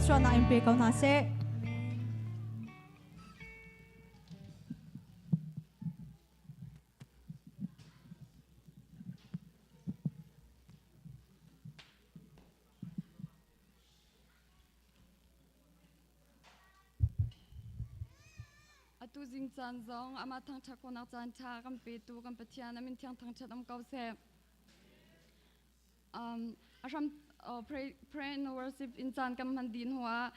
thluachuahnak in pe ko hna seh. Atu zing caan zong amah thangṭhat khawhnak caan ṭha kan petu kan Pathian a min thiang thangṭhat um ko seh. A hram pray, pray and worship in caan kan hman dih hnuah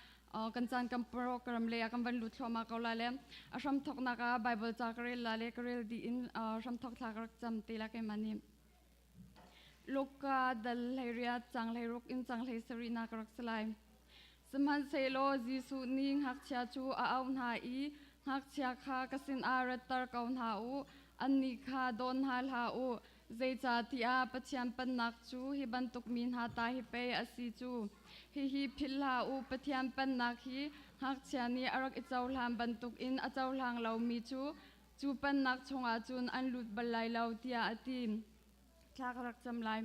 kan caan kan program le ah kan van lut thluahmah ko lai le a hram thawknak ah Bible ca ka rel la le ka rel dih in hram thawk thla ka rak cam te la keimah nih. Luka dal 18 cang 16 in cang 17 na ka rak si lai. Sihmanhsehlaw Jesuh nih ngakchia cu a auh hna i ngakchia kha ka sinah ratter ko hna u, annih kha dawn hna hlah u, zeicahtiah Pathian Pennak cu hi bantuk mi hna ta hi pei a si cu. Hihi philh hlah u, Pathian Pennak hi ngakchia nih a rak i cohlan bantukin a cohlang lomi cu cu pennak chungah cun an lut bal lai lo, tiah a ti. Thla ka rak cam lai.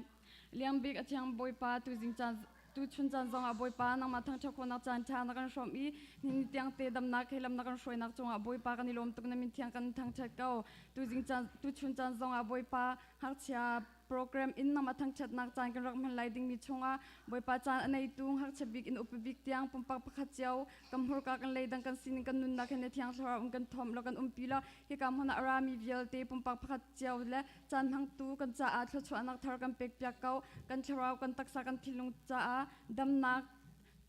Liang bik a thiang Bawipa tuzing caan tuchun caan zongah Bawipa nangmah thangṭhat khawhnak caan ṭha na kan hrawmh i ni tiang te damnak he lam na kan hruainak cungah Bawipa kan i lawm tuk na min thiang kan thangṭhat ko. Tuzing caan tuchun caan zongah Bawipa ngakchia program in nangmah thangṭhatnak caan kan rak hman lai dingmi chungah Bawipa caan a neitu ngakchia bik in upa bik tiang pumpak pakhat cio kan hmurka kan leidang kan sining kan nunnak he na thiang thlarau in kan thawm lo kan umpi lo hika hmun ah a rami vialte pumpak pakhat cio le caan hmangtu kan caah thluachuahnak thar kan pekpiak ko. Kan thlarau, kan taksa, kan thinlung caah damnak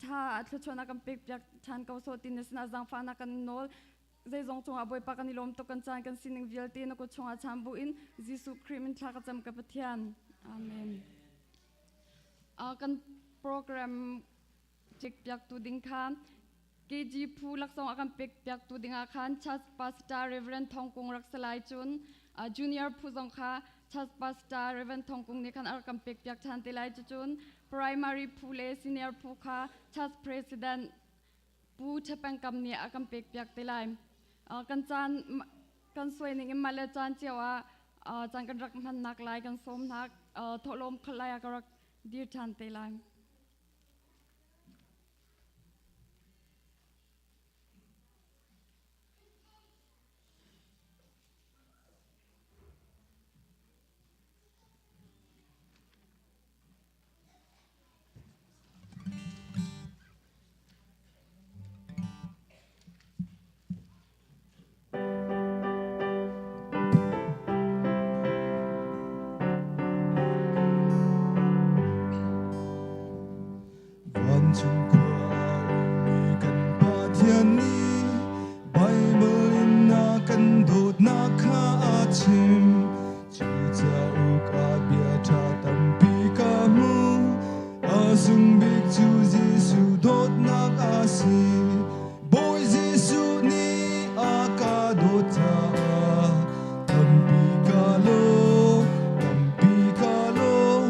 ṭha thluachuahnak kan pekpiak ṭhan ko sawh ti na sinah zaangfahnak kan nawl. Zeizong cungah Bawipa kan i lawm tuk kan caan kan sining vialte na kut chungah chaan bu in Jesuh Khrih min thla ka cam ka Pathian. Amen. Kan program piaktu ding kha KG phu laksawng a kan pek piaktu dingah khan Church Pastor Reverend Thong Kung rak si lai cun junior phu zong kha Church Pastor Reverend Thong Kung nih khan a rak kan pek piak ṭhan te lai cucun primary phu le senior phu kha Church President Pu Ṭhapeng Kam nih a kan pek piak te lai. Kan caan kan suai ning in mah le caan cio ah caan kan rak hmannak lai kan sawmnak thawhlawm kholh lai ah ka rak dir ṭhan te lai. Vancung khua a ummi kan Pathian nih Baibal in a kan dawtnak kha a chim. Cu cauk ah bia ṭha tampi ka hmu. A sung bik cu Jesuh dawtnak a si. Bawi Jesuh nih a ka dawt caah tampi ka lawm, tampi ka lawm.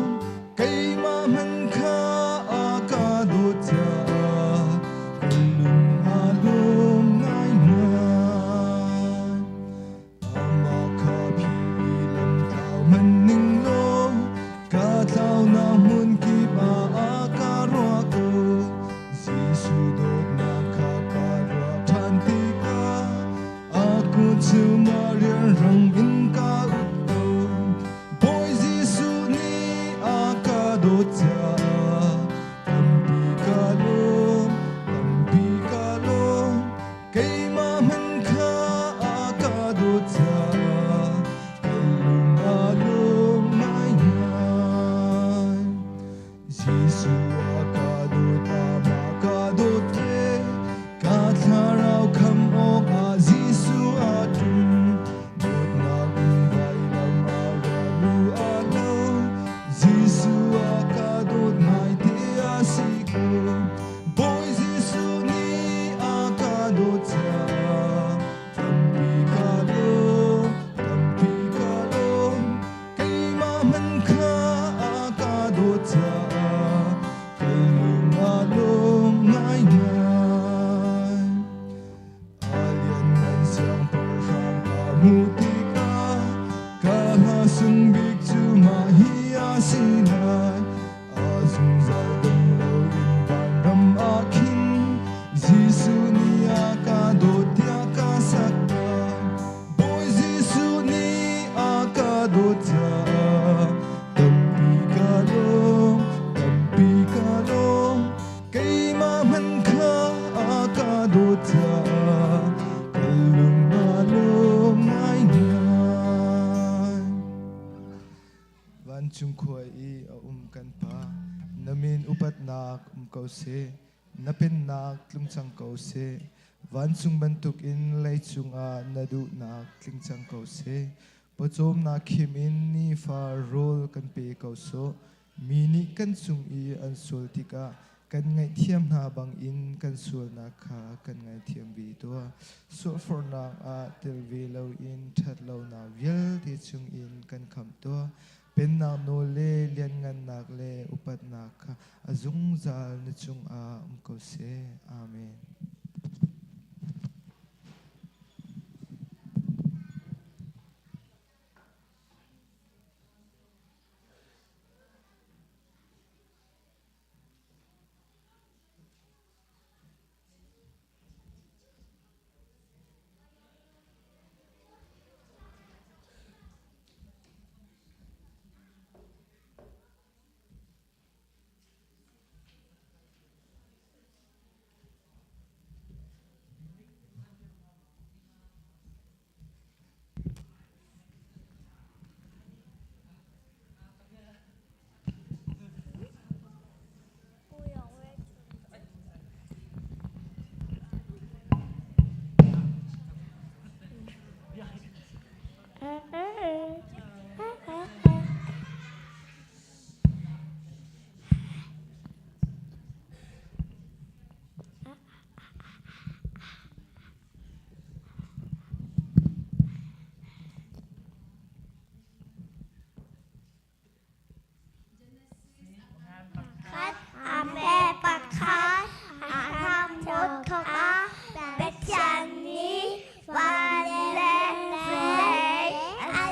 Keimah hmanh kha a ka dawt caah ka lung aa lawm ngaingai. Amah kha phi i lam tlau hmanh ning law ka tlaunak hmun kip ah a ka ruah ko. Jesuh dawtnak kha ka ruah ṭhan tikah a kut cungah rianrang in ka ut ko. Bawi Jesuh nih a ka dawt caah tampi ka lawm, tampi ka lawm. Keimah hmanh kha a ka dawt caah ka lung aa lawm ngaingai. Jesuh a ka dawt, amah ka dawt ve. Ka thlarau khamh awkah Jesuh aa ṭum. Dawtnak in vailam ah ra lu a lo. Jesuh a ka dawt ngaite a si ko. Bawi Jesuh nih a ka dawt caah tampi ka lawm, tampi ka lawm. Keimah hmanh kha a ka dawt caah ka lung aa lawm ngaingai. A lianngan siangpahrang ka hmuh tikah ka hla sung bik cu mah hi a si lai. A zungzal dong loin vanram ah khin. ko seh. Na pennak tlung cang ko seh. Vancung bantukin leicung ah na duhnak tling cang ko seh. Pawcawmnak khim in nifa rawl kan pe ko sawh. Mi nih kan cung i an sual tikah kan ngaihthiam hna bangin kan sualnak kha kan ngaithiam ve tuah. Sualforhnak ah tel ve loin ṭhatlonak vialte chungin kan khamh tuah. Pennak nawl le lianngannak le upatnak kha a zungzal na cungah um ko seh. Amen. Khat a me pakhat a hramthawk ah Pathian nih van le vawlei a.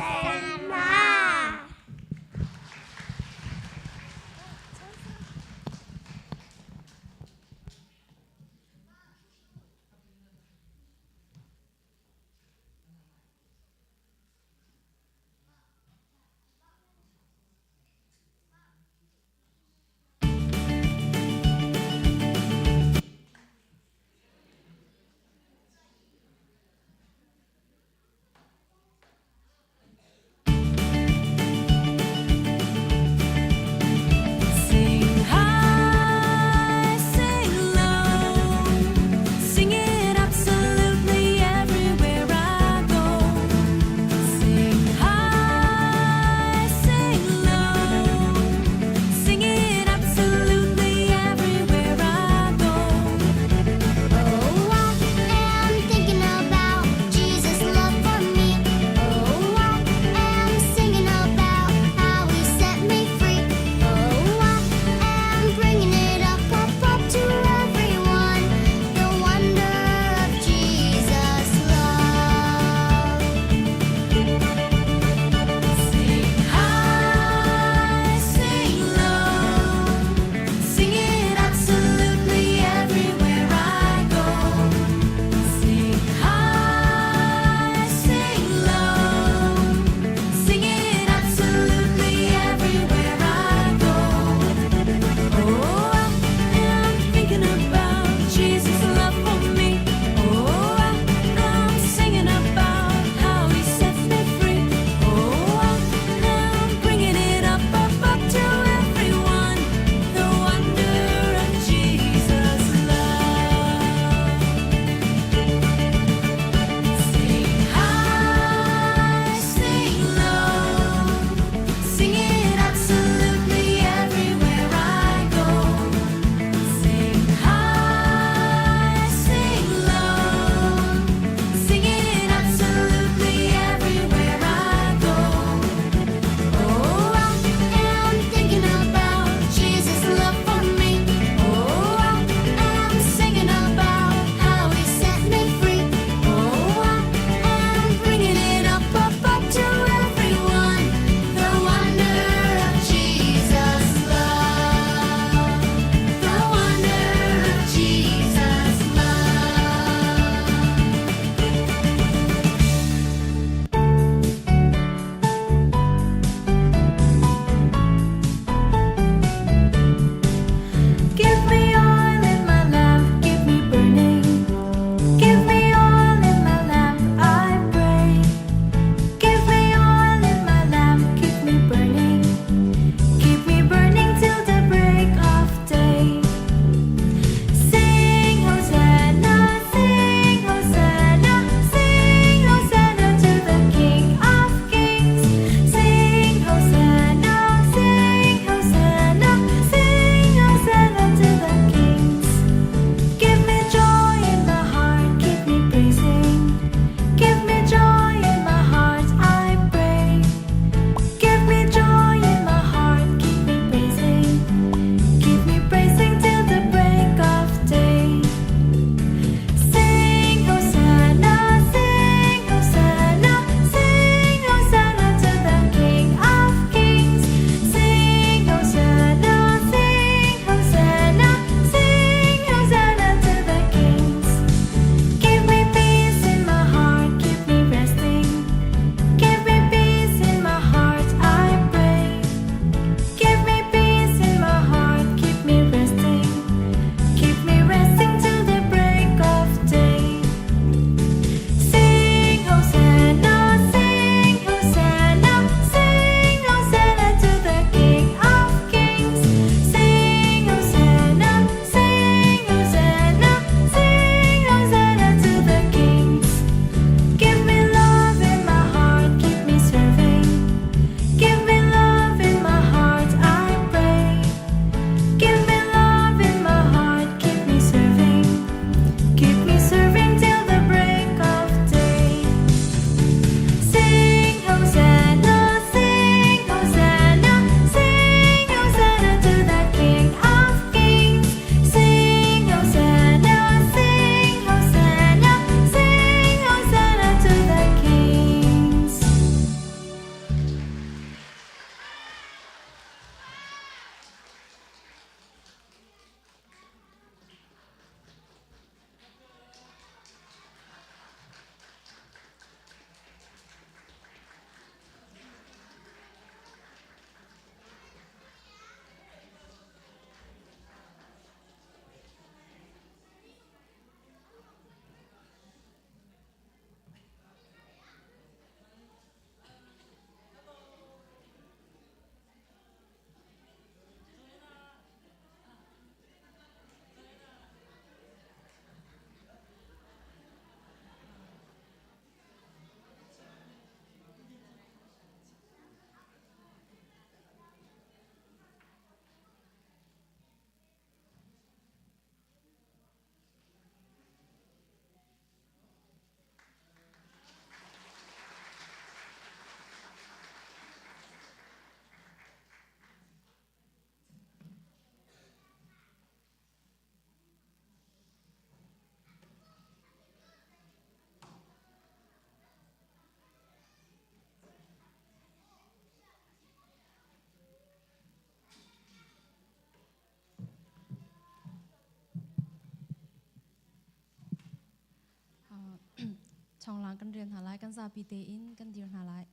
Chawnglang kan rel hna lai, kan zapi tein kan dir hna lai.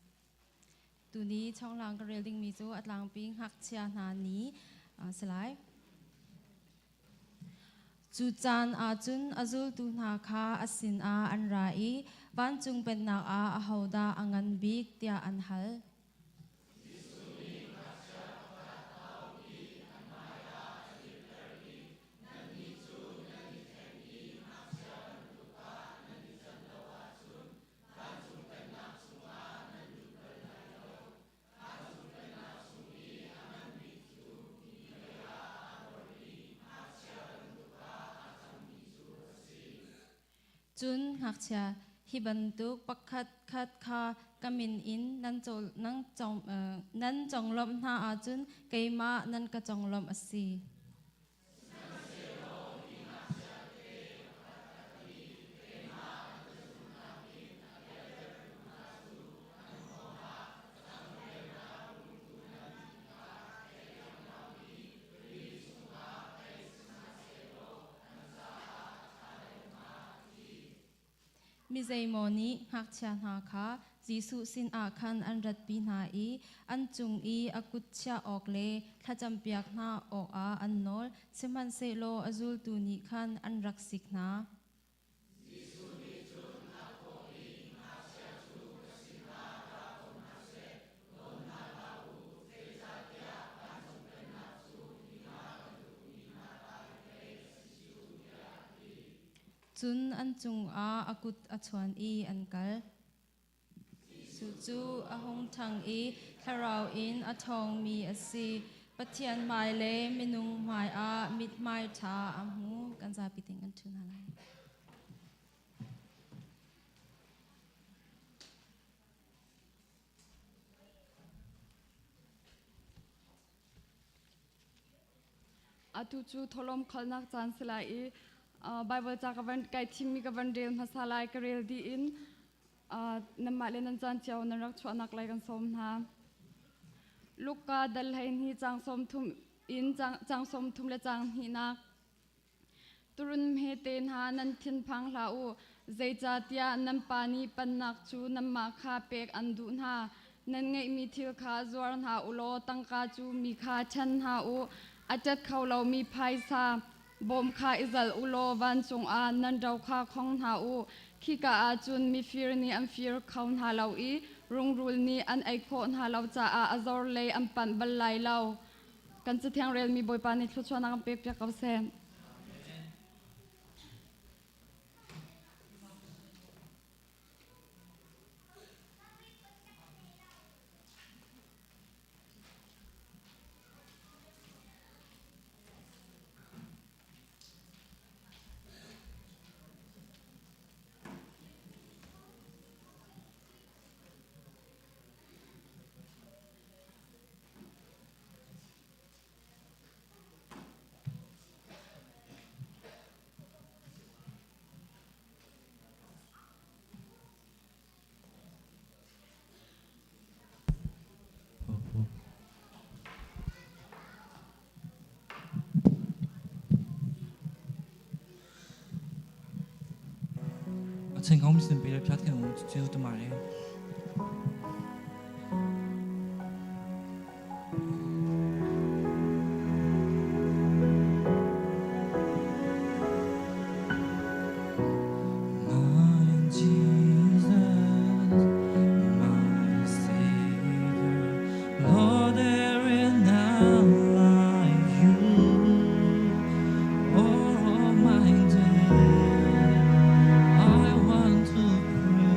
Tuni chawnglang ka rel dingmi cu a tlangpi ngakchia hna ni a si lai. Cu caan ahcun a zultu hna kha a sinah an ra i vancung pennak ah ahodah a ngan bik tiah an hal. Cun ngakchia hi bantuk pakhat khat kha ka min in nan nan conglawmh hna ahcun keimah nan ka conglawmh a si. Mi zeimaw nih ngakchia hna kha Jesuh sinah khan an ratpi hna i an cung i a kut chiah awk le thlacampiak hna awkah an nawl, sihmanhsehlaw a zultu nih khan an rak sik hna. Cun an cungah a kut a chuan i an kal. Jesuh cu a hung ṭhang i thlarau in a ṭhawngmi a si. Pathian hmai le minung hmaiah mithmai ṭha a hmu. Kan zapi tein kan ṭhu hna lai. Atu cu tholom kholnak caan si lai i Bible ca ka van kai thimmi ka van rel hmasa lai ka rel dih in nanmah le nan caan cio nan rak chuahnak lai kan sawm hna. Luka dal hlei hni cang sawm thum in cang sawm thum le cang hnihnak. Turun hmete hna nan thinphang hlah u, zeicahtiah nan Pa nih pannak cu nanmah kha pek an duh hna. Nan ngeihmi thil kha zuar hna u law tangka cu mi kha ṭhen hna u. A ṭet kho lomi phaisa bawm kha i zalh u law vancung ah nan ro kha khong hna u. Khika ah cun mifir nih an fir kho hna lo i rungrul nih an ei khawh hna lo caah a zor lei an panh bal lai lo. Kan cathiang relmi Bawipa nih thluachuahnak an pekpiak ko seh. အချိန်ကောင်းစင်ပေးတဲ့ဖျားခင်ကိုကျေးဇူးတင်ပါတယ်My Jesus, my Savior, Lord, there is none like you. All my days, I want to praise.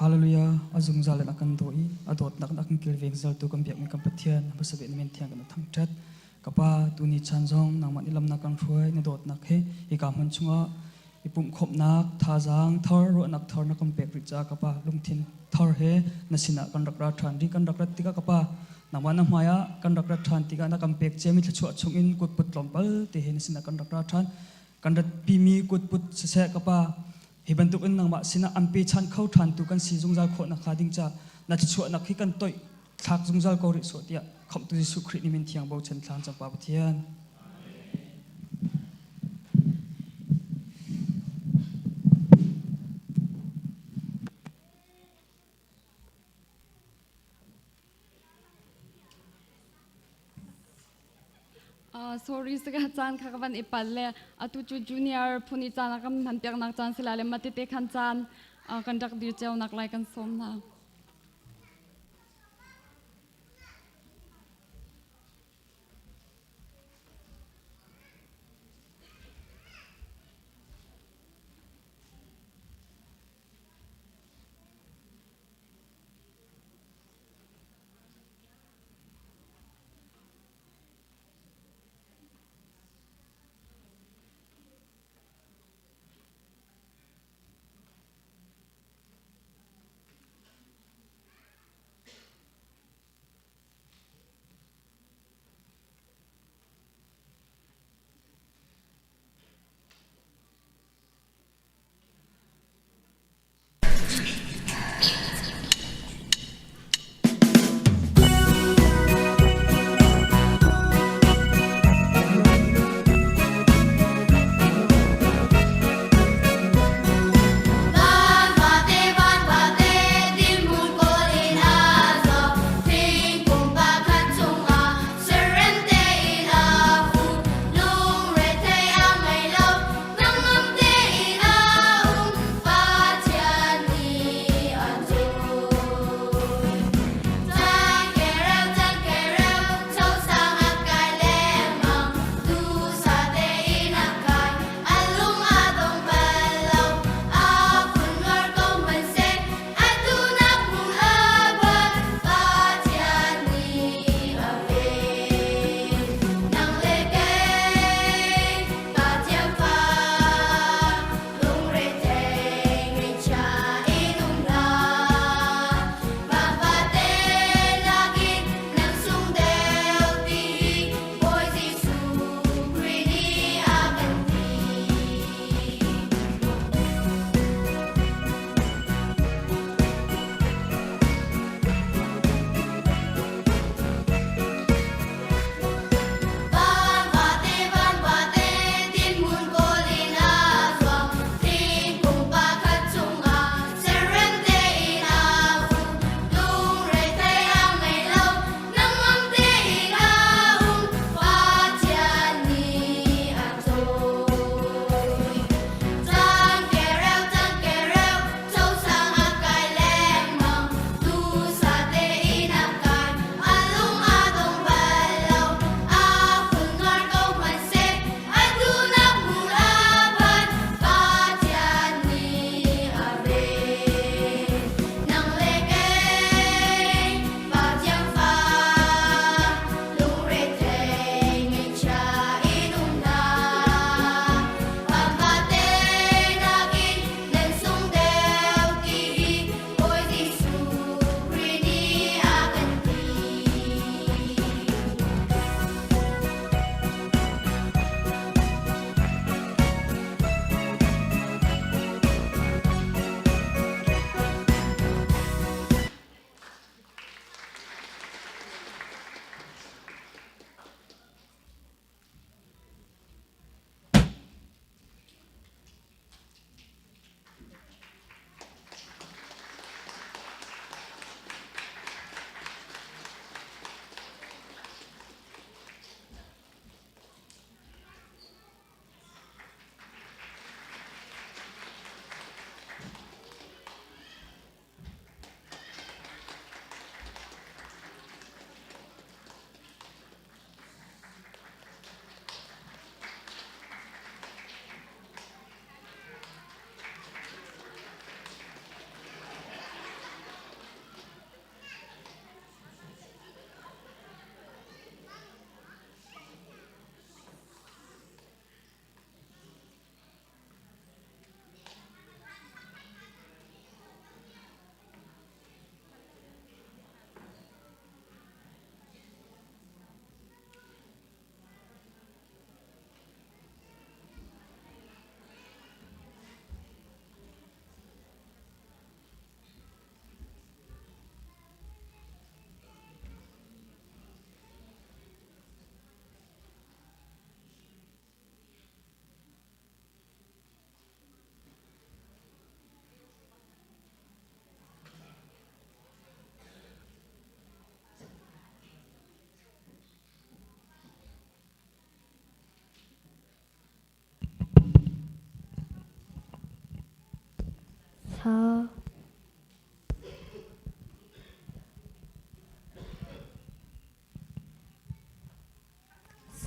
Hallelujah. A zungzal in a kan daw i a dawtnak in a kan kilveng zaltu kan biakmi kan Pathian hmasa bik na min thiang kan thangṭhat. Ka Pa, tuni chan zong nangmah nih lamnak kan hruai na dawtnak he hika hmun chungah i pumhkhawmhnak thazaang thar ruahnak thar na kan pek rih caah ka Pa lungthin thar he na sinah kan rak ra ṭhan rih. Kan rak rat tikah ka Pa, nangmah na hmai ah kan rak rat ṭhan tikah na kan pek ciami thluachuah chungin kutput tlawmpal te he na sinah kan rak ra ṭhan. Kan ratpimi kutput siseh ka Pa, hi bantuk in nangmah sinah an pechan kho ṭhan tu kan si zungzal khawh nakhnga ding ca na thluachuahnak hi kan toih thlak zungzal ko rih sawh tiah Khamhtu Jesuh Khrih nih min thiang bochan thlan cang Pa Pathian. Sorry saka caan kha ka van i pal le atu cu junior phun i caan a kan hman piaknak caan si lai le matete khan caan kan rak dir cio nak lai kan sawm hna.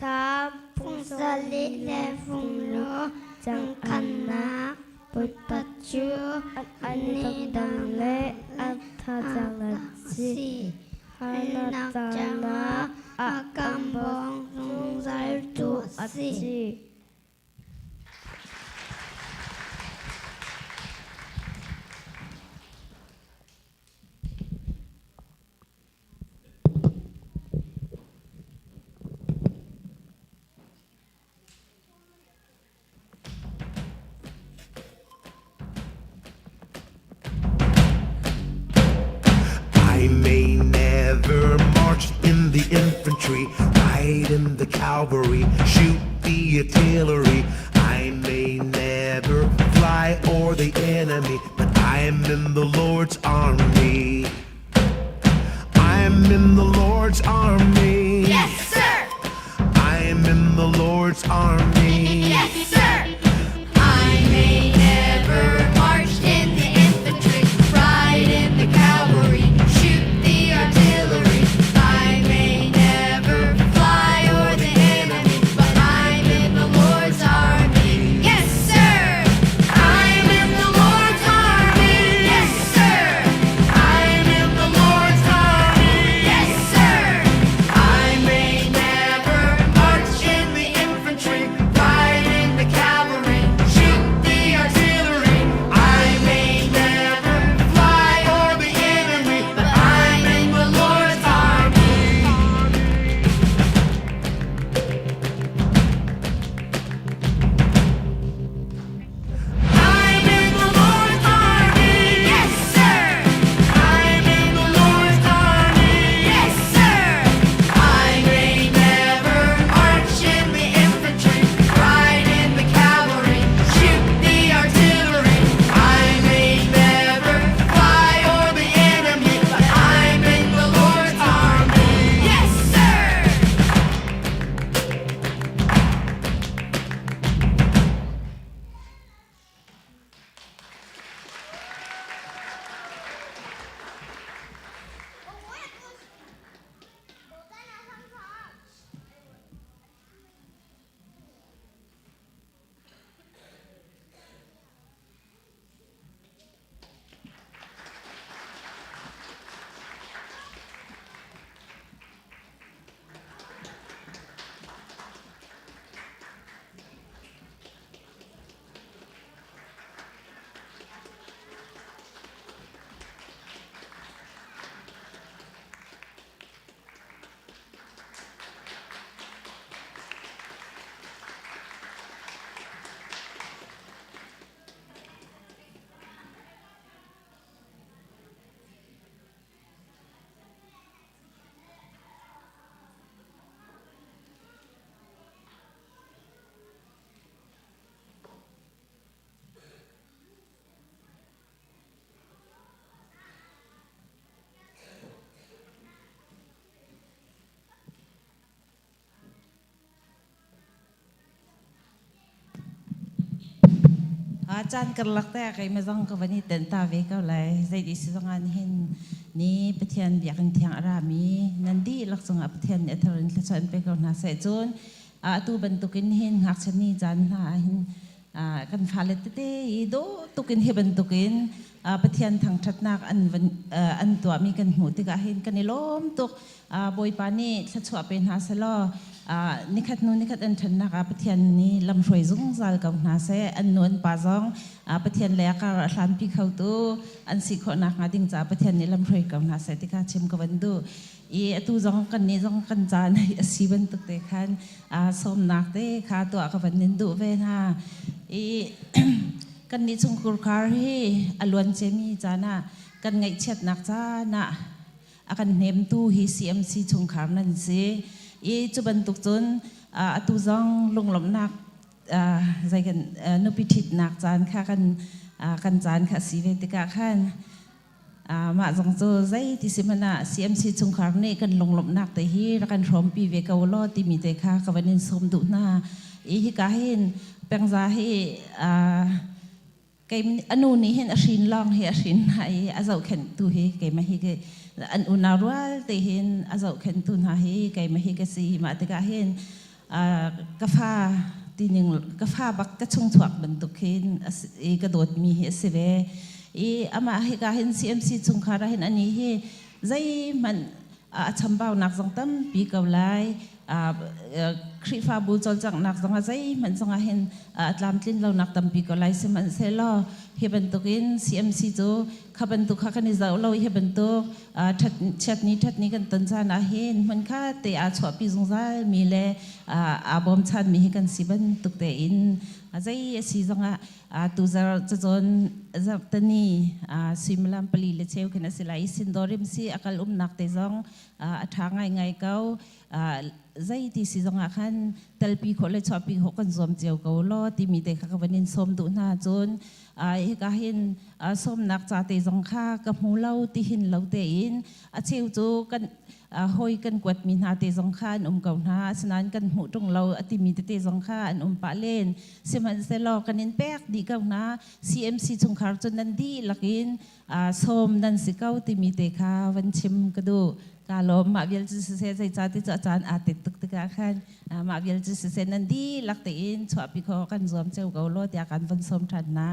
Salm fung sarih le fung ruk cangkhannak Bawipa cu an i dang le an thazaang an si. Harnak caan ah a kan bawng zungzaltu a si. I may never march in the infantry, ride in the cavalry, shoot the artillery. I may never fly o'er the enemy, but I'm in the Lord's army. I'm in the Lord's army. Yes, sir! I'm in the Lord's army. Yes, sir! I may never march in the infantry, ride in the cavalry, shoot the artillery. I may never fly o'er the enemy, but I'm in the Lord's army. Yes, sir! I'm in the Lord's army. Yes, sir! I'm in the Lord's army. Yes, sir! I may never march in the infantry, ride in the cavalry, shoot the artillery. I may never fly o'er the enemy, but I'm in the Lord's army. I'm in the Lord's army. Yes, sir! I'm in the Lord's army. Yes, sir! I may never march in the infantry, ride in the cavalry, shoot the artillery. I may never fly o'er the enemy, but I'm in the Lord's army. Yes, sir! Caan karlak te ah keimah zong ka van i tenh ta ve ko lai. Zeiti si zong ah nihin ni Pathian biakinn thiang a rami nan dihlak cungah Pathian nih a thar in thluachuah in pe ko hna seh. Cun atu bantukin hin ngakchia ni caan hna ah hin kan fale tete i dawh tukin hi bantukin Pathian thangṭhatnak an van an tuahmi kan hmuh tikah hin kan i lawm tuk. Bawipa nih thluachuah pe hna selaw nikhat hnu nikhat an ṭhannak ah Pathian nih lamhruai zungzal ko hna seh. An nu an pa zong Pathian lei ah kar a hlanpi khotu an si khawh nakhnga ding caah Pathian nih lamhruai ko hna seh ti kha chim ka van duh. I atu zong kannih zong kan caan a si bantuk te khan sawmnak te kha tuah ka van in duh ve hna. I kannih chungkhur khar hi a luan ciami caan ah kan ngaihchiatnak caan ah a kan hnemtu hi CMC chungkhar nan si. I cu bantuk cun atu zong lunglawmhnak zei kan nupi ṭhitnak caan kha kan kan caan kha si ve tikah khan mah zong cu zei ti si hmanh ah CMC chungkhar nih kan lunglawmhnak te hi rak kan hrawmpi ve ko law timi te kha ka van in sawm duh hna. I hika hin pengza hi kei anu nih hin a hrin lawng hi a hrin hna i a zohkhenhtu hi keimah hi an unau rual te hin a zohkhenhtu hna hi keimah hi ka si. Mah tikah hin Ka fa tining ka fa bak ka chung chuak bantuk hin i ka dawtmi hi a si ve. I amah hika hin CMC chungkhar ah hin ani hi zeihmanh a chambaunak zong tampi ko lai. Khrihfabu cawlcanghnak zongah zeihmanh zongah hin a tlamtlin lonak tampi ko lai. Sihmanhsehlaw hi bantukin CMC cu kha bantuk kha kan i zoh lo i hi bantuk chiatni ṭhatni kan ton caan ah hin hmunkhat te aa chuahpi zungzal mi le aa bawmchan mi hi kan si bantuk tein zei a si zongah tuzar cacawn zarhteni suimilam pali le cheu khin a si lai i Sindorim si a kal umnak te zong a ṭha ngaingai ko. Zei ti si zongah khan telpi khawh le chuahpi khawh kan zuam cio ko law timi te kha ka van in sawm duh hna. Cun hika hin sawmnak ca te zong kha ka hmu lo ti hin lo tein a cheu cu kan hawi kan kuatmi hna te zong kha an um ko hna, asinain kan hmuh ṭung lo a timi tete zong kha an um pah len. Sihmanhsehlaw kan in pek dih ko hna. CMC chungkhar cu nan dihlak in sawm nan si ko timi te kha van chim ka duh. Ka lawm. Mah vial cu siseh, zeicah ti cu a caan aa tet tuk tikah khan mah vial cu siseh, nan dihlak tein chuahpi khawh kan zuam cio ko law tiah kan van sawm ṭhan hna.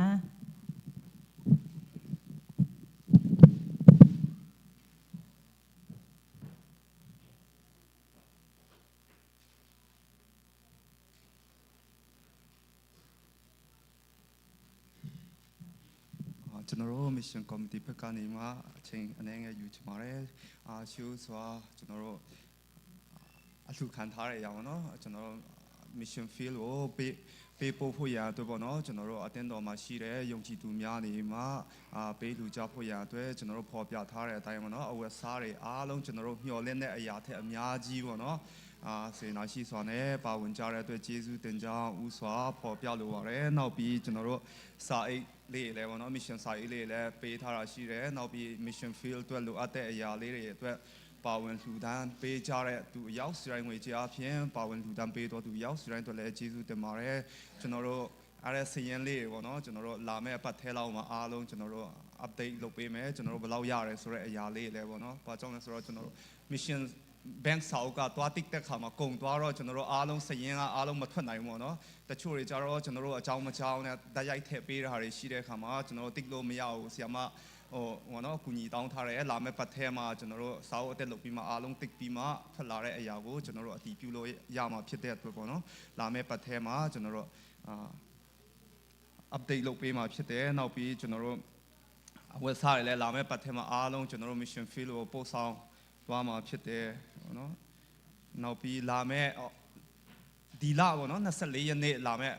ကျွန်တော်တို့ mission committee ဘက်ကနေမှအချိန်အနေငယ်ယူချင်ပါတယ်အာရှိုးစွာကျွန်တော်တို့အလှခံထားတဲ့အရာပေါ့နော်ကျွန်တော်တို့ mission field ကိုပေးပေးပို့ဖို့ရာအတွက်ပေါ့နော်ကျွန်တော်တို့အတင်းတော်မှာရှိတဲ့ယုံကြည်သူများနေမှအာပေးလူကြဖို့ရာအတွက်ကျွန်တော်တို့ဖော်ပြထားတဲ့အတိုင်းပေါ့နော်အဝတ်စားတွေအားလုံးကျွန်တော်တို့မျှော်လင့်တဲ့အရာထက်အများကြီးပေါ့နော်အာစေနာရှိစွာနဲ့ပါဝင်ကြတဲ့အတွက်ကျေးဇူးတင်ကြောင်းဥစွာဖော်ပြလိုပါတယ်နောက်ပြီးကျွန်တော်တို့စာအိတ်လေးလည်းပေါ့နော် mission စာအိတ်လေးလည်းပေးထားတာရှိတယ်နောက်ပြီး mission field အတွက်လိုအပ်တဲ့အရာလေးတွေအတွက်ပါဝင်လှူဒန်းပေးကြတဲ့သူအရောက်စရိုင်းငွေကြေးအပြင်ပါဝင်လှူဒန်းပေးတော်သူရောက်စရိုင်းအတွက်လည်းကျေးဇူးတင်ပါတယ်ကျွန်တော်တို့အဲ့ဒါစရင်လေးပေါ့နော်ကျွန်တော်တို့လာမယ့်အပတ်ထဲလောက်မှာအားလုံးကျွန်တော်တို့ update လုပ်ပေးမယ်ကျွန်တော်တို့ဘယ်လောက်ရတယ်ဆိုတဲ့အရာလေးလည်းပေါ့နော်။ဘာကြောင့်လဲဆိုတော့ကျွန်တော်တို့ mission bank စာအုပ်ကသွားတိတ်တဲ့ခါမှာကုံသွားတော့ကျွန်တော်တို့အားလုံးစရင်ကအားလုံးမထွက်နိုင်ဘူးပေါ့နော်။တချို့တွေကြတော့ကျွန်တော်တို့အကြောင်းမကြောင်းနဲ့ဓာတ်ရိုက်ထည့်ပေးတာတွေရှိတဲ့ခါမှာကျွန်တော်တို့တိတ်လို့မရဘူးဆရာမဟိုဟိုနော်အကူညီတောင်းထားတယ်လာမယ့်ပတ်ထဲမှာကျွန်တော်တို့စာအုပ်အတက်လုပ်ပြီးမှအားလုံးတိတ်ပြီးမှထွက်လာတဲ့အရာကိုကျွန်တော်တို့အတီးပြုလို့ရမှာဖြစ်တဲ့အတွက်ပေါ့နော်လာမယ့်ပတ်ထဲမှာကျွန်တော်တို့အာ update လုပ်ပေးမှာဖြစ်တယ်နောက်ပြီးကျွန်တော်တို့အဝတ်စားတွေလည်းလာမယ့်ပတ်ထဲမှာအားလုံးကျွန်တော်တို့ mission field ကိုပို့ဆောင်သွားမှာဖြစ်တယ်နော်နောက်ပြီးလာမယ့်ဒီလပေါ့နော်24ရက်နေ့လာမယ့်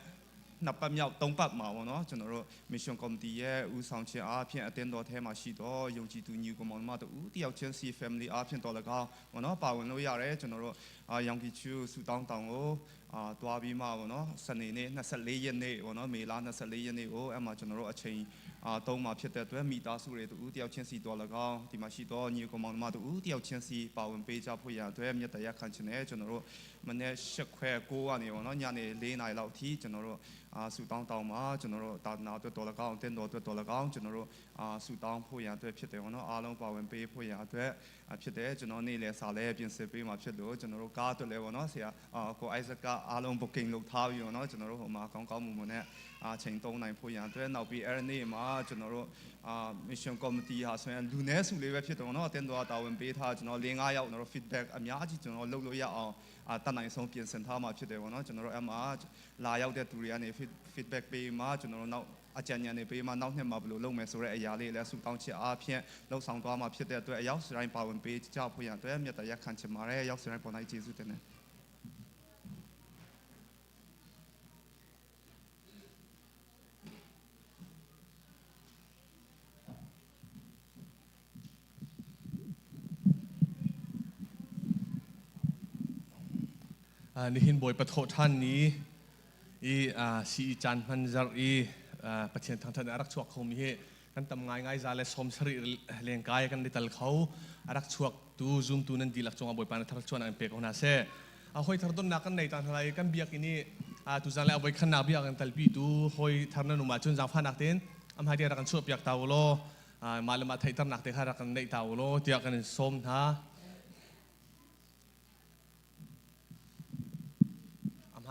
နှစ်ပတ်မြောက်သုံးပတ်မှာပေါ့နော်ကျွန်တော်တို့ mission committee ရဲ့ဦးဆောင်ခြင်းအားဖြင့်အတင်းတော်ထဲမှာရှိတော့ယုံကြည်သူညီကောင်မောင်မတို့တယောက်ချင်းစီ family အားဖြင့်တော်၎င်းပေါ့နော်ပါဝင်လို့ရတယ်ကျွန်တော်တို့အာယောင်ကီချူဆူတောင်းတောင်ကိုအာတွားပြီးမှပေါ့နော်စနေနေ့24ရက်နေ့ပေါ့နော်မေလ24ရက်နေ့ကိုအဲ့မှာကျွန်တော်တို့အချိန်အာတုံးမှာဖြစ်တဲ့အတွက်မိသားစုတွေတူတယောက်ချင်းစီတော်၎င်းဒီမှာရှိတော့ညီကောင်မောင်မတို့တယောက်ချင်းစီပါဝင်ပေးကြဖို့ရန်အတွက်မြတ်တရားခံခြင်းနဲ့ကျွန်တော်တို့မနေ့၈ခွဲ9ကနေပေါ့နော်ညနေ4နာရီလောက်အထိကျွန်တော်တို့အာဆူတောင်းတောင်းမှာကျွန်တော်တို့တာနာအတွက်တော်၎င်းတင်းတော်အတွက်တော်၎င်းကျွန်တော်တို့အာဆူတောင်းဖို့ရန်အတွက်ဖြစ်တယ်ပေါ့နော်အားလုံးပါဝင်ပေးဖို့ရန်အတွက်ဖြစ်တယ်ကျွန်တော်နေ့လဲစာလဲပြင်ဆင်ပေးမှာဖြစ်လို့ကျွန်တော်တို့ကားအတွက်လဲပေါ့နော်ဆရာအာကိုအိုက်ဇက်ကအားလုံး booking လုပ်ထားပြီးပေါ့နော်ကျွန်တော်တို့ဟိုမှာကောင်းကောင်းမွန်မွန်နဲ့အာချိန်သုံးနိုင်ဖို့ရန်အတွက်နောက်ပြီးအဲ့နေ့မှာကျွန်တော်တို့အာ mission committee ဟာဆိုရင်လူနည်းစုလေးပဲဖြစ်တယ်ပေါ့နော်အတင်းတော်တာဝန်ပေးထားကျွန်တော်၄၅ယောက်ကျွန်တော်တို့ feedback အများကြီးကျွန်တော်လုပ်လို့ရအောင်အာတတ်နိုင်ဆုံးပြင်ဆင်ထားမှာဖြစ်တယ်ပေါ့နော်ကျွန်တော်တို့အမှလာရောက်တဲ့သူတွေကနေ feedback ပေးမှကျွန်တော်တို့နောက်အကြံဉာဏ်တွေပေးမှနောက်နှစ်မှာဘယ်လိုလုပ်မယ်ဆိုတဲ့အရာလေးလည်းဆုတောင်းချက်အားဖြင့်လှုပ်ဆောင်သွားမှာဖြစ်တဲ့အတွက်အရောက်စတိုင်းပါဝင်ပေးကြဖို့ရန်အတွက်မြတ်တရားခံချင်ပါတယ်အရောက်စတိုင်းပေါ်နိုင်ကျေးဇူးတင်တယ် Nihin Bawipa thawhṭhan ni i sii caan hman zarh i Pathian thangṭhat a rak chuak khomi hi kan tam ngaingai za le sawm sarih lengkai kan i tal kho. A rak chuak tu zumtu nan dihlak cungah Bawipa na thar chuan an pe ko hna seh. Hoi thar donnak kan nei ta hna lai. Kan biakinn i tuzan le avoi khannak bia kan talpi tu hoi thar nan um ahcun zaangfahnak tein am hai rak kan chuah piak ta u law mah le mah theihternak te kha rak kan neih ta u law tiah kan in sawm hna.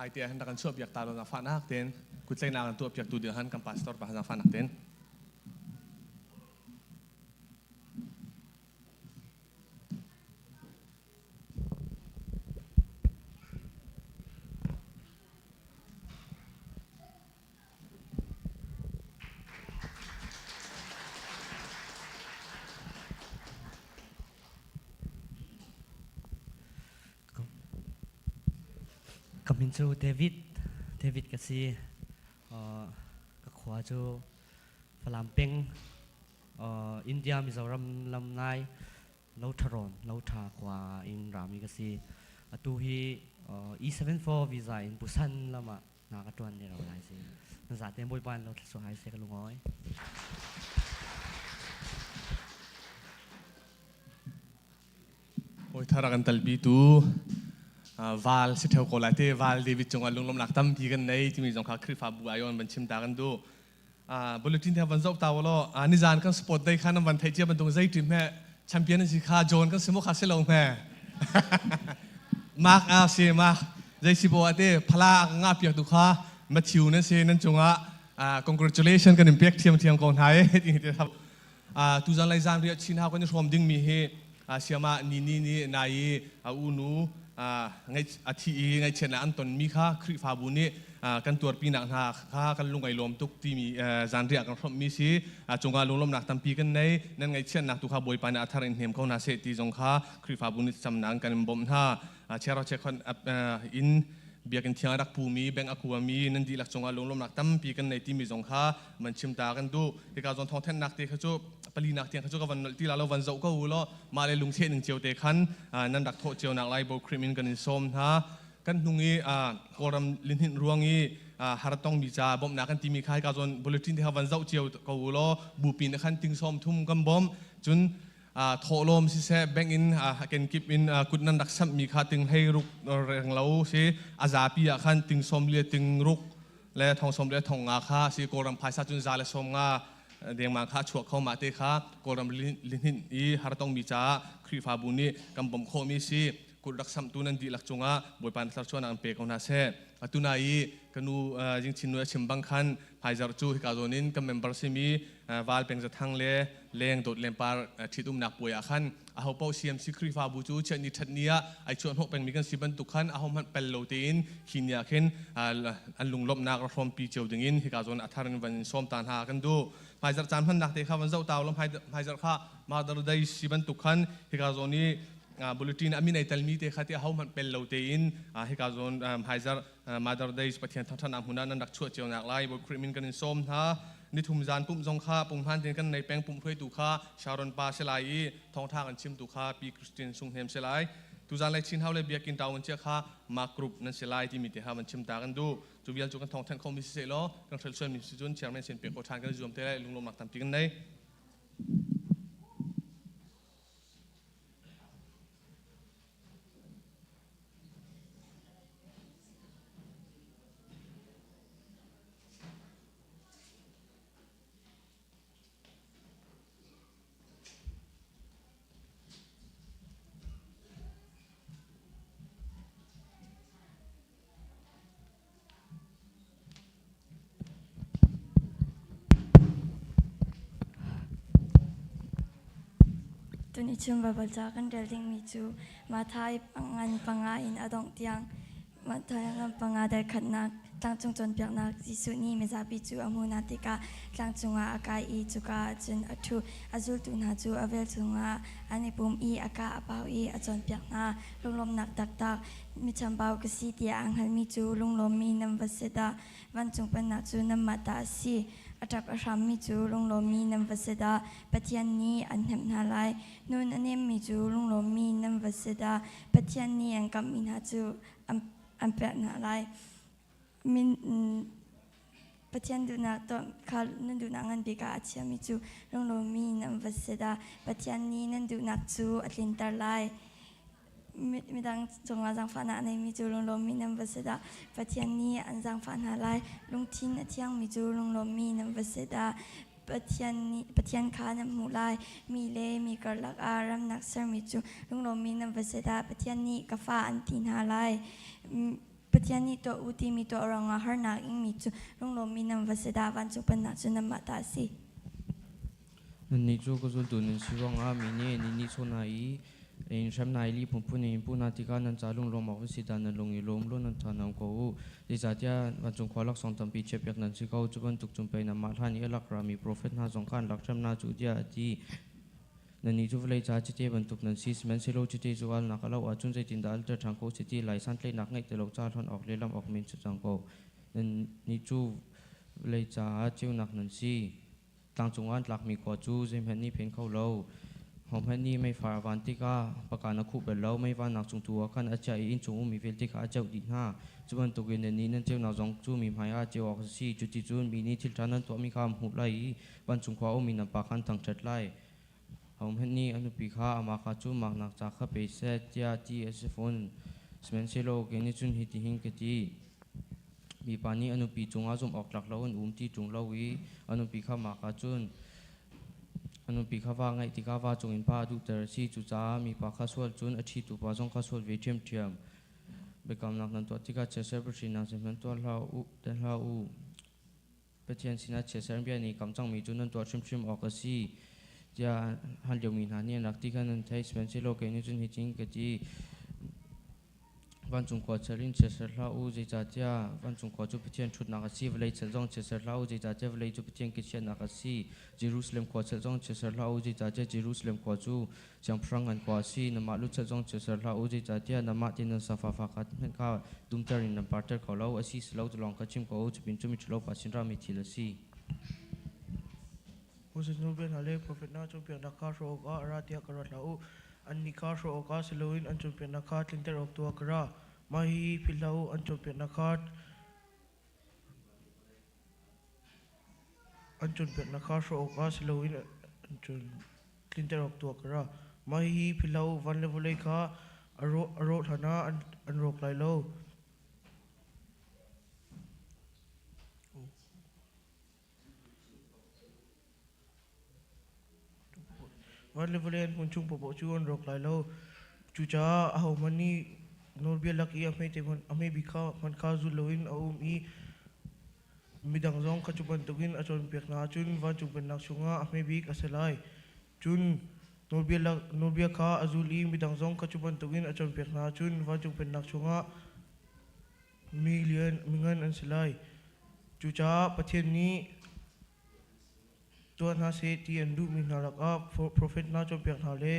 Hmai te ah hin rak kan chuah piak ta lo zaangfahnak tein kuttlaihnak an tuah piak tu ding han kan pastor pa zaangfahnak tein. Ka min cu David, David ka si. Ka khua cu Falam peng, India Mizoram lam nai Lotharon, Lotha khua in rami ka si. Atu hi E74 visa in Busan lam ah hna ka ṭuan ne ro lai si. Na zaten Bawipa in lo thluachuah hai seh ka lungawi. Hawi thar a kan talpitu Val si theo ko lai te Val David cungah lunglawmhnak tampi kan nei timi zong kha Khrihfabu ayon van chim ta kan duh. Bulletin te van zoh ta law nizan kan sport day kha nan van theih cia bantuk zei team he champion si kha John kan si mo kha si lo hme. Mark a si Mark zei si bo ate phala nga piak tu kha Matthew nan si nan cungah congratulation kan in pek thiam thiam ko hna e ti te Tuzan lai zan riah chin hau kan i hrawm dingmi hi siama nini nih nai i a unu a thi i ngaihchiatnak an tonmi kha Khrihfabu nih kan tuarpinak hna kha kan lung ai lawm tuk timi zanriah kan hrawmhmi si. Cungah lunglawmhnak tampi kan nei. Nan ngaihchiatnak tu kha Bawipa nih a thar in hnem ko hna seh ti zong kha Khrihfabu nih camnak kan in bawmh hna. Chiaro chekhon in biakinn thiang a rak pumi bank a kuami nan dihlak cungah lunglawmhnak tampi kan nei timi zong kha man chim ta kan duh. Hika zawn thawngthanhnak te kha cu palinak tiang kha cu ka van nolh ti la lo van zoh ko u law mah le lungcheh ning cio te khan nan rak thawh cio nak lai bo khrim in kan in sawm hna. Kan hnung i Kawlram lihninh ruang i hartong mi ca bawmhnak kan timi kha hika zawn bulletin te kha van zoh cio ko u law bupi na khan ting sawm thum kan bawm cun thawhlawm siseh bank in kenkip in kut nan rak samhmi kha ting hlei ruk reng lo si a zapi ah khan ting sawm le ting ruk le thong sawm le thong nga kha si Kawlram phaisa cun za le sawm nga dengmang kha chuak kho mah te kha Kawlram lihninh i hartong mi caah Khrihfabu nih kan bawmh khawhmi si kut rak samhtu nan dihlak cungah Bawipa na thlarchuan an pe ko hna seh. Atu na i kanu Jingchin nu a chim bang khan Pfizer cu hika zawn in kan member simi Val Peng Zathang le Leng Dawt Lempar ṭhitumnak puai ah khan aho paoh CMC Khrihfabu cu chiat ni ṭhat ni ah ai chuah hnawh pengmi kan si bantuk khan aho hmanh pel lo tein khi ni ah khin an lunglawmhnak rak hrawmpi cio dingin hika zawn a thar in van in sawm ta hna kan duh. Hmaizarh caan hmannak te kha van zoh ta ulaw hmaizarh kha Mother Day si bantuk khan hika zawn i bulletin a min ai telmi te kha ti aho hmanh pel lo tein hika zawn hmaizarh Mother Days Pathian thangṭhatnak hmun ah nan rak chuah cio nak lai Bawi Khrih min kan in sawm hna. Nithum zan pumh zong kha punghman tein kan nei peng pumh hruaitu kha Sharon pa si lai i thawngṭha kan chimtu kha Pi Christine Sunghnem si lai. Tuzan lei Chin Hau le Biakinn Taun cia kha Mark Group nan si lai timi te kha van chim ta kan duh. Cu vial cu kan thawngthanh khomi si seh law kan hrelh sualmi si cun chairman sin pek ko ṭhan kan i zuam te lai lunglawmnak tampi kan nei. Tuni chun Baibal ca kan rel dingmi cu Matthai ngan panga in a dongh tiang Matthai ngan panga dal khatnak tlangcung cawnpiaknak Jesuh nih mizapi cu a hmuh hna tikah tlang cungah a kai i cuka ah cun a ṭhu. A zultu hna cu a velchum ah an i pum i a kaa a pau i a cawnpiak hna. Lunglawmhnak taktak Michambau ka si tiah aa hngalmi cu lunglawmmi nan va si dah! Vancung pennak cu nanmah ta a si. A ṭap a hrammi cu lunglawmmi nan va si dah! Pathian nih an hnemh hna lai. Nun a nemmi cu lunglawmmi nan va si dah! Pathian nih an kamhmi hna cu an pek hna lai. Min, Pathian duhnak tuah kha nan duhnak ngan bik ah a chiami cu lunglawmmi nan va si dah! Pathian nih nan duhnak cu a tlinter lai. Midang cungah zaangfahnak a neimi cu lunglawmmi nan va si dah! Pathian nih an zaangfah hna lai. Lungthin a thiangmi cu lunglawmmi nan va si dah! Pathian nih Pathian kha nan hmuh lai. Mi le mi karlak ah ramnak sermi cu lunglawmmi nan va si dah! Pathian nih ka fa an ti hna lai. Pathian nih tuah u timi tuah ruangah harnak ingmi cu lunglawmmi nan va si dah, vancung pennak cu nanmah ta a si. Nannih cu ka zultu nan si ruangah mi nih an in nihsawh hna i in hrem hna i lih phunphun in in puh hna tikah nan ca lunglawm awk a si dah nan lung i lawm law nan tha naam ko u. Zeicahtiah vancung khua laksawng tampi chiahpiak nan si ko. Cu bantuk cun pei nanmah hlan i a lak rami profet hna zong kha an rak hrem hna cu, tiah a ti. Nannih cu vawlei caah cite bantuk nan si, sihmanhsehlaw cite cu alnak a loh ahcun zeitindah alter ṭhan khawh a si ti lai? Santlaihnak ngeih ti lo ca hlonh awk le lamh awk men si cang ko. Nannih cu vawlei caah ceunak nan si. Tlangcung ah an tlakmi khua cu zeihmanh nih phen kho lo. Hohmanh nih meifar a van tikah pakan a khuh bal lo, mei vannak cung tu ah khan a chiah i innchung ummi vialte kha a ceuh dih hna. Cu bantukin nannih nan ceunak zong cu mi hmaiah ceu awk a si. Cuticun mi nih thil ṭha nan tuahmi kha an hmuh lai i vancung khua a ummi nan Pa kha an thangṭhat lai. Hohmanh nih a nupi kha amah kha cu maknak ca kha pe seh tiah ti a si fawn. Sihmanhsehlaw kei nih cun hitihin ka ti: Mipa nih a nupi cungah zumh awk tlak lo an um ti ṭung lo i a nupi kha mah ka cun a nupi kha va ngeih tikah va cungin pa a duhter a si. Cucaah mipa kha sual cun a ṭhitu pa zong kha sual ve ṭhiamṭhiam. Biakamnak nan tuah tikah chiatser pahrinak zeihmanh tuah hlah u, te hlah u. Pathian sinah chiatser bia nih kam cangmi cu nan tuah hrimhrim awk a si tiah han liomi hna nih an rak ti kha nan theih. Sihmanhsehlaw kei nih cun hitin ka ti, Vancung khua chel in chiatser hlah u, zeicahtiah vancung khua cu Pathian ṭhutnak a si. Vawlei chel zong chiatser hlah u, zeicahtiah vawlei cu Pathian kechiahnak a si. Jerusalem khua chel zong chiatser hlah u, zeicahtiah Jerusalem khua cu Siangpahrang ngan khua a si. Namah lu chel zong chiatser hlah u, zeicahtiah namah ti nan safa fa kha hmanh kha dumter in nan parter kho lo. A si si lo cu lawng kha chim ko u, cupin cu miṭhalo pa sin rami thil a si. Moses nawlbia hna le profet hna cawnpiaknak kha hrawh awkah a ra tiah ka ruat hlah u. Annih kha hrawh awkah si loin an cawnpiaknak kha tlinter awk tu ah ka ra. Mah hihi philh hlah u, an cawnpiaknak kha an cawnpiaknak kha hrawh awkah si loin an cawn tlinter awk tu ah ka ra. Mah hihi philh hlah u, van le vawlei kha a rawh hlanah an rawk lai lo. Van le vawlei an hmun chung paohpaoh cu an rawk lai lo. Cucaah ahohmanh nih nawlbia lak i a hme bik kha hmanh kha zul loin a um i midang zong kha cu bantukin a cawnpiak hna ahcun vancung pennak chungah a hme bik a si lai. Cun nawlbia kha a zul i midang zong kha cu bantukin a cawnpiak hna ahcun vancung pennak chungah mi lian mi ngan an si lai. Cucaah Pathian nih tuah hna seh ti an duhmi hna lakah profet hna cawnpiak hna le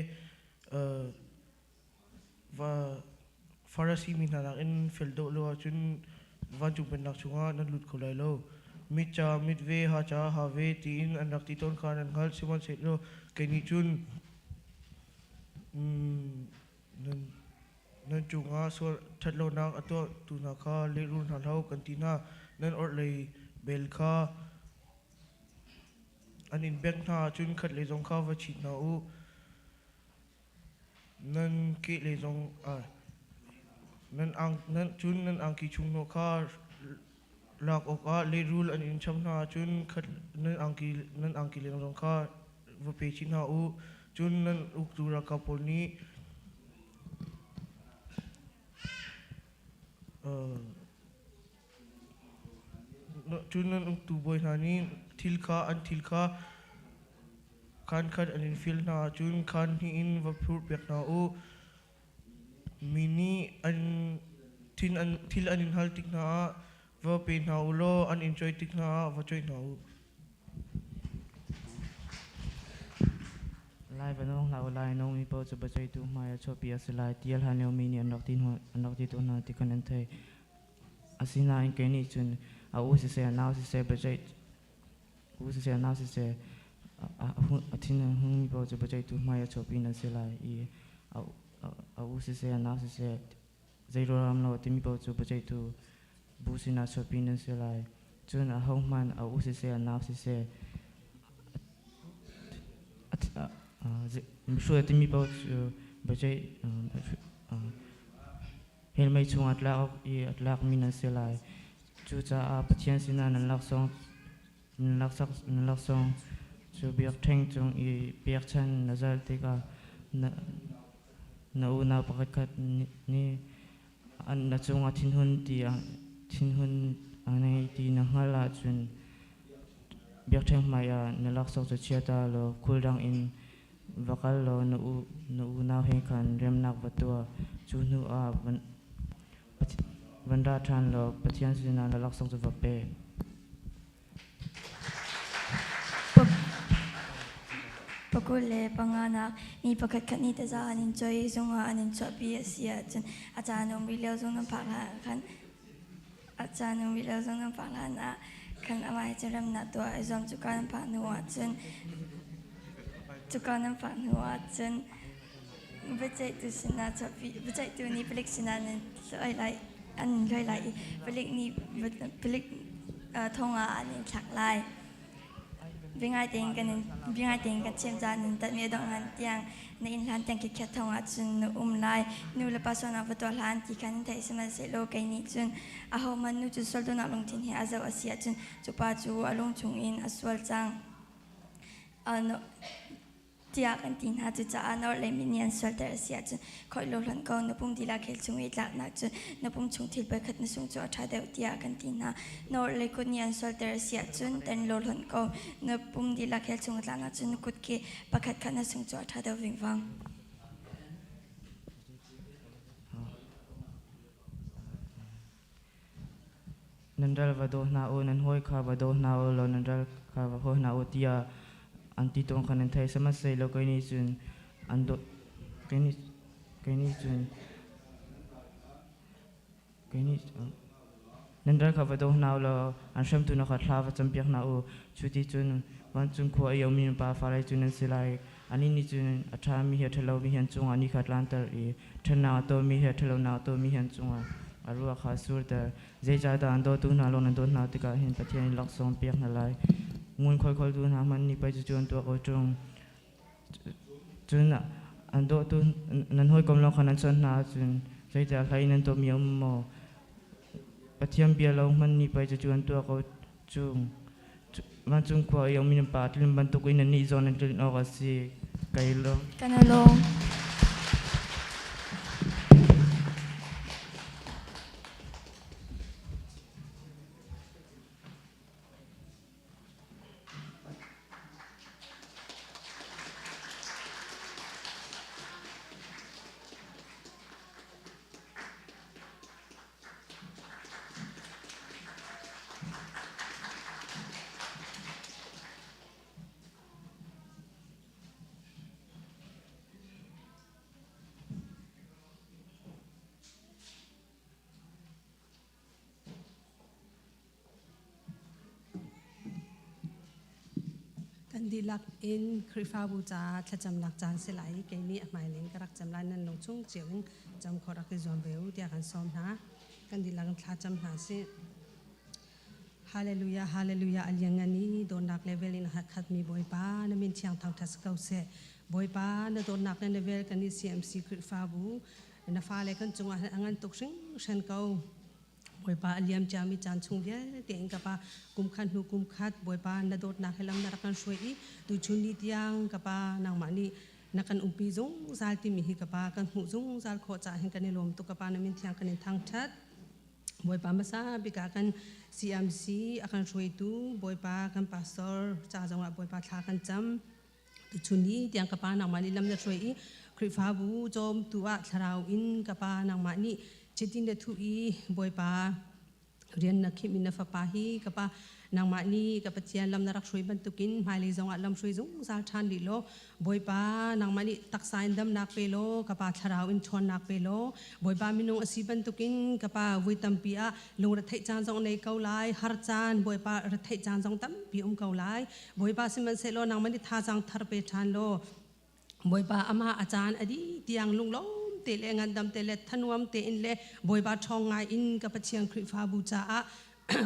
Farasi mi hna nakin fel deuh lo ahcun vancung pennak chungah nan lut kho lai lo. Mit ca mit ve, ha ca ha ve tiin an rak ti tawn kha nan hngalh. Sihmanhsehlaw kei nih cun nan Nan cungah sual ṭhatlonak a tuahtu hna kha lehrul hna hlah u kan ti hna. Nan orhlei bel kha an in bengh hna ahcun khatlei zong kha va chit hna u. Nan kehlei zong nan ang nan cun nan angki chunghnawh kha lak awkah lehrul an in cham hna ahcun khat nan angki nan angki leng zong kha va pe chih hna u. Cun nan uktu ralkap pawl nih cun nan uktu bawi hna nih thil kha an thil kha khaan khat an in fial hna ahcun khaan hnih in va phurhpiak hna u. Mi nih an thil an in hal tik hna ah va pe hna u law an in coih tik hna ah va coih hna u. Lai va nong hlah u lai nong mi paoh cu biaceihtu hmai ah chuahpi a si lai ti a hlan liomi nih an rak ti an rak ti tawn hna ti khan an theih. Asinain kei nih cun a u siseh a nau siseh biaceih u siseh a nau siseh a thin a hungmi paoh cu biaceihtu hmai ah chuahpi nan si lai i a u siseh a nau siseh zeiruaram lo a timi paoh cu biaceihtu bu sinah chuahpi nan si lai. Cun ahohmanh a u siseh a nau siseh mihruai a timi paoh cu biaceih hell mei chungah tlak awk i a tlakmi nan si lai. Cucaah Pathian sinah nan laksawng nan laksawng cu biakṭheng cung i pekchanh na zalh tikah na unau pakhatkhat nih Na cungah thinhun ti thinhun a ngei ti na hngalh ahcun biakṭheng hmaiah na laksawng cu chia ta law khuldang in va kal law na u na unau he khan remnak va tuah. Cu hnuah van ra ṭhan law Pathian sinah na laksawng cu va pe. Pakul le panganak mi pakhatkhat nih taza an in cawi i zung ah an in chuahpi a si ahcun a caan um rih lio zung nan phak hlan khan a caan um rih lio zung nan phak hlan ah khan amah he cun remnak tuah i zuam. Cuka nan phak hnu ahcun cuka nan phak hnu ahcun biaceihtu sinah chuahpi biaceihtu nih palik sinah nan hluai lai an hluai lai i palik nih palik thong ah an in thlak lai. Biangai tein kan in biangai tein kan chim caah nan tatmi a dongh hlan tiang na inn hlan tiang khitkhat thong ah cun na um lai. Nu le pa sualnak va tuah hlah an ti kha nan theih sihmanhsehlaw kei nih cun ahohmanh nu cu sual duhnak lungthin he a zoh a si ahcun cu pa cu a lung chungin a sual cang. Tiah kan ti hna. Cucaah na orhlei mi nih an sualter a si ahcun khoih law hlonh ko. Na pum dihlak khel chung i tlaknak cun na pum chung thil pakhat na sung cu a ṭha deuh tiah kan ti hna. Na orhlei kut nih an sualter a si ahcun tan law hlonh ko. Na pum dihlak khel chung i tlaknak cun na kut ke pakhat kha na sung cu a ṭha deuh vingvang. Nan ral va daw hna u, nan hawi kha va daw hna u law nan ral kha va haw hna u tiah an ti tawn kha nan thei. Sihmanhsehlaw kei nih cun an dawt kei nih kei nih cun kei nih nan ral kha va daw hna u law an hremtu hna kha thla va campiak hna u. Cu ti cun vancung khua i a ummi nan pa fale cu nan si lai. Anih nih cun a ṭhami he a ṭhalomi he an cungah ni kha a tlanter i ṭhatnak a tuahmi he ṭhalonak a tuahmi he an cungah a ruah kha a surter. Zeicahdah an dawtu hna lawng nan dawt hna tikah hin Pathian in laksawng pek hna lai. Ngunkhuai kholtu hna hmanh nih pei cucu an tuah ko ṭung. Cun an dawtu nan hawikom lawng kha nan chawnh hna ahcun zeitiah hlei nan tuahmi a um maw? Pathian bia lo hmanh nih pei cucu an tuah ko ṭung. Vancung khua i a ummi nan pa tlun bantukin nannih zong nan tlun awk a si. Kai lawm. Kan i lawm. Kan dihlak in Khrihfabu caah thlacamnak caan si lai i kei nih a hmailei in ka rak cam lai nan lung chung cio in cam khawh rak i zuam ve u tiah kan sawm hna. Kan dihlak in thla cam hna sih. Hallelujah, hallelujah, a lianngan i dawtnak le vel in a khatmi Bawipa, na min thiang thangṭhat si ko seh. Bawipa, na dawtnak le na vel kan i CMC Khrihfabu, na fale kan cungah a ngan tuk hringhran ko. Bawipa a liam ciami caan chung vialte in ka pa kum khat hnu kum khat Bawipa na dawtnak he lam na rak kan hruai i tuchun ni tiang ka pa nangmah nih na kan umpi zungzal timi hi ka pa kan hmuh zungzal khawh caah hin kan i lawm tuk ka pa na min thiang kan in thangṭhat. Bawipa hmasa bik ah kan CMC a kan hruaitu Bawipa kan pastor ca zongah Bawipa thla kan cam. Tuchun ni tiang ka pa nangmah nih lam na hruai i Khrihfabu cawmtu ah thlarau in ka pa nangmah nih chitin na thuh i Bawipa rian na khimh in na fapa hi ka pa nangmah nih ka Pathian lam na rak hruai bantukin hmailei zongah lam hruai zungzal ṭhan rih law Bawipa nangmah nih taksa in damnak pe law ka pa thlarau in ṭhawnnak pe law Bawipa minung a si bantukin ka pa vui tampi ah lungretheih caan zong nei ko lai har caan Bawipa retheih caan zong tampi um ko lai Bawipa sihmanhsehlaw nangmah nih thazaang thar pe ṭhan law Bawipa amah a caan a dih tiang lunglawm te le ngandam te le thanuam tein le Bawipa ṭhawng ngai in ka Pathian Khrihfabu caah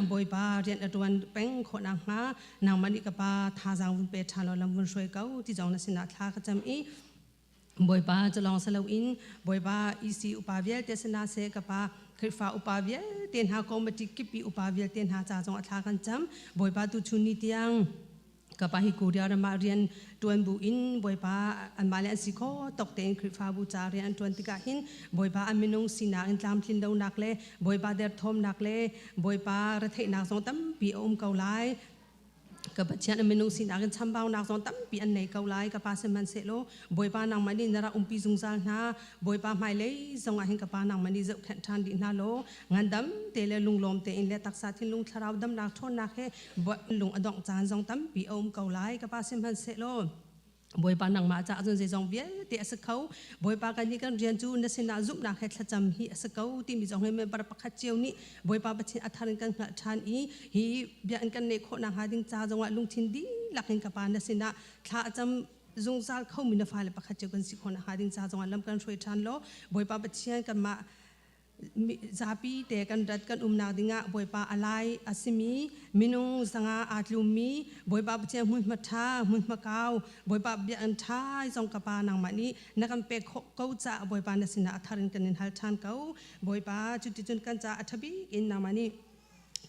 Bawipa rian a ṭuan peng khawh nakhnga nangmah nih ka Pa thazaang vun pe ṭhan law lam vun hruai ko ti zong na sinah thla ka cam i Bawipa cu lawng si loin Bawipa EC upa vialte sinah seh ka Pa Khrihfa upa vialte hna committee kipi upa vialte hna ca zong a thla kan cam Bawipa tu chun ni tiang. Kapa hi Korea ram ah rian ṭuan bu in Bawipa anmah le an si kho tawk tein Khrihfabu ca rian an ṭuan tikah hin Bawipa an minung sinak in tlamtlin lonak le Bawipa derthawmnak le Bawipa retheihnak zong tampi a um ko lai. Ka Pathian a minung sinak in chambaunak zong tampi an nei ko lai. Ka pa sihmanhsehlaw Bawipa nangmah nih na rak umpi zungzal hna. Bawipa hmailei zong ah hin ka pa nangmah nih zohkhenh ṭhan dih hna law ngandam te le lunglawm tein le taksa thinlung thlarau damnak ṭhawnnak he lung a dongh caan zong tampi a um ko lai. Ka pa sihmanhsehlaw Bawipa nangmah caah cun zeizong vialte a si kho. Bawipa kan nih kan rian cu na sinah zumhnak he thlacam hi a si ko timi zong hi member pakhat cio nih Bawipa Pathian a thar in kan hngalh ṭhan i hi bia in kan neih khawh nakhnga ding ca zongah lungthin dihlak in ka pa na sinah thla a cam zungzal khomi na fale pakhat cio kan si khawh nakhnga ding ca zongah lam kan hruai ṭhan law Bawipa Pathian kanmah zapi te kan rat kan umnak dingah Bawipa a lai a simi minung zanga aa tlummi Bawipa Pathian hmunhma ṭha hmunhma kau Bawipa bia an ṭha zong ka pa nangmah nih na kan pek khawh ko caah Bawipa na sinah a thar in kan in hal ṭhan ko. Bawipa cuticun kan caah a ṭha bik in nangmah nih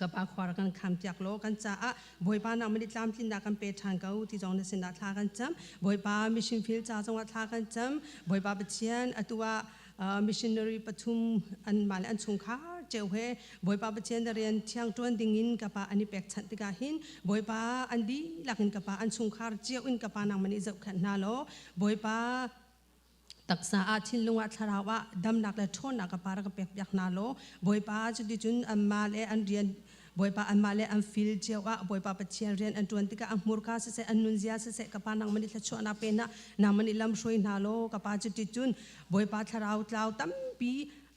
ka pa khua kan kham piak law kan caah Bawipa nangmah nih tlamtlinnak kan pe ṭhan ko ti zong na sinah thla kan cam. Bawipa mission field ca zongah thla kan cam. Bawipa Pathian atu ah missionary pathum an mah le an chungkhar ceu he Bawipa Pathian na rian thiang ṭuan dingin ka pa an i pekchanh tikah hin Bawipa an dihlak in ka pa an chungkhar cio in ka pa nangmah nih zohkhenh hna law Bawipa taksa ah thinlung ah thlarau ah damnak le ṭhawnnak ka pa rak ka pek piak hna law Bawipa cuticun anmah le an rian Bawipa anmah le an fil cio ah Bawipa Pathian rian an ṭuan tikah a hmurka siseh an nunzia siseh ka pa nangmah nih thluachuahnak pe hna nangmah nih lam hruai hna law ka pa cuticun Bawipa thlarau tlau tampi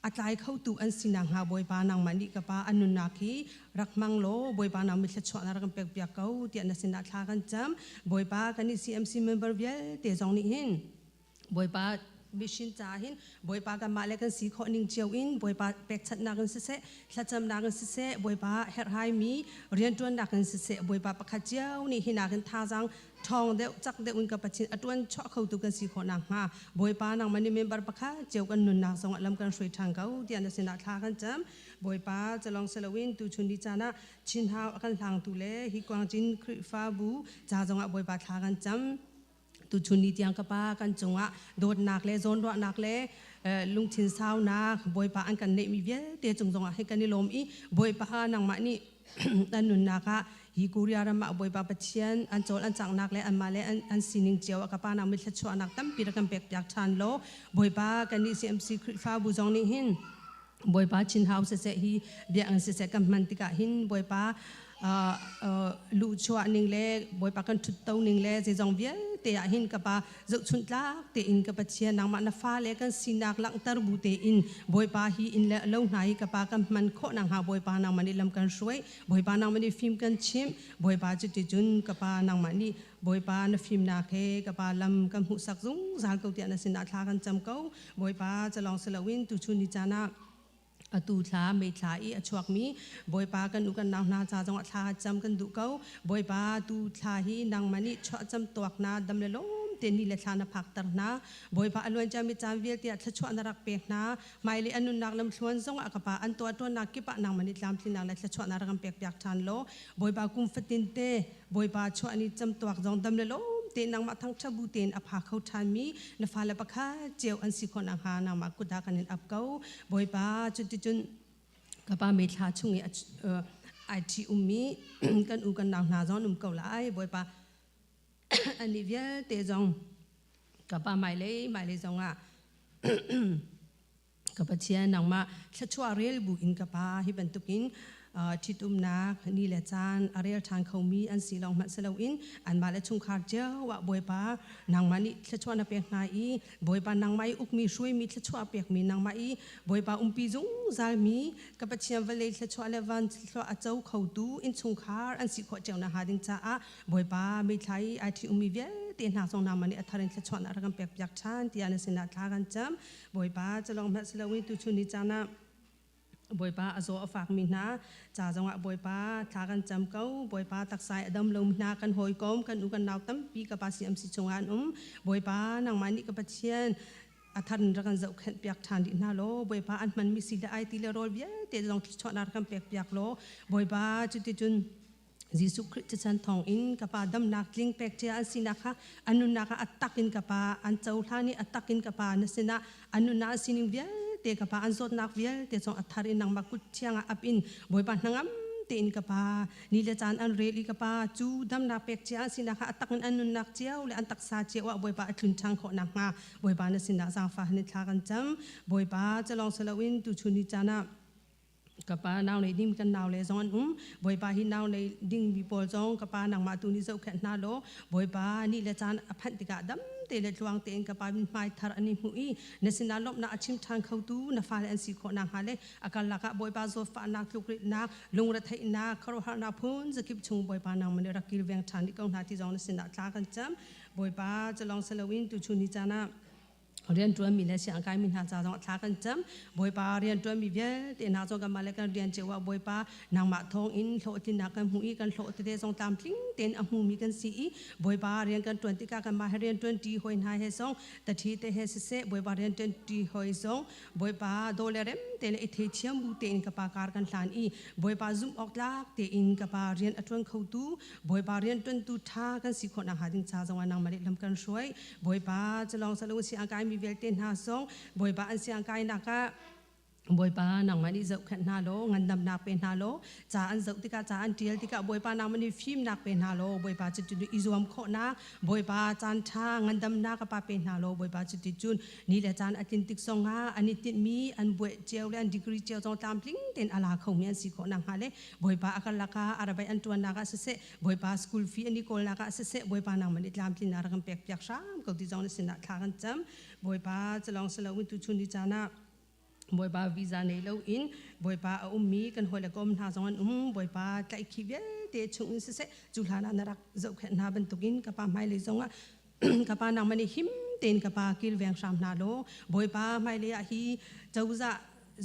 a tlai khotu an si nakhnga Bawipa nangmah nih ka pa an nunnak hi rak hmang law Bawipa nang mi thluachuahnak rak kan pek piak ko tiah na sinah thla kan cam. Bawipa kan i CMC member vialte zong nih hin Bawipa mission ca hin Bawipa kanmah le kan si khawh ning cio in Bawipa pekchanhnak in siseh thlacamnak in siseh Bawipa herhhai mi rianṭuannak in siseh Bawipa pakhat cio nih hi nakin thazaang ṭhawng deuh cak deuh in ka Pathian a ṭuan chuah khotu kan si khawh nakhnga Bawipa nangmah nih member pakhat cio kan nunnak zongah lam kan hruai ṭhan ko tiah na sinah thla kan cam. Bawipa calong siloin tuchun ni caan ah Chinhau a kan hlangtu le hi Kuangcin Khrihfabu ca zongah Bawipa thla kan cam. Tuchun ni tiang ka pa kan cungah dawtnak le zawnruahnak le lungthin saunak Bawipa an kan neihmi vialte cung zongah hi kan i lawm i Bawipa nangmah nih an nunnak ah hi Korea ram ah Bawipa Pathian an cawl an canghnak le anmah le an sining cio ah ka pa nang mit thluachuahnak tampi rak kan pek piak ṭhan law Bawipa kan nih CMC Khrihfabu zong nih hin Bawipa Chin House siseh hi biakinn siseh kan hman tikah hin Bawipa luhchuah ning le Bawipa kan ṭhutto ning le zeizong vialte ah hin ka pa zohchunh tlak tein ka Pathian nangmah na fale kan sinak langhter bu tein Bawipa hi inn le lo hna hi ka pa kan hman khawh nakhnga Bawipa nangmah nih lam kan hruai. Bawipa nangmah nih fim kan chimh. Bawipa cuticun ka pa nangmah nih Bawipa na fimnak he ka pa lam kan hmuhsak zungzal ko tiah na sinah thla kan cam ko. Bawipa calawng si loin tuchun ni caan ah atu thla May thla i a chuakmi Bawipa kan u kan nau hna ca zongah thla cam kan duh ko. Bawipa tu thla hi nangmah nih chuah cam tuak na dam le lawm te ni le thla na phakter hna. Bawipa a luan ciami caan vialte ah thluachuah na rak pek hna. Hmailei an nunnak lamthluan zongah ka pa an tuah ṭuannak kip ah nangmah nih tlamtlinnak le thluachuahnak rak kan pek piak ṭhan law Bawipa kum fatin te Bawipa chuah ni camtuak zong dam le lawm tein nangmah thangṭhat bu tein a pha kho ṭhanmi na fale pakhat cio an si khawh nakhnga nangmah kut ah kan in ap ko. Bawipa cuticun ka pa May thla chung i ai ṭhi ummi kan u kan nau hna zong an um ko lai. Bawipa annih vialte zong ka pa hmailei hmailei zongah Ka Pathian nangmah thluachuah rel bu in ka Pa hi bantukin ṭhitumnak ni le caan a rel ṭhan khomi an si lawng hmanh si loin anmah le chungkhar cio ah Bawipa nangmah nih thluachuah na pek hna i Bawipa nangmah i ukmi hruaimi thluachuah pekmi nangmah i Bawipa umpi zungzalmi ka Pathian vawlei thluachuah le van thluachuah a co khotu innchungkhar an si khawh cio nakhnga ding caah Bawipa mithla i ai ṭhi ummi vialte hna zong nangmah nih a thar in thluachuahnak rak kan pek piak ṭhan tiah na sinah thla kan cam. Bawipa calong hmanh si loin tuchun ni caan ah Bawipa a zaw a fakmi hna ca zongah Bawipa thla kan cam ko. Bawipa taksa i a dam lomi hna kan hawikom kan u kan nau tampi ka pa CMC chungah an um. Bawipa nangmah nih ka Pathian a thar in rak kan zohkhenh piak ṭhan dih hna law Bawipa an hmanmi si le ai ti le rawl vialte zong thluachuahnak rak kan pek piak law Bawipa cuticun. Jesuh Khrih thisen thawng in ka Pa damnak tling pek cia an sinak kha an nunnak ah a tak in ka Pa an cohlan i a tak in ka Pa na sinah an nunnak an sining vialte ka Pa an zawtnak vialte zong a thar in nangmah kut thiang ah ap in Bawipa hnangam tein ka Pa ni le caan an rel i ka Pa cu damnak pek cia an sinak kha a tak in an nunnak cio le an taksa cio ah Bawipa a tlun ṭhan khawh nakhnga Bawipa na sinah zaangfah in thla kan cam. Bawipa calawng si loin tuchun ni caan ah ka pa nau nei ding kan nau le zong an um. Bawipa, hi nau nei ding mi pawl zong ka pa nangmah tu nih zohkhenh hna law Bawipa, ni le caan a phanh tikah dam te le tluang tein ka pa min hmai thar an i hmuh i na sinah lawmhnak a chim ṭhan khotu na fale an si khawh nakhnga le a karlak ah Bawipa zawtfahnak, tlukritnak, lungretheihnak, khuaruahharnak phun zakip chung Bawipa nangmah nih rak kilveng ṭhan dih ko hna ti zong na sinah thla kan cam. Bawipa, culawng si loin tuchun ni caan ah rianṭuanmi le siangkaimi hna ca zong thla kan cam. Bawipa, rianṭuanmi vialte hna zong kanmah le kan rian cio ah Bawipa nangmah thawng in hlawhtlinnak kan hmu i kan hlawh tete zong tlamtling tein a hmumi kan si i Bawipa, rian kan ṭuan tikah kanmah he rianṭuan ṭi hawi hna he zong taṭhi te he siseh Bawipa, rianṭuan ṭi hawi zong Bawipa daw le rem te le i theithiam bu tein ka pa kar kan hlan i Bawipa zumh awk tlak tein ka pa rian a ṭuan khotu Bawipa rianṭuantu ṭha kan si khawh nakhnga ding ca zong ah nangmah nih lam kan hruai. Bawipa, culawng salung siangkai mi vialte hna zong Bawipa an siangkainak ah Bawipa nangmah nih zohkhenh hna law ngandamnak pe hna law ca an zoh tikah, ca an ṭial tikah Bawipa nangmah nih fimnak pe hna law Bawipa cuti i zuam khawhnak Bawipa caan ṭha ngandamnak a pa pe hna law Bawipa cuti cun ni le caan a tlin tik zongah an i tinhmi an buaih cio le an degree cio zong tlamtling tein a la khomi an si khawh nakhnga le Bawipa a karlak ah arabai an ṭuannak ah siseh Bawipa school fee an i kawlnak ah siseh Bawipa nangmah nih tlamtlinnak rak kan pek piak hram ko ti zong na sinah thla kan cam. Bawipa, culawng si loin tuchun ni caan ah Bawipa visa nei loin Bawipa a ummi kan hawi le kom hna zong an um. Bawipa, tlaihkhih vialte chung in siseh cu hlan ah na rak zohkhenh hna bantukin ka pa hmailei zongah ka pa nangmah nih him tein ka pa kilveng hram hna law Bawipa, hmailei ah hi cozah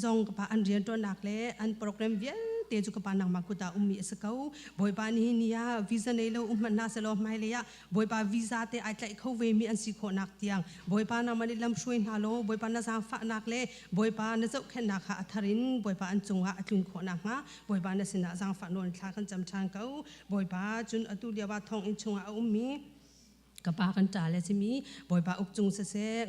zong ka pa an rianṭuannak le an program vialte cu ka pa nangmah kut ah ummi a si ko. Bawipa, nihin ni ah visa nei lo um hmanh hna selaw hmailei ah Bawipa visa te ai tlaih kho ve mi an si khawhnak tiang Bawipa nangmah nih lam hruai hna law Bawipa na zaangfahnak le Bawipa na zohkhenhnak kha a thar in Bawipa an cungah a tlun khawh nakhnga Bawipa na sinah zaangfah nawl thla kan cam ṭhan ko. Bawipa, cun atu lio ah thonginn chungah a ummi ka pa kan ṭa le simi Bawipa uk cung siseh,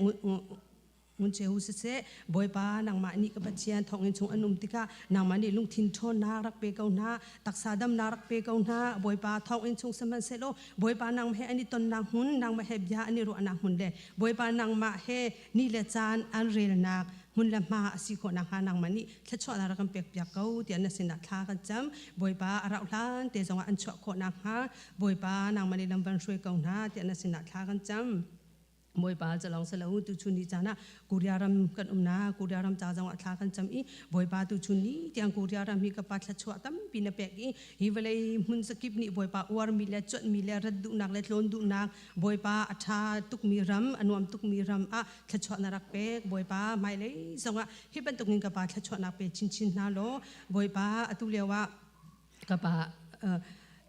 ngun cheu siseh Bawipa nangmah nih ka Pathian thonginn chung an um tikah nangmah nih lungthin ṭhawnnak rak pe ko hna, taksa damnak rak pe ko hna. Bawipa, thonginn chung sihmanhsehlaw Bawipa nangmah he an i tonnak hmun, nangmah he bia an i ruahnak hmun le Bawipa nangmah he ni le caan an relnak hmun le hma a si khawh nakhnga nangmah nih thluachuahnak rak kan pekpiak ko tiah na sinah thla kan cam. Bawipa, a rauh hlan te zongah an chuah khawh nakhnga Bawipa nangmah nih lam van hruai ko hna tiah na sinah thla kan cam. Bawipa calong selo tuchun ni caan ah Korea ram kan umnak Korea ram ca zong ah thla kan cam i Bawipa, tuchun ni tiang Korea ram hi ka pa thluachuah tampi na pek i hi vawlei hmun zakip nih Bawipa uarmi le cuanhmi le rat duhnak le tlawn duhnak Bawipa a ṭha tukmi ram, a nuam tukmi ram ah thluachuah na rak pek. Bawipa, hmailei zong ah hi bantuk in ka pa thluachuahnak pe chinchin hna law Bawipa, atu lio ah ka pa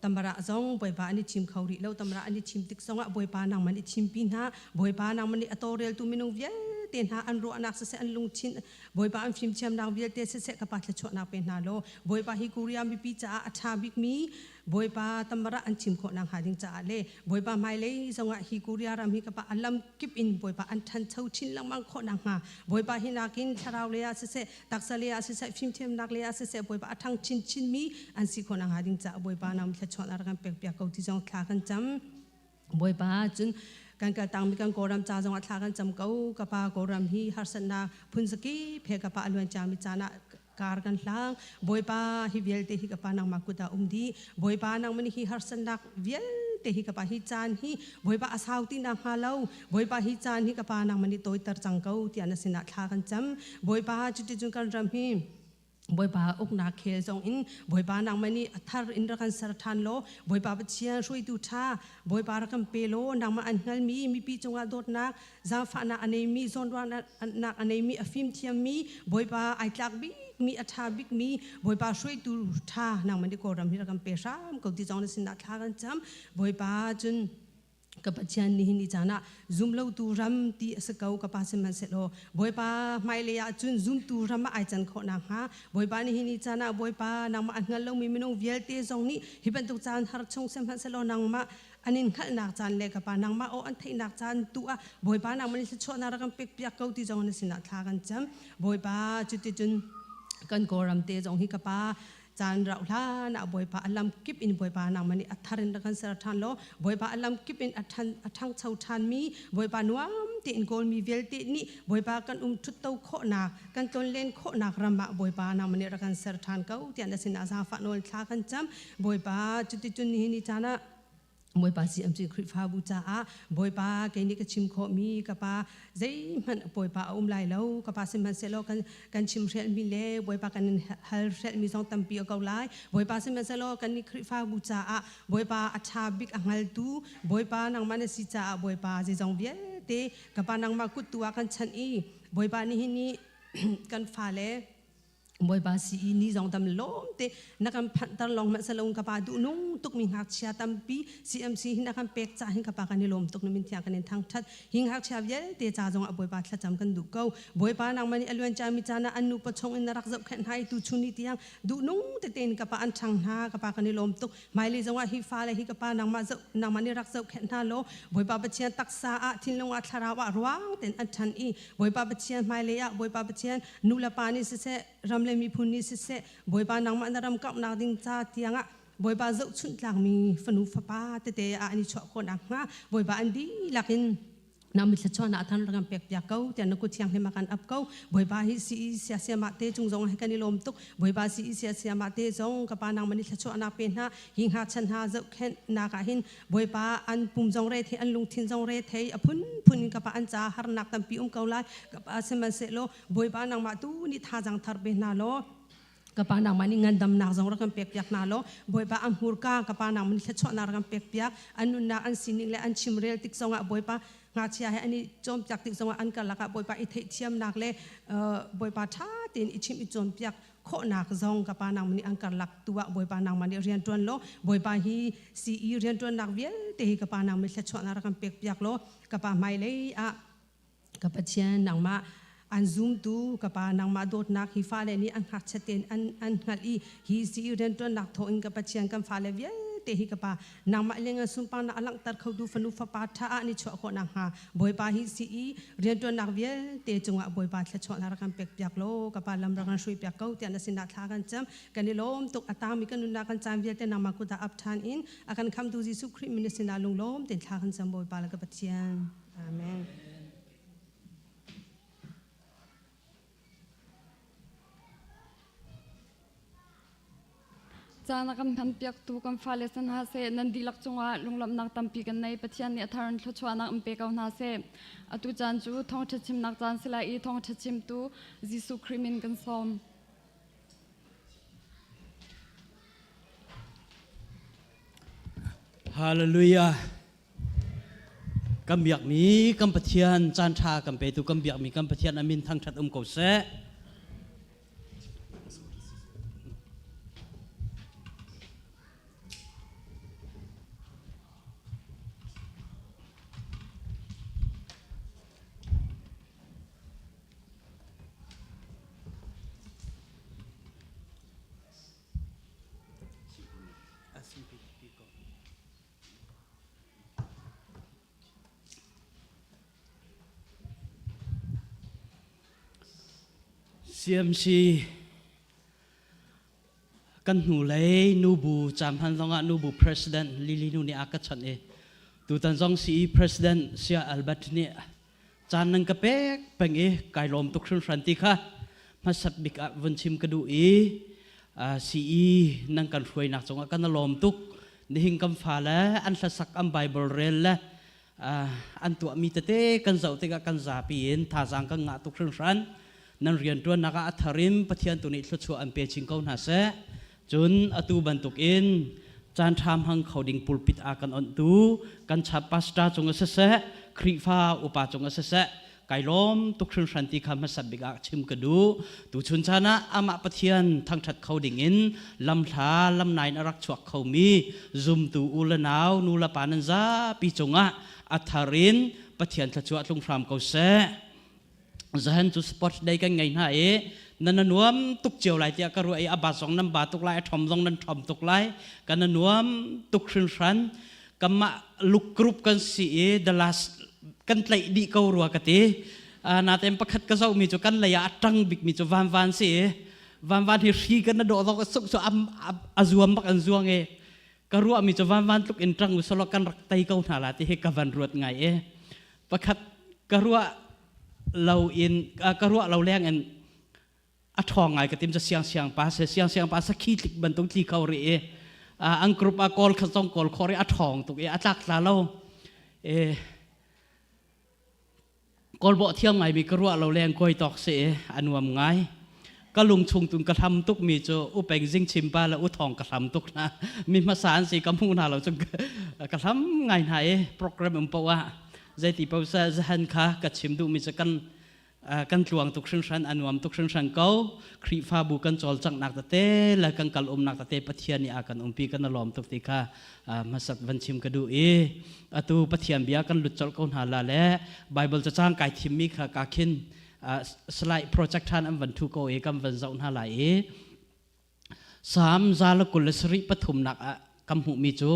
tamara zong Bawipa an i thim kho rih lo. Tamara an i thim tik zongah Bawipa nangmah nih thimpi hna. Bawipa nangmah nih a tawlreltu minung vialte hna an ruahnak siseh, an lungthin Bawipa an fimthiamnak vialte siseh ka pa thluachuahnak pe hna law Bawipa hi Korea mipi caah a ṭha bikmi Bawipa tamara an thim khawh nakhnga ding caah le Bawipa hmailei zongah hi Korea ram hi ka pa a lam kip in Bawipa an ṭhancho chin lengmang khawh nakhnga Bawipa hi nakin thlarau lei ah siseh, taksa lei ah siseh, fimthiamnak lei ah siseh Bawipa a ṭhang chinchin mi an si khawh nakhnga ding caah Bawipa nang thluachuahnak rak kan pekpiak ko ti zong thla kan cam. Bawipa, cun kan kal tangmi kan Kawlram ca zongah thla kan cam ko. Ka pa, Kawlram hi harsatnak phun zakip he ka pa a luan ciami caan ah kar kan hlang. Bawipa, hi vialte hi ka pa nangmah kut ah um dih. Bawipa, nangmah nih hi harsatnak vialte hi ka pa hi caan hi Bawipa a sau ti nakhnga lo Bawipa, hi caan hi ka pa nangmah nih tawiter cang ko tiah na sinah thla kan cam. Bawipa, cuticun kan ram hi Bawipa uknak khel zong in Bawipa nangmah nih a thar in rak kan ser ṭhan law Bawipa Pathian hruaitu ṭha Bawipa rak kan pe law nangmah an hngalmi mipi cungah dawtnak zaangfahnak a neimi, zawnruahnak a neimi, a fimthiammi Bawipa ai tlak bikmi, a ṭha bikmi Bawipa hruaitu ṭha nangmah nih Kawlram hi rak kan pe hram ko ti zong na sinah thla kan cam. Bawipa, cun Ka Pathian nihin ni caan ah zumlotu ram ti a si ko ka pa sihmanhsehlaw Bawipa hmailei ah cun zumtu ram ah ai can khawh nakhnga Bawipa nihin ni caan ah Bawipa nangmah a hngal lomi minung vialte zong nih hi bantuk caan har chung sihmanhsehlaw nangmah an in hngalhnak caan le ka pa nangmah aw an theihnak caan tu ah Bawipa nangmah nih thluachuahnak rak kan pek piak ko ti zong na sinah thla kan cam. Bawipa cuticun kan Kawlram te zong hi ka pa caan rauh hlan ah Bawipa a lam kip in Bawipa nangmah nih a thar in rak kan ser ṭhan law Bawipa a lam kip in a ṭhan a ṭhangcho ṭhanmi Bawipa nuam tein Kawlmi vialte nih Bawipa kan um ṭhutto khawhnak kan tlonlen khawhnak ram ah Bawipa nangmah nih rak kan ser ṭhan ko tiah na sinah zaangfah nawl thla kan cam. Bawipa cuticun nihin ni caan ah Bawipa CMC Khrihfabu caah Bawipa kei nih ka chim khawhmi ka pa zeihmanh Bawipa a um lai lo. Ka pa sihmanhsehlaw kan kan chim hrelhmi le Bawipa kan in hal hrelhmi zong tampi a ko lai. Bawipa sihmanhsehlaw kan nih Khrihfabu caah Bawipa a ṭha bik a hngaltu Bawipa nangmah na si caah Bawipa zeizong vialte ka pa nangmah kut tu ah kan chanh i Bawipa nihin ni kan fale Bawipa si i ni zong dam lawm te na kan phanhter lawng hmanh salong ka pa duh nung tuk mi ngakchia tampi CMC hi na kan pek ca hin ka pa kan i lawm tuk na min thiang kan in thangthat. Hi ngakchia vialte ca zong ah Bawipa thlacam kan duh ko. Bawipa nangmah nih a luan mi caan ah an nu pachong in na rak zohkhenh hna i tu chun ni tiang duh nung tete in ka pa an ṭhang hna. Ka pa kan i lawm tuk. Hmailei zong ah hi fale hi ka pa nangmah zoh nangmah nih rak zohkhenh hna law Bawipa Pathian taksa ah thinlung ah thlarau ah ruang tein an ṭhan i Bawipa Pathian hmailei ah Bawipa Pathian nu le pa nih siseh ram le miphun nih siseh Bawipa nangmah na ram kauhnak ding ca tiangah Bawipa zohchunh tlakmi fanu fapa tete ah an i chuah khawh nakhnga Bawipa an dihlak in na mithlachuan ah than kan pek piak ko tiah na kut thianghlim ah kan ap ko. Bawipa hi si sia siama te cung zong kan i lawm tuk. Bawipa si sia siama te zong ka pa nang mani thlachuah pe hna. Hi hnga chan hna zohkhenh nak ah hin Bawipa an pum zong re thei an lungthin zong re thei a phun phun in ka pa an ca harnak tampi um ko lai. Ka pa sihmanhsehlaw Bawipa nangmah tu nih thazang thar pe hna law ka pa nangmah nih ngandamnak zong rak kan pek piak hna law Bawipa a hmurka ka pa nangmah nih thluachuahnak rak kan pek piak. An nunnak an sining le an chimrel tik zongah Bawipa ngakchia he an i cawnpiak tik zongah an karlak ah Bawipa i theihthiamnak le Bawipa ṭha tein i chimh i cawnpiak khawhnak zong ka pa nangmah nih an karlak tu ah Bawipa nangmah nih rian ṭuan law Bawipa hi CE rian ṭuannak vialte hi ka pa nangmah nih thluachuahnak rak kan pek piak law ka pa hmailei ah ka Pathian nangmah an zumtu ka pa nangmah dawtnak hi fale nih an ngakchiat tein an an hngalh i hi si rianṭuannak thawngin ka Pathian kan fale vialte hi ka pa nangmah leng sunparnak a langhter khotu fanu fapa ṭha ah ni chuah khawh nakhnga Bawipa hi si i rianṭuannak vialte cungah Bawipa thluachuahnak rak kan pek piak law ka pa lam rak kan hrui piak ko tiah na sinah thla kan cam. Kan i lawm tuk. A tangmi kan nunnak kan caan vialte nangmah kut ah ap ṭhan in a kan khamtu Jesuh Khrih min na sinah lunglawm tein thla kan cam Bawipa le ka Pathian. Amen. Caan a kan hman piaktu kan fale san hna seh. Nan dihlak cungah lunglawmhnak tampi kan nei. Pathian nih a thar in thluachuahnak in pe ko hna seh. Atu caan cu thawngṭha chimnak caan si lai i thawngṭha chimtu Jesuh Khrih min kan sawm. Hallelujah. Kan biakmi kan Pathian caan ṭha kan petu kan biakmi kan Pathian a min thangṭhat um ko seh. CMC kan hnulei nubu caamhan zongah nubu president Lily nu nih a ka chawnh i tutan zong CE president Sia Albert nih caan nan ka pek peng i kai lawm tuk hringhran ti kha hmasat bik ah vun chim ka duh i CE nan kan hruainak cungah kan lawm tuk. Nihin kan fale an hlasak an Bible rel le an tuahmi tete kan zoh tikah kan zapi in thazaang kan ngah tuk hringhran. Nan rianṭuannak ah a thar in Pathian tu nih thluachuah an pe chin ko hna seh. Cun atu bantukin caan ṭha hmang kho ding pulpit a kan onhtu kan chap pastor cung ah siseh, Khrihfa upa cung ah siseh, Kai lawm tuk hringhran ti kha hmasat bik ah chim ka duh. Tuchun caan ah amah Pathian thangṭhat kho ding in lamhla lamnai in a rak chuak khomi zumtu u le nau nu le pa nan zapi cungah a thar in Pathian thluachuah tlung hram ko seh. Zahan cu sports day kan ngei hna i nan a nuam tuk cio lai tiah ka ruah i a ba zong nan ba tuk lai a ṭhom zong nan ṭhom tuk lai kan a nuam tuk hringhran kanmah luk group kan si i the last kan tlaih dih ko rua ka ti natein pakhat ka zohmi cu kan lei ah a ṭang bikmi cu van van si i van van hi hri kan na dawh zong suk cu a zuam bak an zuang i ka ruahmi cu van van tluk in ṭang usalaw kan rak tei ko hna la ti hi ka van ruat ngai i pakhat ka ruah lo in ka ruah lo leng in a ṭhawng ngai ka tim cu siang siang pa se siang siang pa sakhi tlik bantuk tli kho rih i an group a kawl kha zong kawl kho rih a ṭhawng tuk i a tlak tla lo e kawlbawh thiam ngai mi ka ruah lo leng koi tawk si i a nuam ngai ka lung chung tun ka hlam tuk mi cu upeng zing chim pa le u thong ka hlam tuk hna mi hmasa an si ka hmu hna lo cu ka hlam ngai hna i program um poah zeiti paoh sa zahan kha ka chim duh mi cu kan kan tluang tuk hringhran a nuam tuk hringhran ko Khrihfabu kan cawlcanghnak tete le kan kal umnak tete Pathian nih a kan umpi kan lawm tuk ti kha hmasat van chim ka duh i atu Pathian bia kan lut colh ko hna la le Bible cacang kai thimmi kha ka khin slide project than an van thu ko i kan van zoh hna lai i Salm 123 nak ah kan hmuhmi cu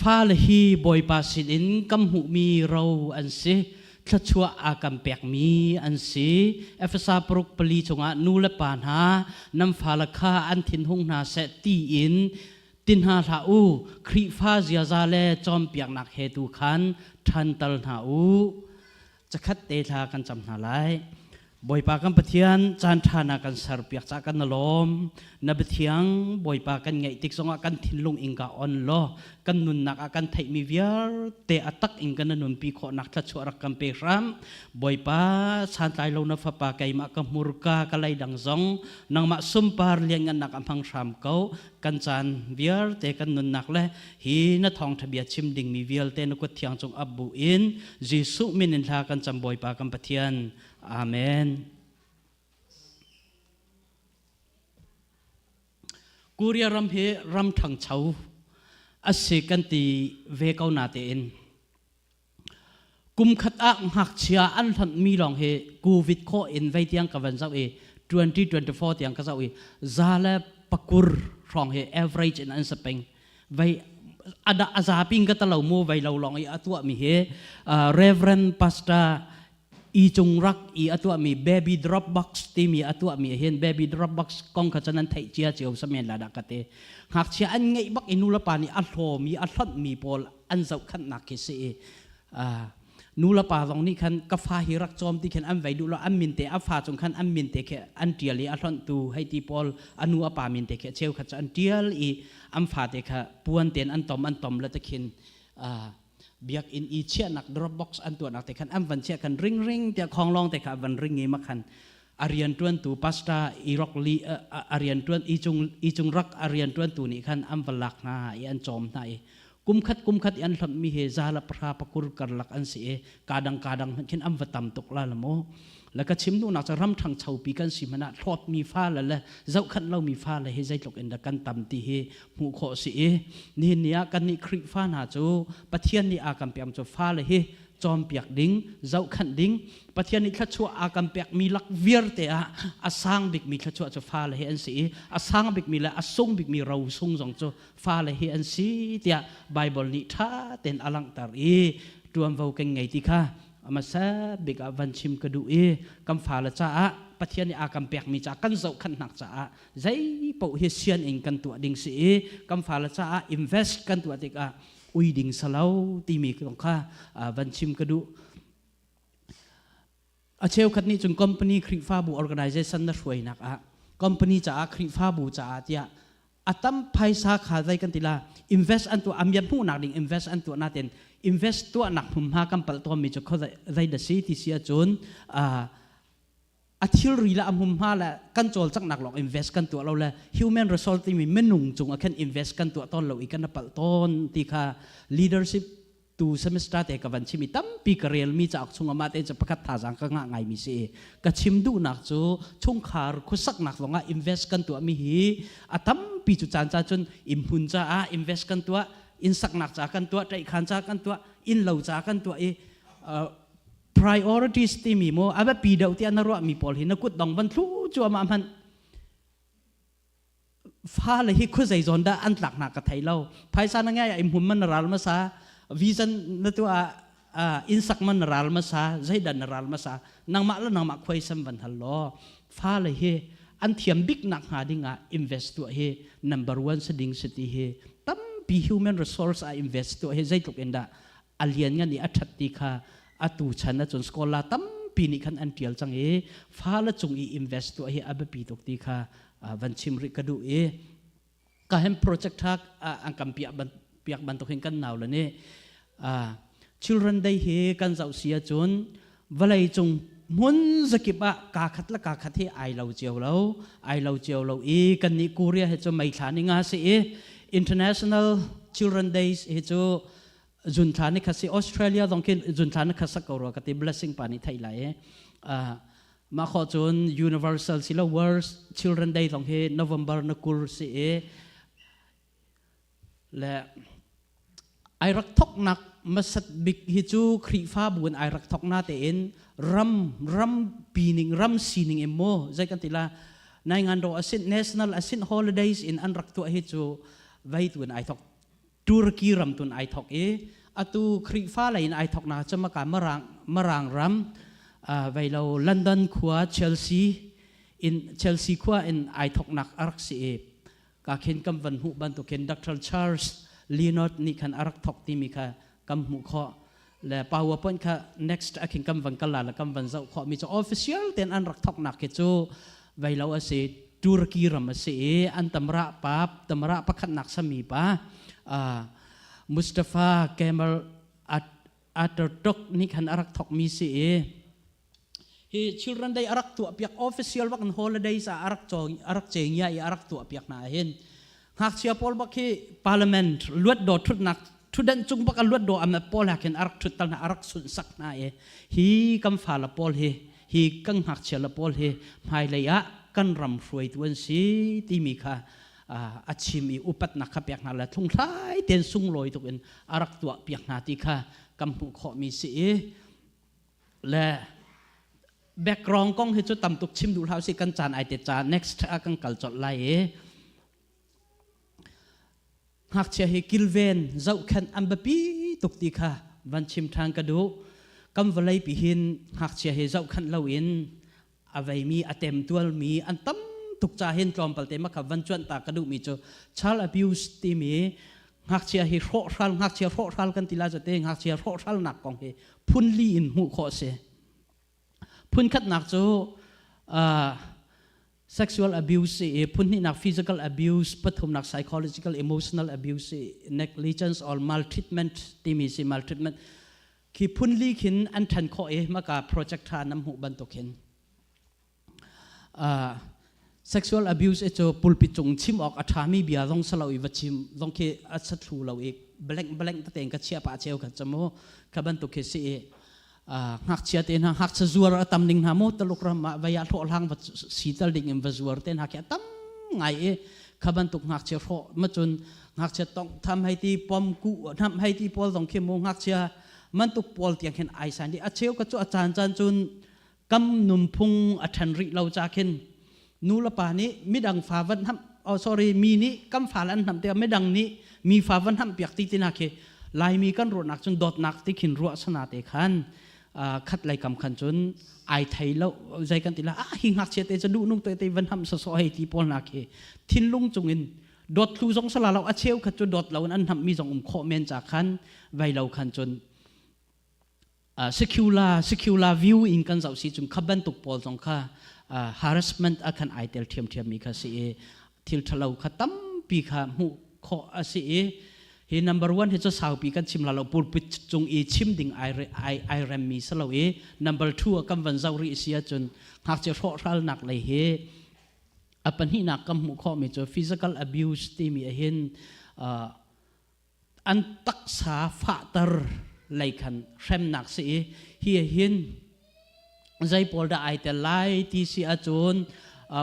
fale hi Bawipa sinin kan hmuhmi ro an si thluachuah a kan pekmi an si. Efesa paruk pali chungah nu le pa hna nan fale kha an thinhung hna seh tiin ti hna hlah u Khrihfa ziaza le cawnpiaknak he tu khan ṭhantal hna u. Cakhat te thla kan cam hna lai. Bawipa kan Pathian caan ṭha na kan serpiak ca kan na lawm. Na biathiang Bawipa kan ngaih tik zongah kan thinlung ingka on law kan nunnak ah kan theihmi vialte a tak in kan nunpi khawhnak thluachuah rak kan pe hram. Bawipa santlai lo na fapa keimah ka hmurka ka leidang zong nangmah sunpar lianngannak a hmang hram ko. Kan caan vialte kan nunnak le hi na thawngṭha bia chim dingmi vialte na kut thiang cung ap bu in Jesuh min in hla kan cam Bawipa kan Pathian. Amen. Korea ram hi ram ṭhangcho a si kan ti ve ko na tein kum khat ah ngakchia an hlonhmi lawng hi covid khawh in vei tiang ka van zoh i 2024 tiang ka zoh i za le pakur hrawng hi average in an sapeng vei ada azaping ka talo mu vei lo long i atua mi hi Reverend Pastor i cung rak i atua mi baby drop box timi atua mi hin baby drop box kong kha chan an theih cia cio samen la da ka te ngakchia an ngeih bak i nu le pa nih a hlawmi a hlonh mi pawl an zohkhanhnak khi si i nu le pa zong nih khan ka fa hi rak cawm ti khan an vei duh lo an min te a fa cung khan an min te khi an tial i a hlonhtu hei ti pawl a nu a pa min te khi a cheu khat cu an tial i an fa te kha puan ten an tom an tom le te khin biakinn i chiahnak drop box an tuahnak te khan an van chiah khan ring ring tiah khonglong te kha van ring i makhan a rian tuantu pastor i rok li a rian tuan i cung i cung rak a rian tuantu nih khan an va lak hna i an cawm hna i kumkhat kumkhat i an hlonhmi hi za la pahra pakur karlak an si i kadang kadang hmanh khin an va tam tuk la la mu la ka chim duhnak cu ram ṭhangchopi kan si hmanh ah hlawtmi fa le le zohkhanh lomi fa le hi zeitluk in dah kan tam ti hi hmuh khawh si i nihin ni ah kannih Khrihfa hna cu Pathian nih aa kan pek cu fa le hi cawnpiak ding zohkhanh ding Pathian nih thluachuah aa kan pekmi lak vialte ah a sang bikmi thluachuah cu fale hi an si i a sang bikmi le a sung bikmi ro sung zong cu fale hi an si tiah Bible nih ṭha tein a langhter i ṭuanvo kan ngei ti kha hmasa bik ah van chim ka duh i kan fale caah Pathian nih aa kan pekmi caah kan zohkhanhnak caah zei paoh hi sian in kan tuah ding si i kan fale caah invest kan tuah tikah ui ding salo timi kong kha van chim ka duh. A cheukhat nih cun company Khrihfabu organization na hruainak ah company caah Khrihfabu caah tiah a tam phaisa kha zei kan ti la invest an tuah amiat hmuhnak ding invest an tuah natin invest tuahnak hmunhma kan palh tawnmi cu kho zei da si ti si ahcun a thilri le a hmunhma le kan cawlcanghnak lawng invest kan tuah lo le human resource timi minung cung ah khan invest kan tuah tawn lo i kan palh tawn ti kha leadership. Tu semester te ka van chim i tampi ka relmi cauk chung ah mah te cu pakhat thazaang ka ngah ngaimi si. Ka chim duhnak cu chungkhar khuasaknak zongah invest kan tuahmi hi a tampi cu caan ca cun inn caah invest kan tuah, inn saknak caah kan tuah, ṭaihkhan caah kan tuah, innlo caah kan tuah i priorities timi mu a biapi deuh tiah na ruahmi pawl hi na kut dong van thlu cuahmah hmanh fale hi khuazei zawn dah an tlak hna ka thei lo. Phaisa na ngai ah hmun man na ral hmasa, vision na tuah ah inn sak man na ral hmasa, zeidah na ral hmasa, nangmah le nangmah khuaisam van hal law fale hi an thiam bik nak hnga ding ah invest tuah hi number one si ding si ti hi tampi human resource ah invest tuah hi zeitluk in dah a lian ngan i a ṭhat ti kha atu chan ahcun scholar tampi nih khan an ṭial cang i fale cung i invest tuah hi a biapi tuk ti kha van chim rih ka duh i ka hem project tha an kan piak ban piak bantuk hin kan nau le nih Children Day hi kan zoh si ahcun vawlei cung hmun zakip ah kaa khat le kaa khat hi ai lo cio lo, ai lo cio lo i kan nih Korea hi cu May thla ni nga si i International Children Days hi cu zun thla ni kha si. Australia zong khin zun thla ni kha sak ko rua ka ti, blessing pa nih theih lai i mah khawh cun Universal si lo World Children Day zong hi November na 20 si i le ai rak thoknak masat bik hi cu Khrihfabu in ai rak thok na tein ram ram pi ning ram sining em mo zei kan ti la nai ngan ro asin national asin holidays in an rak tuah hi cu vai tuan ai thok Turkey ram tun ai thok i atu Khrihfa lei in ai thok na cu maka Marang Marang ram vai lo London khua Chelsea in Chelsea khua in ai thoknak a rak si i ka khin kam van hmuh bantukin Dr. Charles Leonard nih khan a rak thok timi kha kam hmuh khawh le PowerPoint kha next a khin kam van kal la le kam van zoh khawh mi cu official ten an rak thoknak khi cu vei lo a si. Turkey ram a si i an tamra pa tamra pakhatnak sami pa Mustafa Kemal Atatürk nih khan a rak thok mi si i hi Children Day a rak tuah piak official bak in holidays ah a rak cawng a rak chengya i a rak tuah piak hna hin ngakchia pawl bak hi parliament luat do thutnak thutdan cung bak a luat do am pawl ha khin a rak thut tal hna, a rak sunh sak hna i hi kam fa la pawl hi hi kan ngakchia la pawl hi hmailei ah kan ram hruaitu an si timi kha a chim i upatnak kha pek hna le thlungthlai ten sunglawi tuk in a rak tuah piak hna ti kha kan hmuh khawhmi si i le background kong hi cu tam tuk chim duh hlah si, kan caan ai te ca next ah kan kal colh lai i ngakchia hi kilven zohkhenh an biapi tuk ti kha van chim ṭhan ka duh. Kan vawlei pi hin ngakchia hi zohkhenh loin a veimi a temtualmi an tam tuk ca hin tlawmpal te makha van cuanh ta ka duhmi cu child abuse timi ngakchia hi hrawhhral, ngakchia hrawhhral kan ti la te ngakchia hrawhhralnak kong hi phun li in hmuh khawh a si. Phun khatnak cu sexual abuse i phun hnihnak physical abuse, pathumnak psychological emotional abuse, negligence or maltreatment timi si. Maltreatment khi phun li khin an ṭhen khawh i maka project ṭha nam hmuh bantuk hin sexual abuse cu pulpit cung chim awk a ṭhami bia zong salo i va chim zong khi a sathlu lo i blank blank tete ka chia pa cheu kha chamu kha bantuk khi si i ngakchia te hna ngakchia zuar a tam ning hna mu Taluk ram ah vaya hlawh hlang va si tal ding in va zuar te hna khi a tam ngai i kha bantuk ngakchia hrawh ma cun ngakchia tong tham hei ti pom ku hnam hei ti pawl zong khi mu ngakchia mantuk pawl tiang khin ai san di a cheu ka chu a caan caan cun kam nunphung a ṭhen rih lo cha khin nu le pa nih midang fa van ham, oh sorry, mi nih kam fa an hnam tikah midang nih mi fa van ham piak ti tina khi Laimi kan ruahnak cun dawtnak ti khin ruah sana te khan khat lei kam khan cun ai thei lo zei kan ti la ah hi ngakchia te cu duh nung te te van ham so so hei ti pawl na khi thinlung cungin dawt thlu zong sala lo a cheu khat cu dawt lo in an hnam mi zong um khawh men cha khan vai lo khan cun secular secular view in kan zoh si cun kha bantuk pawl zong kha harassment a khan ai tel ṭhiamṭhiam mi kha si i thil ṭhalo kha tampi kha hmuh khawh a si i hi number one hi cu saupi kan chim la lo, pulpit cung i chim ding ai ai ai rem mi si lo i number two a kan van zoh rih si ahcun ngakchia hrawhhralnak lei hi a pahnihnak kan hmuh khawh mi cu physical abuse timi ahin. An taksa fahter lei khan hremnak si i hi hin zei pawl dah ai tel lai ti si ahcun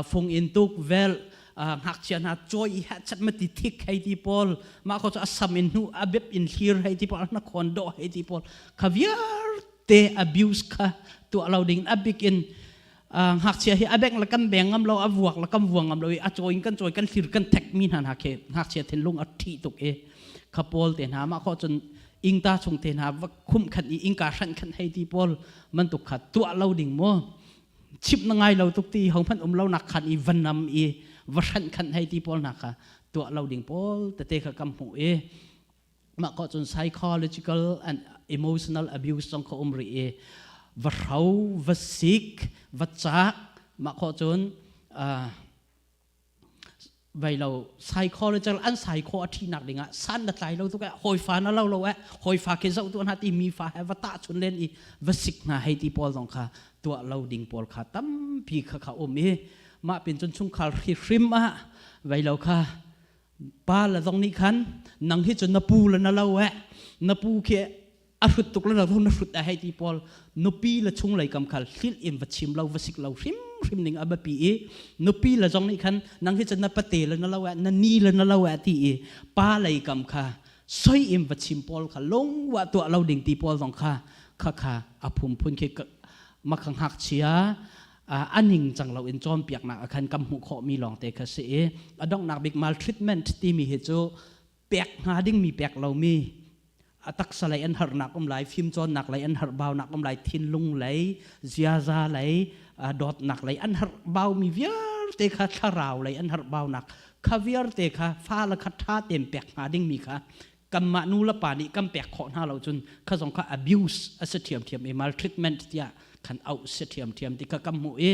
fung in tuk vel ngakchia hna cawi i hachat mati thik hei ti pawl mah ko cu a sam in hnu a bep in hlir hei ti pawl na khawn dawh hei ti pawl kha vialte abuse kha tuah lo ding a bik in ngakchia hi a beng le kan beng ngam lo a vuak le kan vuang ngam lo i a cawi in kan cawi kan hlir kan thek mi hna hna khi ngakchia thinlung a ṭhi tuk i kha pawl te hna mah kho cun ingta chung te hna va khum khan i ingka hran khan hei ti pawl man tuk kha tuah lo ding mu chimh na ngai lo tuk ti ho hmanh um lo nak khan i van nam i va hran khan hei ti pawl hna kha tuah lo ding pawl tete kha kam hmuh i mah ko cun psychological and emotional abuse zong kha um rih i va hro va sik va cak mah ko cun vai lo psychological an psycho a ṭhinak dingah san na tlai lo tuk eh hawi fa na lo lo eh hawi fa khi zoh tu hna ti mi fa he va tah chun len i va sik hna hei ti pawl zong kha tuah lo ding pawl kha tampi kha kha um i mah pin cun chungkhar hri hrim ah vai lo kha pa le zong nih khan nang hi cun na pu le na lo eh na pu khi a hrut tuk le na hrut a hei ti pawl nupi le chung lei kam khal hlil in va chim lo va sik lo hrim hrim ning a biapi i nupi le zong nih khan nang hi cun na pate le na lo eh na ni le na lo eh ti i pa lei kam kha soi in va chim pawl kha lung wa tuah lo ding ti pawl zong kha kha kha a phunphun khi makhang ngakchia aning cang lo in cawnpiaknak a khan kam hmuh khawh mi lawng te kha si i a donghnak bik maltreatment timi hi cu pek hnga dingmi pek lomi a taksa lei an harnak um lai fimcawnnak lei an harbaunak um lai thinlung lei ziaza lei dawtnak lei an harbaumi vialte kha thlarau lei an harbaunak kha vialte kha fa le kha ṭha tein pek hnga dingmi kha kanmah nu le pa nih kan pek khawh hna lo cun kha zong kha abuse a si ṭhiamṭhiam i maltreatment tiah khan auh si ṭhiamṭhiam ti kha kan hmuh i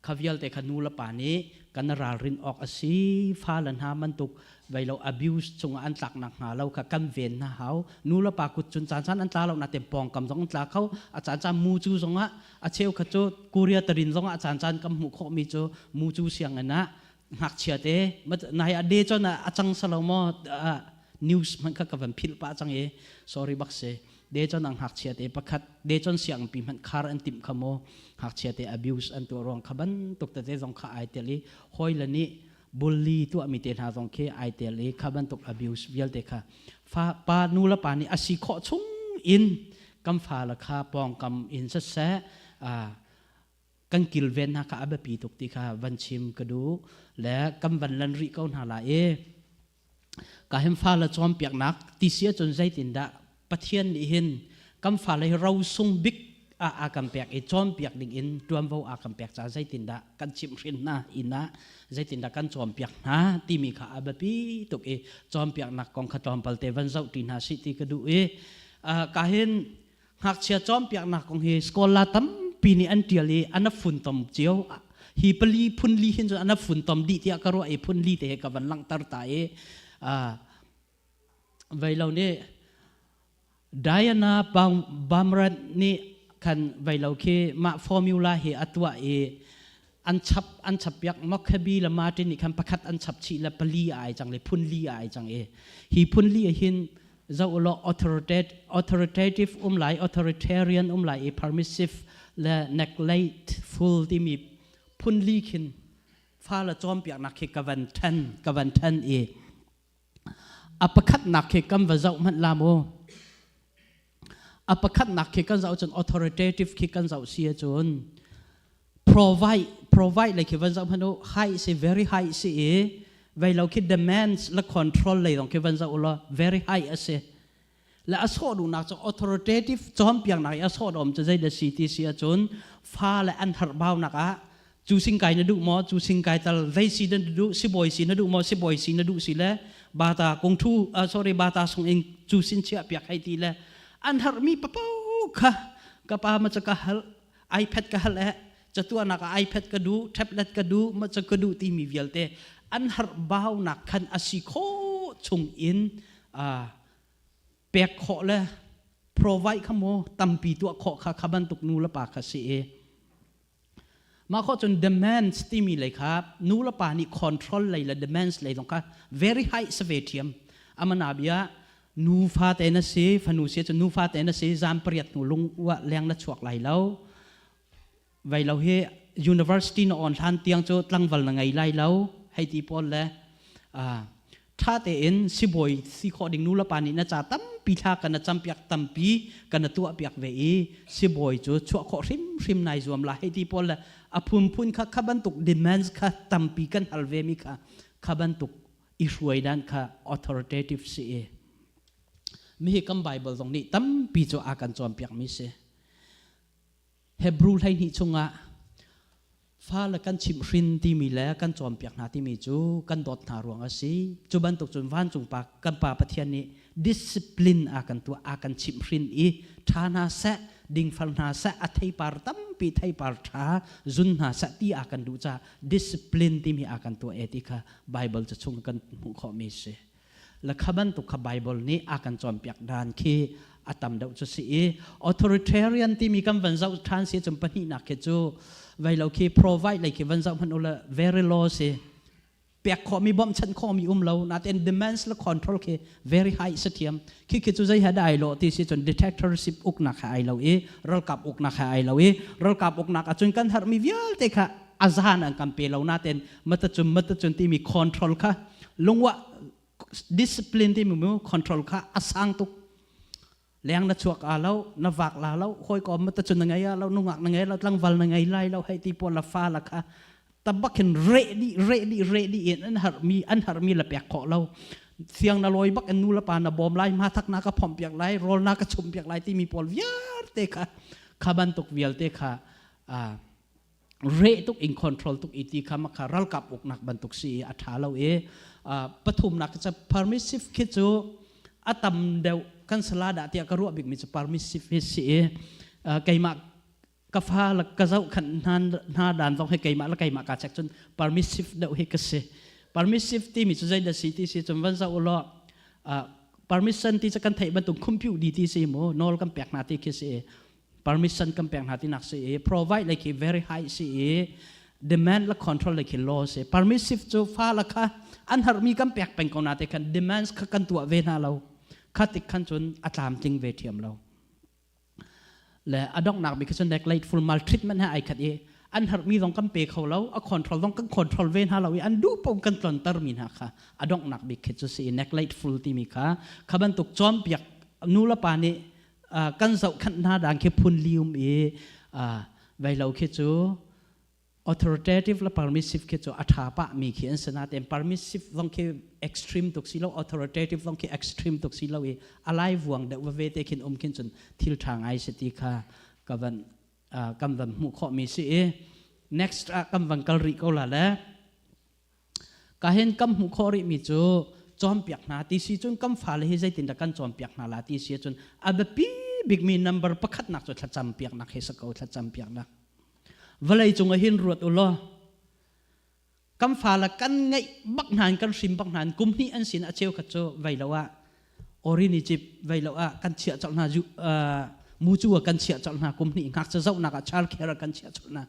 kha vialte kha nu le pa nih kan ralrin awk a si fa le hna bantuk vei lo abuse cungah an tlak nak hnga lo kha kan ven hna hau nu le pa kut cun caan caan an tla lo na te pawng kam zong an tla kho a caan caan mu cu zongah a cheu kha cu Korea tarin zongah a caan caan kam hmuh khawh mi cu mu cu sianginn ah ngakchia te nai a de chon a chang salo mo news man kha ka van philh pa chang e sorry bak se de chon ang ngakchia te pakhat de chon siang pi man khar an tim kha mo ngakchia te abuse an tu ruang kha ban tuk te te zong kha ai tel i hoi la ni bully tu ami te hna zong khi ai tel i kha bantuk abuse vialte kha fa pa nu la pa ni asi kho chung in kam fa la kha pong kam in sa se a Kan kilven hna kha a biapi tuk ti kha van chim ka duh le kan van lan rih ko hna lai i ka hin fale cawnpiaknak ti si ahcun zeitindah Pathian nih hin kan fale hi rosung bik ah a kan pek i cawnpiak ding in ṭuanvo a kan pek caah zeitindah kan chimhhrin hna inn ah zeitindah kan cawnpiak hna timi kha a biapi tuk i cawnpiaknak kong kha tlawmpal te van zoh ṭi hna sih ti ka duh i ka hin Ngakchia cawnpiaknak kong hi scholar tampi nih an ṭial i an funtom cio. Hi pali phun li hin cun an funtom dih tiah ka ruah i phun li te he ka van langhter ta i vei lo nih Diana Baumrind nih khan vei lo khi mah formula hi a tuah i an chap an chap piak Mokhabi le Martin nih khan pakhat an chap chih le pali ai cang le phun li ai cang i hi phun li hin zoh ulaw authoritative um lai authoritarian um lai i permissive le neglectful timi phun li khin fa le cawnpiaknak khi ka van ṭhen ka van ṭhen i a pakhatnak khi kan va zoh hmanh la mu a pakhatnak khi kan zoh cun authoritative khi kan zoh si ahcun provide provide lei khi van zoh hmanh u high si very high si i vei lo khi demands le control lei dong khi van zoh ulaw very high a si le a sawh duhnak cu authoritative cawnpiaknak i a sawh dawm cu zei da si ti si ahcun fa le an harhbaunak ah cu singkai na duh maw cu singkai tal zei si na duh sibawi si na duh maw sibawi si na duh si le bata kungthu uh, sorry bata sung in cu sin chiah piak hei ti le an harmi papo kha ka pa ma cha ka hal iPad ka hal eh catuahnak ah iPad ka duh tablet ka duh ma cha ka duh timi vialte an harhbaunak khan asi kho chung in uh, pek khawh le provide kha mu tampi tuah khawh kha kha bantuk nu le pa kha si i Mah khawh cun demands timi lei kha nu le pa nih control lei le demands lei zong kha very high sa ve ṭhiam. Amana bia nu fa te na si fanu si cu nu fa te na si zan pariat hnu lung wa leng na chuak lai lo. Vai lo hi university na on hlan tiang cu tlangval na ngei lai lo hei ti pawl le tha tein sibawi si khawh ding nu le pa nih na ca tampi thla kan na campiak tampi kan na tuah piak ve i sibawi cu chuah khawh hrimhrim nai zuam la hei ti pawl le a phunphun kha kha bantuk demands kha tampi kan hal ve mi kha kha bantuk i hruai dan kha authoritative si i mi hi kan Bible zong nih tampi cu a kan cawnpiak mi si. Hebrew 12 chungah fale kan chimhhrin timi le kan cawnpiak hna timi cu kan dawt hna ruang a si. Cu bantuk cun vancung pa kan Pa Pathian nih discipline a kan tuah, a kan chimhhrin i ṭha hna seh, dingfal hna seh, a theipar tampi theipar ṭha zun hna seh ti a kan duh caah discipline timi a kan tuah e ti kha Bible ca chung kan hmuh khawhmi si. La kha bantuk kha Bible nih a kan cawnpiak dan khi a tam deuh cu si i authoritarian timi kan van zoh ṭhan si cun pahnihnak khi cu vei lo khi provide lei khi van zoh hmanh ula very low si pek khawhmi bawmhchanh khawhmi um lo natin demands le control khi very high si thiam khi khi cu zei he dah ai lo ti si cun dictatorship uknak he ai lo i ralkap uknak he ai lo i ralkap uknak ahcun kan herhmi vialte kha azan an kan pe lo natin matacun matacun timi control kha lungwa discipline timi mu control kha a sang tuk leng na chuak a lo na vak la lo hoi ko matacun na ngei a lo nungak na ngei lo tlangval na ngei lai lo hei ti pawl la fa la kha tabakin re di re di re di in an har mi an har mi la pek kho lo siang na loi bak in nu la pa na bom lai ma thak na ka phom piak lai rol na ka chum piak lai timi pawl vialte kha kha bantuk vialte kha a re tuk in control tuk i ti kha makha ralkap uknak bantuk si i a ṭha lo i pathumnak cu permissive khi cu a tam deuh kan sala dah tiah ka ruah bikmi cu permissive hi si i keimah ka fa la ka zoh khan hna dan zong hi keimah la keimah ka check cun permissive deuh hi ka si. Permissive timi cu zei dah si ti si cun van zoh ulaw permission ti cu kan theih bantuk khumpiu di ti si mu nawl kan pek hna ti khi si. Permission kan pek hna tinak si i provide lei khi very high si i demand le control lei khi low si. Permissive cu fa la kha an harmi kan pek peng ko na te khan demands kha kan tuah ve hna lo kha tik khan cun a tlamtling ve thiam lo. Le a donghnak bik cun neglectful maltreatment he ai khat i an harmi zong kan pe kho lo, a control zong kan control ve hna lo i an duh paoh kan tlonter mi hna kha a donghnak bik khi cu si i neglectful timi kha kha bantuk cawnpiak nu le pa nih kan zohkhenh hna dan khi phun lium i vei lo khi cu authoritative le permissive khi cu a ṭha pah mi khi an si nain permissive zong khi extreme tuk si lo, authoritative zong khi extreme tuk si lo i a lai vuang deuh veve te khin um khin cun thil ṭha ngai si ti kha ka van kan van hmuh khawh mi si i next ah kan van kal rih ko la le Ka hin kam hmuh khawh rihmi cu cawnpiak hna ti si cun kam fale hi zeitindah kan cawnpiak hna la ti si ahcun a biapi bikmi number pakhatnak cu thlacam piaknak hi si ko. Thlacam piaknak. Vawlei cung ah hin ruat u law kan fale kan ngeih bak hna in kan hrim bak hna in kum hnih an sin a cheukhat cu vei lo ah orini cip vei lo ah kan chiah colh hna, mucu ah kan chiah colh hna, kum hnih ngakchia zohnak ah child care ah kan chiah colh hna.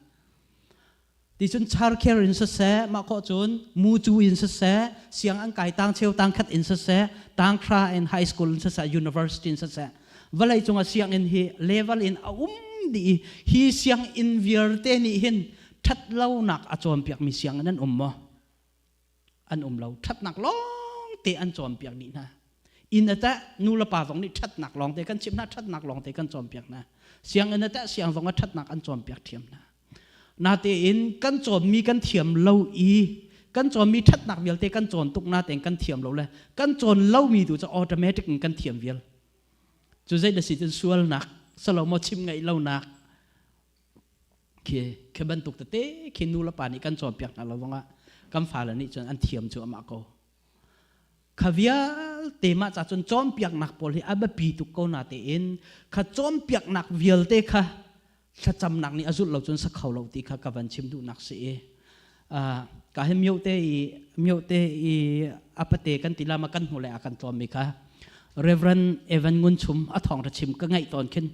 Ticun childcare in siseh, mah khawh cun mucu in siseh, siang an kai tang cheu tang khat in siseh, tang thra in high school in siseh, university in siseh, vawlei cungah sianginn hi level in a um dih i hi sianginn vialte nih hin ṭhatlonak a cawnpiakmi sianginn an um maw? An um lo. Ṭhatnak lawng te an cawnpiak dih hna. Inn a teh nu le pa zong nih ṭhatnak lawng te kan chimh hna, ṭhatnak lawng te kan cawnpiak hna. Sianginn a teh siang zong ah ṭhatnak an cawnpiak ṭhiam hna. Natein kan cawnmi kan thiam lo i kan cawnmi ṭhatnak vialte kan cawn tuk natein kan thiam lo le kan cawn lomi tu cu automatic in kan thiam vial. Cu zei da si cun sualnak salomo chim ngaih lonak khi khi bantuk tete khi nu le pa nih kan cawnpiak hna lo zongah kan fale nih cun an thiam cu amah ko. Kha vialte mah ca cun cawnpiaknak pawl hi a biapi tuk ko natein kha cawnpiaknak vialte kha thlacamnak nih a zulh lo cun sa kho lo ti kha ka van chim duhnak si i ka hi miote i miote i apate kan ti lama kan hnu le a kan tlawm mi kha Reverend Evan Ngun Chum a thawng ra chim ka ngaih tawn khin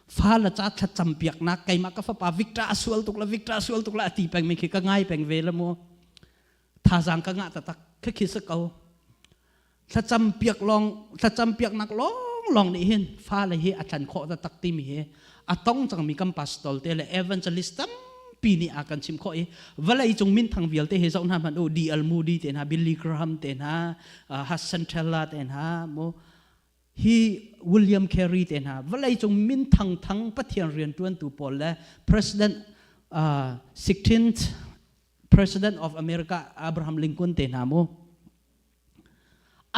fa la ca thlacam piaknak keimah ka fapa Victor a sual tuk la Victor a sual tuk la a ti peng mi khi ka ngai peng ve la mu. Thazaang ka ngah taktak. Khi khi sa ko. Thlacam piak lawng thlacam piaknak lawng lawng nih hin fale hi a thlan khawh taktak timi hi a tong cangmi kan pastor te le evangelist tampi nih a kan chim khawh i vawlei cung minthang vialte hi zoh hna hmanh u D.L. Moody te hna Billy Graham te hna Hudson Taylor te hna mu hi William Carey te hna vawlei cung minthang thang Pathian riantuantu pawl le President 16th President of America Abraham Lincoln te hna mu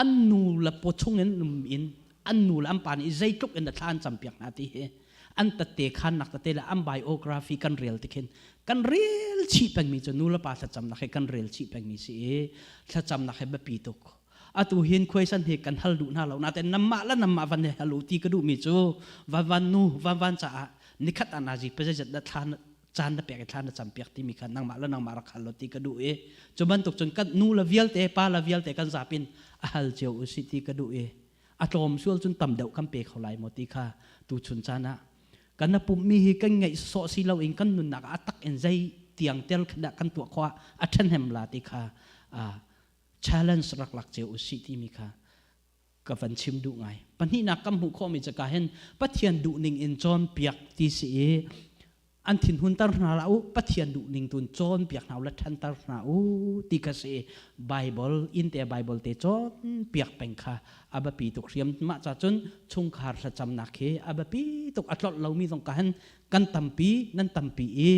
an nu le pawchung in um in an nu le an pa nih zeitluk in a thla an campiak hna ti hi an tatte khannak tete le an biography kan rel ti khin kan rel chih pengmi cu nu le pa thlacamnak he kan rel chih pengmi si i thlacamnak he biapi tuk. Atu hin khuaisan hi kan hal duh hna lo nain namah le namah van he hal u ti ka duhmi cu van van nu van van caah nikhat ah nazi pazeizat dah thla caan na pek i thla na campiak timi kha nangmah le nangmah rak hal law ti ka duh i cu bantuk cun kan nu le vialte pa le vialte kan zapin a hal cio u si ti ka duh i a tlawm sual cun tam deuh kan pe kho lai maw ti kha tu chun caan ah kan na pumhmi hi kan ngeih sawh si loin kan nunnak ah a tak in zei tiang tel dah kan tuah khawh ah a ṭhahnem la ti kha challenge rak lak cio u sih timi kha ka van chim duh ngai. Pahnihnak kan hmuh khawhmi cu ka hin Pathian duhning in cawnpiak ti si i an thinhunter hna hlah u, Pathian duhning tun cawnpiak hna u le ṭhanter hna u ti kha si i Bible inn te Bible te cawnpiak peng kha a biapi tuk hriam. Mah ca cun chungkhar thlacamnak hi a biapi tuk a tlolh lomi zong ka hin kan tampi nan tampi i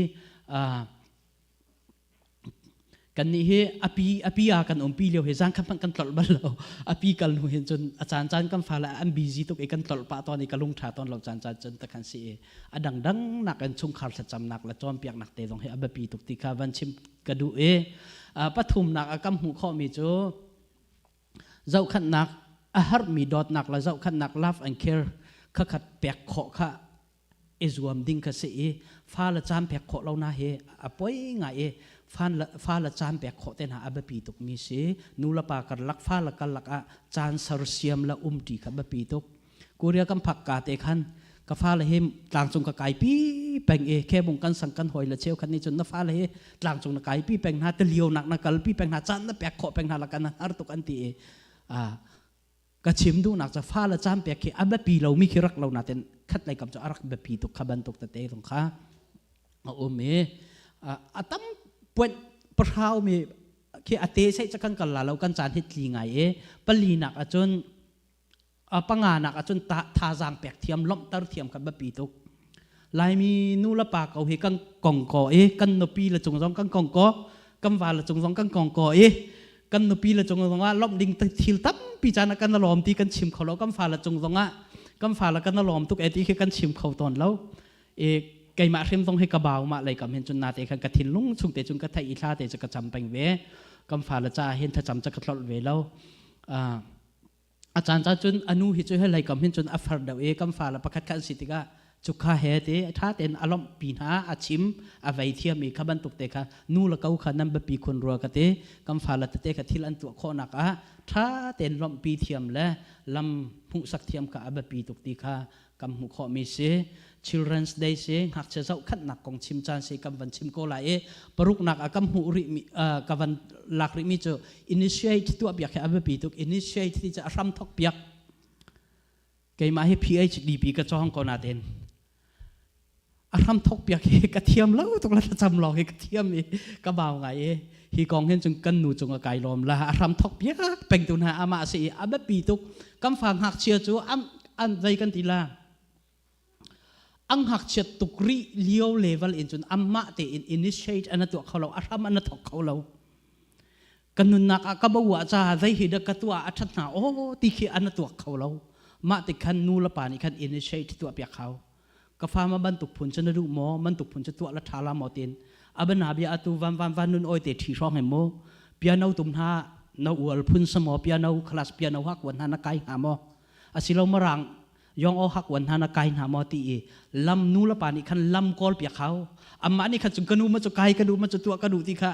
Kannih hi api api ah kan umpi lio hi zan khat hmanh kan tlolh bal lo. Api kal hnu hin cun a caan caan kan fale an busy tuk i kan tlolh pah tawn i ka lung ṭha tawn lo caan caan cun takhan si i a dangdang nak in chungkhar thlacamnak le cawnpiaknak te zong hi a biapi tuk ti kha van chim ka duh i pathumnak a kan hmuh khawhmi cu zohkhanhnak a harmi dawtnak le zohkhanhnak love and care khakhat pek khawh kha i zuam ding kha si i fa le caan pek khawh lo na hi a poi ngai i fa le caan pek khawh te hna a biapi tuk mi si. Nu le pa karlak fa le karlak ah caan sersiam le umṭi kha biapi tuk. Korea kan phak ka te khan ka fa le hi tlangcung ka kai pi peng i khebung kan sang kan hoi le cheu khan nih cun na fa le hi tlangcung na kai pi peng hna tilio nak na kal pi peng hna caan na pek khawh peng hna la kan har tuk an ti i ka chim duhnak cu fa le caan pek khi a biapi lomi khi rak lo nain khat lei kam cu a rak biapi tuk kha bantuk tete zong kha a um i a tam point pahrau mi khi a te sei kan kal la lo kan caan hi tli ngai i pali nak ahcun panga nak ahcun thazaang pek thiam lawmhter thiam kha biapi tuk. Laimi nu le pa ko hi kan kong ko i kan nupi le cung zong kan kong ko kan va le cung zong kan kong ko i kan nupi le cung zong ah lawmh ding thil tampi caan ah kan lawm ti kan chim kho lo kan fa le cung zong ah kan fa le kan lawm tuk e ti khi kan chim kho tawn lo i keimah hrim zong hi ka bau mah lei kam hin cun na te khan ka thinlung chung te cun ka theih i thla te cu ka cam peng ve kan fa le ca hin thlacam ca ka tlolh ve lo. A caan caan cun a nu hi cu helei kam hin cun a far deuh i kan fale pakhat kha an si tikah cukha he ti ṭha tein a lawmhpi hna a chim a vei thiam i kha bantuk te kha nu le ko kha nan biapi khun rua ka ti. Kan fale tete kha thil an tuah khawhnak ah ṭha tein lawmhpi thiam le lam hmuhsak thiam kha a biapi tuk ti kha kan hmuh khawhmi si. Children's Day si ngakchia zohkhanhnak kong chim caan si kan van chim ko lai i paruknak ah kan hmuh rih mi ka van lak rih mi cu initiate tuah piak hi a biapi tuk. Initiate ti cu a hram thok piak. Keimah hi PhD pi ka cawng ko nain a hram thok piak hi ka thiam lo tuk la thlacam lawng hi ka thiam i ka bau ngai i hi kong hin cun kan nu cung a kai lawm la a hram thok piak peng tu hna amah si i a biapi tuk. Kan fa ngakchia cu an zei kan ti la ang ngakchiat tuk rih lio level in cun amah tein initiate an tuah kho lo a hram an thok kho lo. Kan nunnak ah ka bo ah ca zei hi dah ka tuah a that hna o ti khi an tuak kho lo. Mah ti khan nu le pa nih khan initiate tuah piak hau. Ka fa ma bantuk phun cu na duh maw bantuk phun cu tuah la tha la maw tin abana bia atu van van van nun oi te thi hrawng he mo piano tum hna na ual phun samo piano class piano hak wan hna na kai hnga maw asilo marang yong o hak wan hna na kai hna maw ti i lam nu la pa nih khan lam kawl piak hau amma nih khan cung kanu ma cu kai kanu ma cu tuah kanu ti kha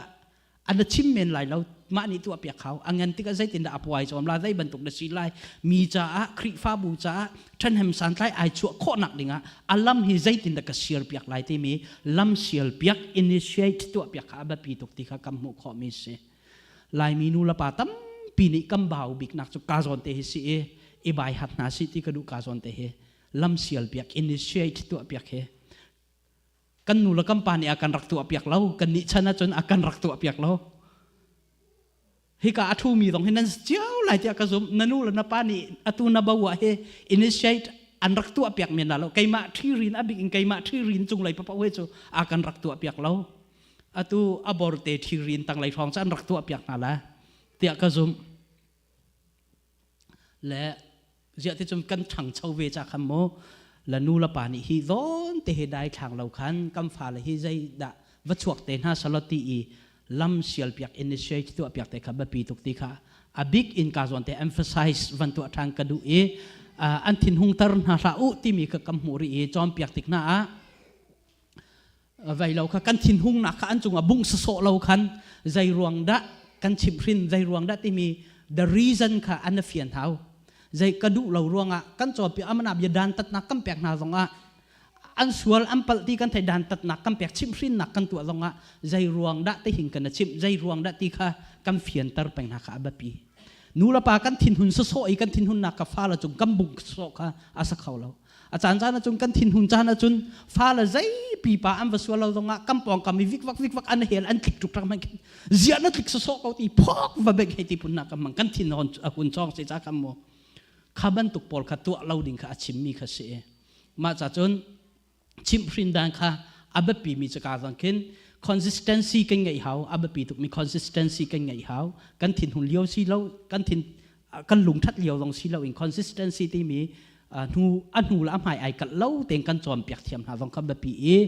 an chim men lai lo mah nih tuah piak hau angan tikah zeitin dah a puai chom la zei bantuk na si lai mi caah Khrihfabu caah ṭhenhem santlai ai chuah khawhnak dingah a lam hi zeitin dah ka sial piak lai timi lam sial piak initiate tuah piak kha a biapi tuk ti kha kan hmuh khawhmi si. Laimi nu le pa tampi. tampi nih kan bau bik nak cu ka zawn te hi si i i bai hat hna si ti ka duh ka zawn te hi lam sial piak initiate tuah piak hi kan nu le kan pa nih a kan rak tuah piak lo kan nih chan ahcun a kan rak tuah piak lo hika a ṭhumi zong hi nan cio lai tiah ka zumh na nu le na pa nih atu na bo ah hi initiate an rak tuah piak men la lo keimah ṭhirin a bik in keimah ṭhirin cunglei papaw he cu a kan rak tuah piak lo atu a borte ṭhirin tanglei hrawng cu an rak tuah piak hna la tiah ka zumh le ziah ti cun kan ṭhangcho ve ca khan mu la nu la pa nih hi zawn te he dai thlang lo khan kan fale hi zei dah va chuak te hna salo ti i lam sial piak initiate tuah piak te kha biapi tuk ti kha a big in ka zawn te emphasize van tuah ṭhan ka duh i an thin hung tar hna hlah u timi kha kam hmuh ri i cawn piak tik hna ah vai lo kha kan thinhungnak kha an cungah bungh sawsawh lo khan zei ruang dah kan chimhhrin zei ruang dah timi the reason kha an fian hau zei ka duh lo ruangah kan cawnpiak amana bia dan tatnak kan pek hna zongah an sual an palh ti kan thei dan tatnak kan pek chimhhrinnak kan tuah zongah zei ruang dah ti hin kan chimh zei ruang dah ti kha kan fianter peng hna kha a biapi nu le pa kan thinhun sawsawh i kan thinhunnak kha fa le cung kan bungh sawsawh kha a sa kho lo a caan caan ahcun kan thinhun caan ahcun fale zei pipa an va sual lo zongah kan pawngkam i vikvak vikvak an hel an tlik tuk rak man khin ziah na tlik sawsawh ko ti phok va bek hei ti phun nak kan mang kan thin hon a hun chong se cha kam mu kha bantuk pawl kha tuah lo ding kha a chimmi kha si mah ca cun chimhhrin dan kha a biapi mi cu ka zong khin consistency kan ngeih hau a biapi tuk mi consistency kan ngeih hau kan thin hun lio si lo kan thin kan lungthat lio zong si lo in consistency timi hnu a hnu le a hmai ai kalh lo tein kan cawnpiak thiam hna zong kha biapi i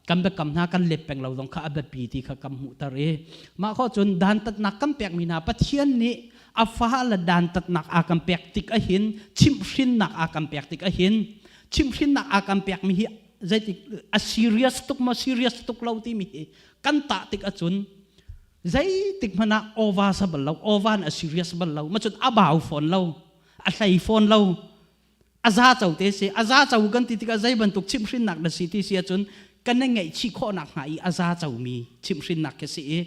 kan biakam hna kan let peng lo zong kha a biapi ti kha kan hmuhter i mah kho cun dantatnak kan pekmi hna Pathian nih a fa le dantatnak a kan pek tik ahin chimhhrinnak a kan pek tik ahin chimhhrinnak a kan pekmi hi zeitik a serious tuk maw serious tuk lo timi hi kan tah tik ahcun zeitik hmanh ah ova sa bal lo ova a serious bal lo ma cun a bau fawn lo a hlei fawn lo a za co te si a za co kan ti tikah zei bantuk chimhhrinnak na si ti si ahcun kan na ngaihchih khawhnak hnga i a za comi chimhhrinnak khi si i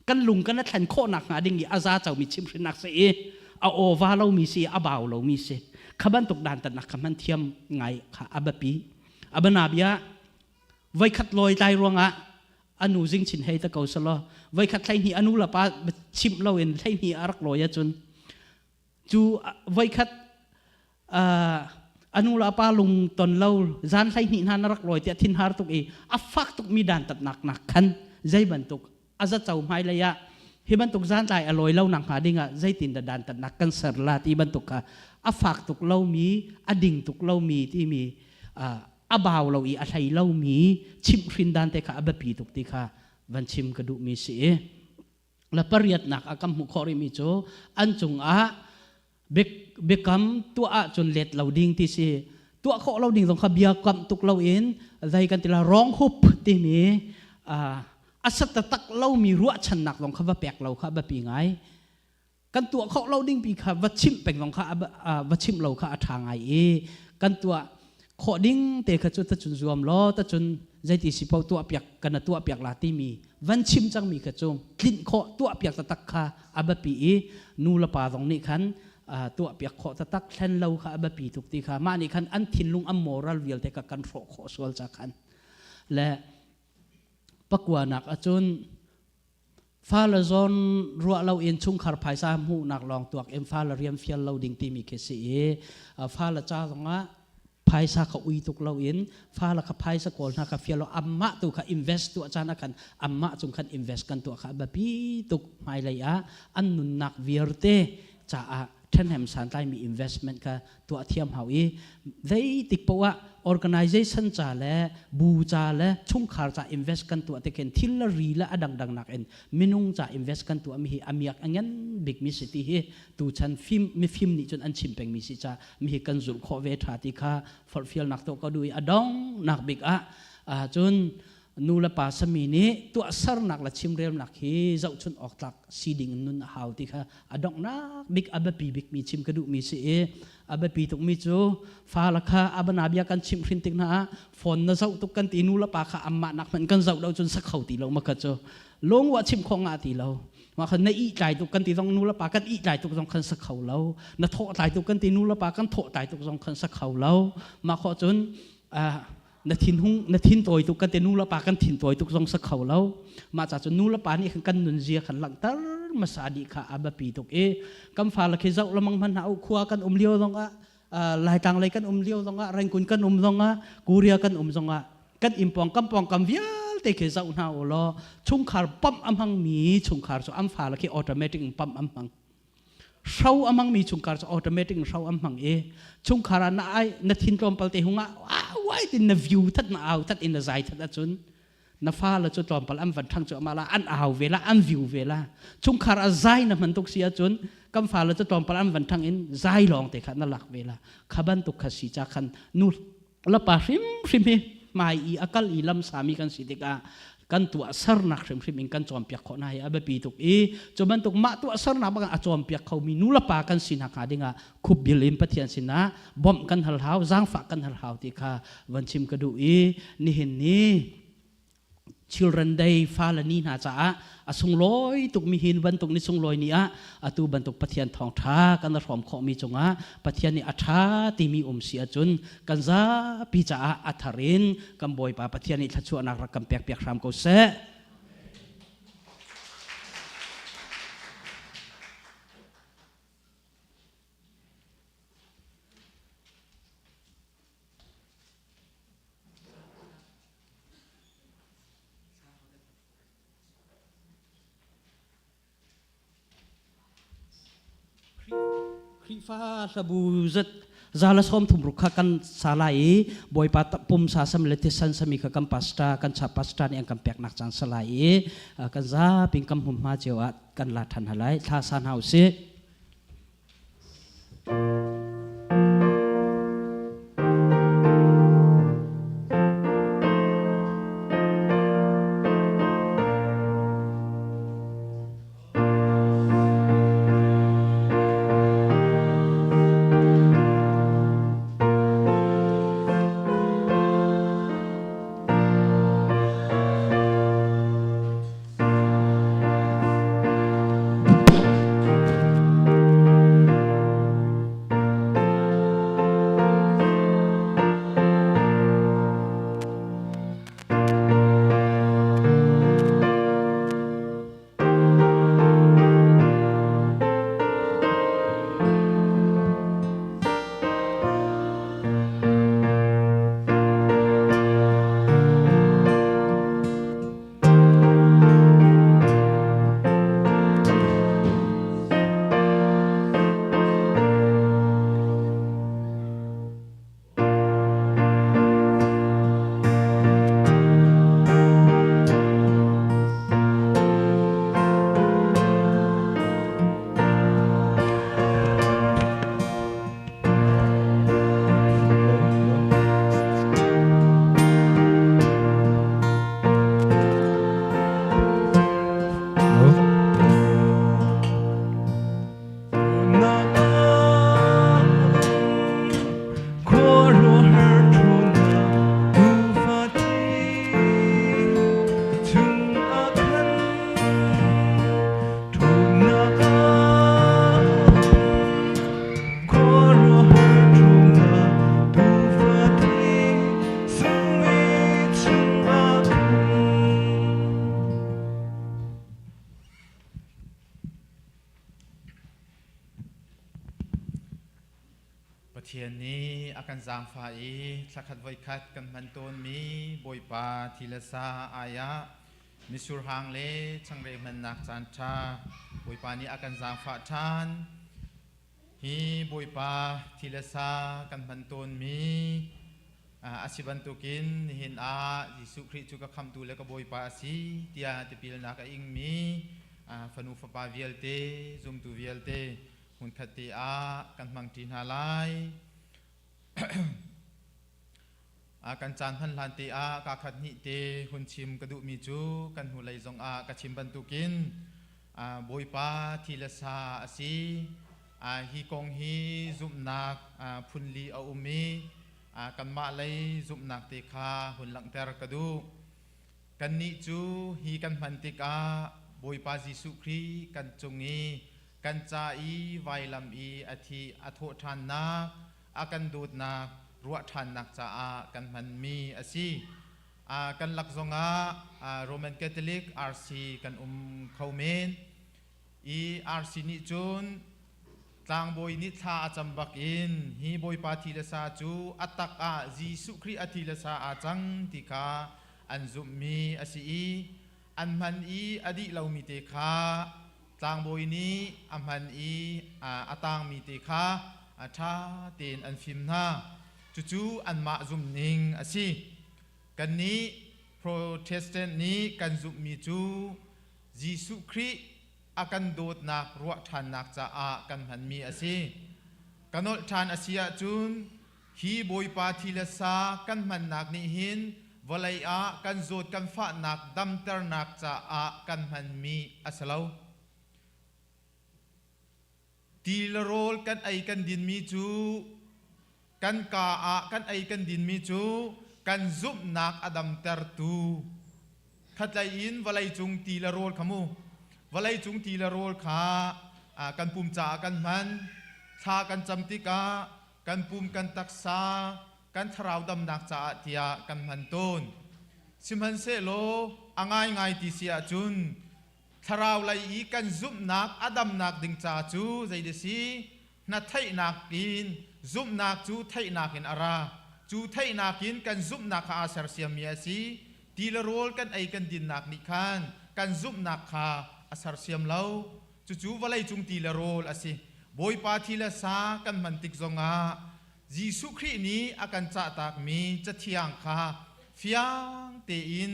kan lung kan thlen khawhnak hnga ding i a za comi chimhhrinnak si i a ova lomi si a bau lomi si kha bantuk dantatnak kha hman thiam ngai kha a biapi a bana bia voikhat lawi tlai ruangah anu zing chin hei ta ko selaw voikhat hleihnih anu la pa chimh loin hleihnih a rak lawi ahcun cu voikhat anu la pa lung ton lo zan hleihnih hna na rak lawi tiah thinhar tuk i a fak tuk mi dantatnak nak khan zei bantuk a zaco hmailei ah hi bantuk zantlai a lawi lo nak hnga ding ah zeitin dah dantatnak kan ser la ti bantuk kha a fak tuk lomi a ding tuk lomi timi a bau lo i a hlei lomi chimhhrin dan te kha a biapi tuk ti kha van chim ka duhmi si i la pariatnak a kan hmuh khawh rihmi cu an cungah biakam tuah ahcun let lo ding ti si tuah khawh lo ding zong kha bia kamh tuk lo in zei kan ti la wrong hope timi a sat taktak lomi ruahchannak zong kha va pek lo kha biapi ngai kan tuah khawh lo ding pi kha va chimh peng zong kha va chimh lo kha a ṭha ngai i kan tuah khawh ding te kha cu tacun zuam law tacun zeiti si paoh tuah piak kana tuah piak la timi van chim cangmi kha cu tlinh khawh tuah piak taktak kha a biapi i nu le pa zong nih khan tuah piak khawh taktak thlen lo kha a biapi tuk ti kha mah nih khan an thinlung an moral vialte kha kan hrawh khawh sual ca khan le pakuanak ahcun Fale zawn ruah lo in chungkhar phaisa hmuhnak lawng tuak in fale rian fial lo ding timi khi si i fale ca zongah phaisa kha ui tuk lo in fale kha phaisa kawl hna kha fial lo amah tu kha invest tuah caan ah khan amah cung khan invest kan tuah kha a biapi tuk hmailei ah an nunnak vialte caah ṭhenhem santlaimi investment kha tuah thiam hau i zeitik poah organization ca le bu ca le chungkhar ca invest kan tuah te khin thil le ri le a dangdang nak in minung ca invest kan tuah mi hi amiak a ngan bik mi si ti hi tuchan fim mifim nih cun an chim peng mi si ca mi hi kan zulh khawh ve tha ti kha forhfialnak to ka duh i a dong nak bik ah cun nu le pa sami nih tuahsernak le chimrelnak hi zohchun awk tlak si ding in nun a hau ti kha a donghnak bik a biapi bikmi chim ka duhmi si i a biapi tukmi cu fale kha a bana bia kan chimh hrin tik hna ah phone na zoh tuk kan ti nu le pa kha amah nak hmanh kan zoh lo cun sa kho ti lo ma kha cu lungwa chim kho ngah ti lo. Ma khan na i tlai tuk kan ti zong nu le pa kan i tlai tuk zong khan sa kho lo. Na thawh tlai tuk kan ti nu le pa kan thawh tlai tuk zong khan sa kho lo. Ma kho cun na thin hung na thin tawi tuk kan ti nu le pa kan thin tawi tuk zong sa kho lo. Ma cha cun nu le pa nih khan kan nun zia khan langhter masa dih kha a biapi tuk i kan fa le khi zoh lamang hman hna u khua kan um lio zong ah Laitlang lei kan um lio zongah Rangoon kan um zongah Korea kan um zongah kan inn pawng kan pawngkam vialte khi zoh hna u law chungkhar pump a hmangmi chungkhar cu an fale khi automatic in pump an hmang. Hro a hmangmi chungkhar cu automatic in hro an hmang i chungkhar ah na ai na thin tlawmpal te hungah wai tin na view that na au that in na zai that ahcun na fale cu tlawmpal an van ṭhang cu amah la an au ve la an view ve la. Chungkhar a zai na hman tuk si ahcun kan fale cu tlawmpal an van ṭhang in zai lawng te kha na lak ve la. Kha bantuk kha si ca khan nu la pa hrimhrim hi hmai i a kal i lam sami kan si tikah kan tuah sernak hrimhrim in kan cawnpiak khawh hna hi a biapi tuk i cu bantuk mah tuah sernak bang a cawnpiak khomi nu le pa kan si nakhnga dingah khupbil in Pathian sinah bawmh kan hal hau zaangfah kan hal hau ti kha van chim ka duh i nihin ni Children Day fale ni hna caah a sunglawi tukmi hi bantuk ni sunglawi ni ah atu bantuk Pathian thawngṭha kan hrawm khawhmi cungah Pathian nih a ṭha timi um si ahcun kan zapi caah a thar in kan Bawipa Pathian nih thluachuahnak rak kan pekpiak hram ko seh. Khrihfa hlabu zat zala som thum ruk kha kan sa lai i Bawipa pumsa sam le thisen sami kha kan pastor kan cha pastor nih an kan peknak caan sa lai i kan zapi kan hmunhma cio ah kan la than halai thla sa hna usih. Pathian nih a kan zaangfah i thlakhat voikhat kan hman tawnmi Bawipa thi le sa ai ah mitsur hang le changreu hmannak caan ṭha Bawipa nih a kan zaangfah ṭhan. Hi Bawipa thi le sa kan hman tawnmi a si bantukin nihin ah Jesuh Khrih cu ka khamhtu le ka Bawipa a si tiah tipilnak a ingmi fanu fapa vialte, zumtu vialte hmunkhat te ah kan hmangṭi hna lai. Kan caan hman hlan te ah kaa khat hnih te hun chim ka duhmi cu kan hnulei zongah ka chim bantukin Bawipa thi le sa a si. Hi kong hi zumhnak phunli a um i kanmah lei zumhnak te kha hun langhter ka duh. Kannih cu hi kan hman tikah Bawipa Jesuh Khrih kan cung i kan ca i vailam i a thi a thawh ṭhannak, a kan dawtnak ruah ṭhannak caah kan hmanmi a si. Kan lak zongah Roman Catholic RC kan um kho men. I RC nih cun tlangbawi nih thla a cam bak in hi Bawipa thi le sa cu a tak ah Jesuh Khrih a thi le sa aa cang ti kha an zumhmi a si i an hman i a dih lomi te kha tlangbawi nih a hman i a tangmi te kha ṭha tein an fim hna. Cucu anmah zumhning a si. Kannih Protestant nih kan zumhmi cu Jesuh Khrih a kan dawtnak ruah ṭhannak caah kan hmanmi a si. Ka nolh ṭhan a si ahcun hi Bawipa thi le sa kan hmannak nih hin vawlei ah kan zawt kan fahnak damternak caah kan hmanmi a si lo. Ti le rawl kan ei kan dinmi cu kan kaa ah kan ei kan dinmi cu kan zumhnak a damtertu khatlei in vawleicung ti le rawl kha mu vawleicung ti le rawl kha kan pum caah kan hman thla kan cam tikah kan pum kan taksa kan thlarau damnak caah tiah kan hman tawn sihmanhsehlaw a ngaingai ti si ahcun thlarau lei i kan zumhnak a damnak ding ca cu zei si na theihnak in zumhnak cu theihnak in a ra cu theihnak in kan zumhnak kha aa sersiammi a si ti le rawl kan ei kan dinnak nih khan kan zumhnak kha a sersiam lo cucu vawleicung ti le rawl a si Bawipa thi le sa kan hman tik zongah Jesuh Khrih nih a kan cahtakmi Cathiang kha fiang tein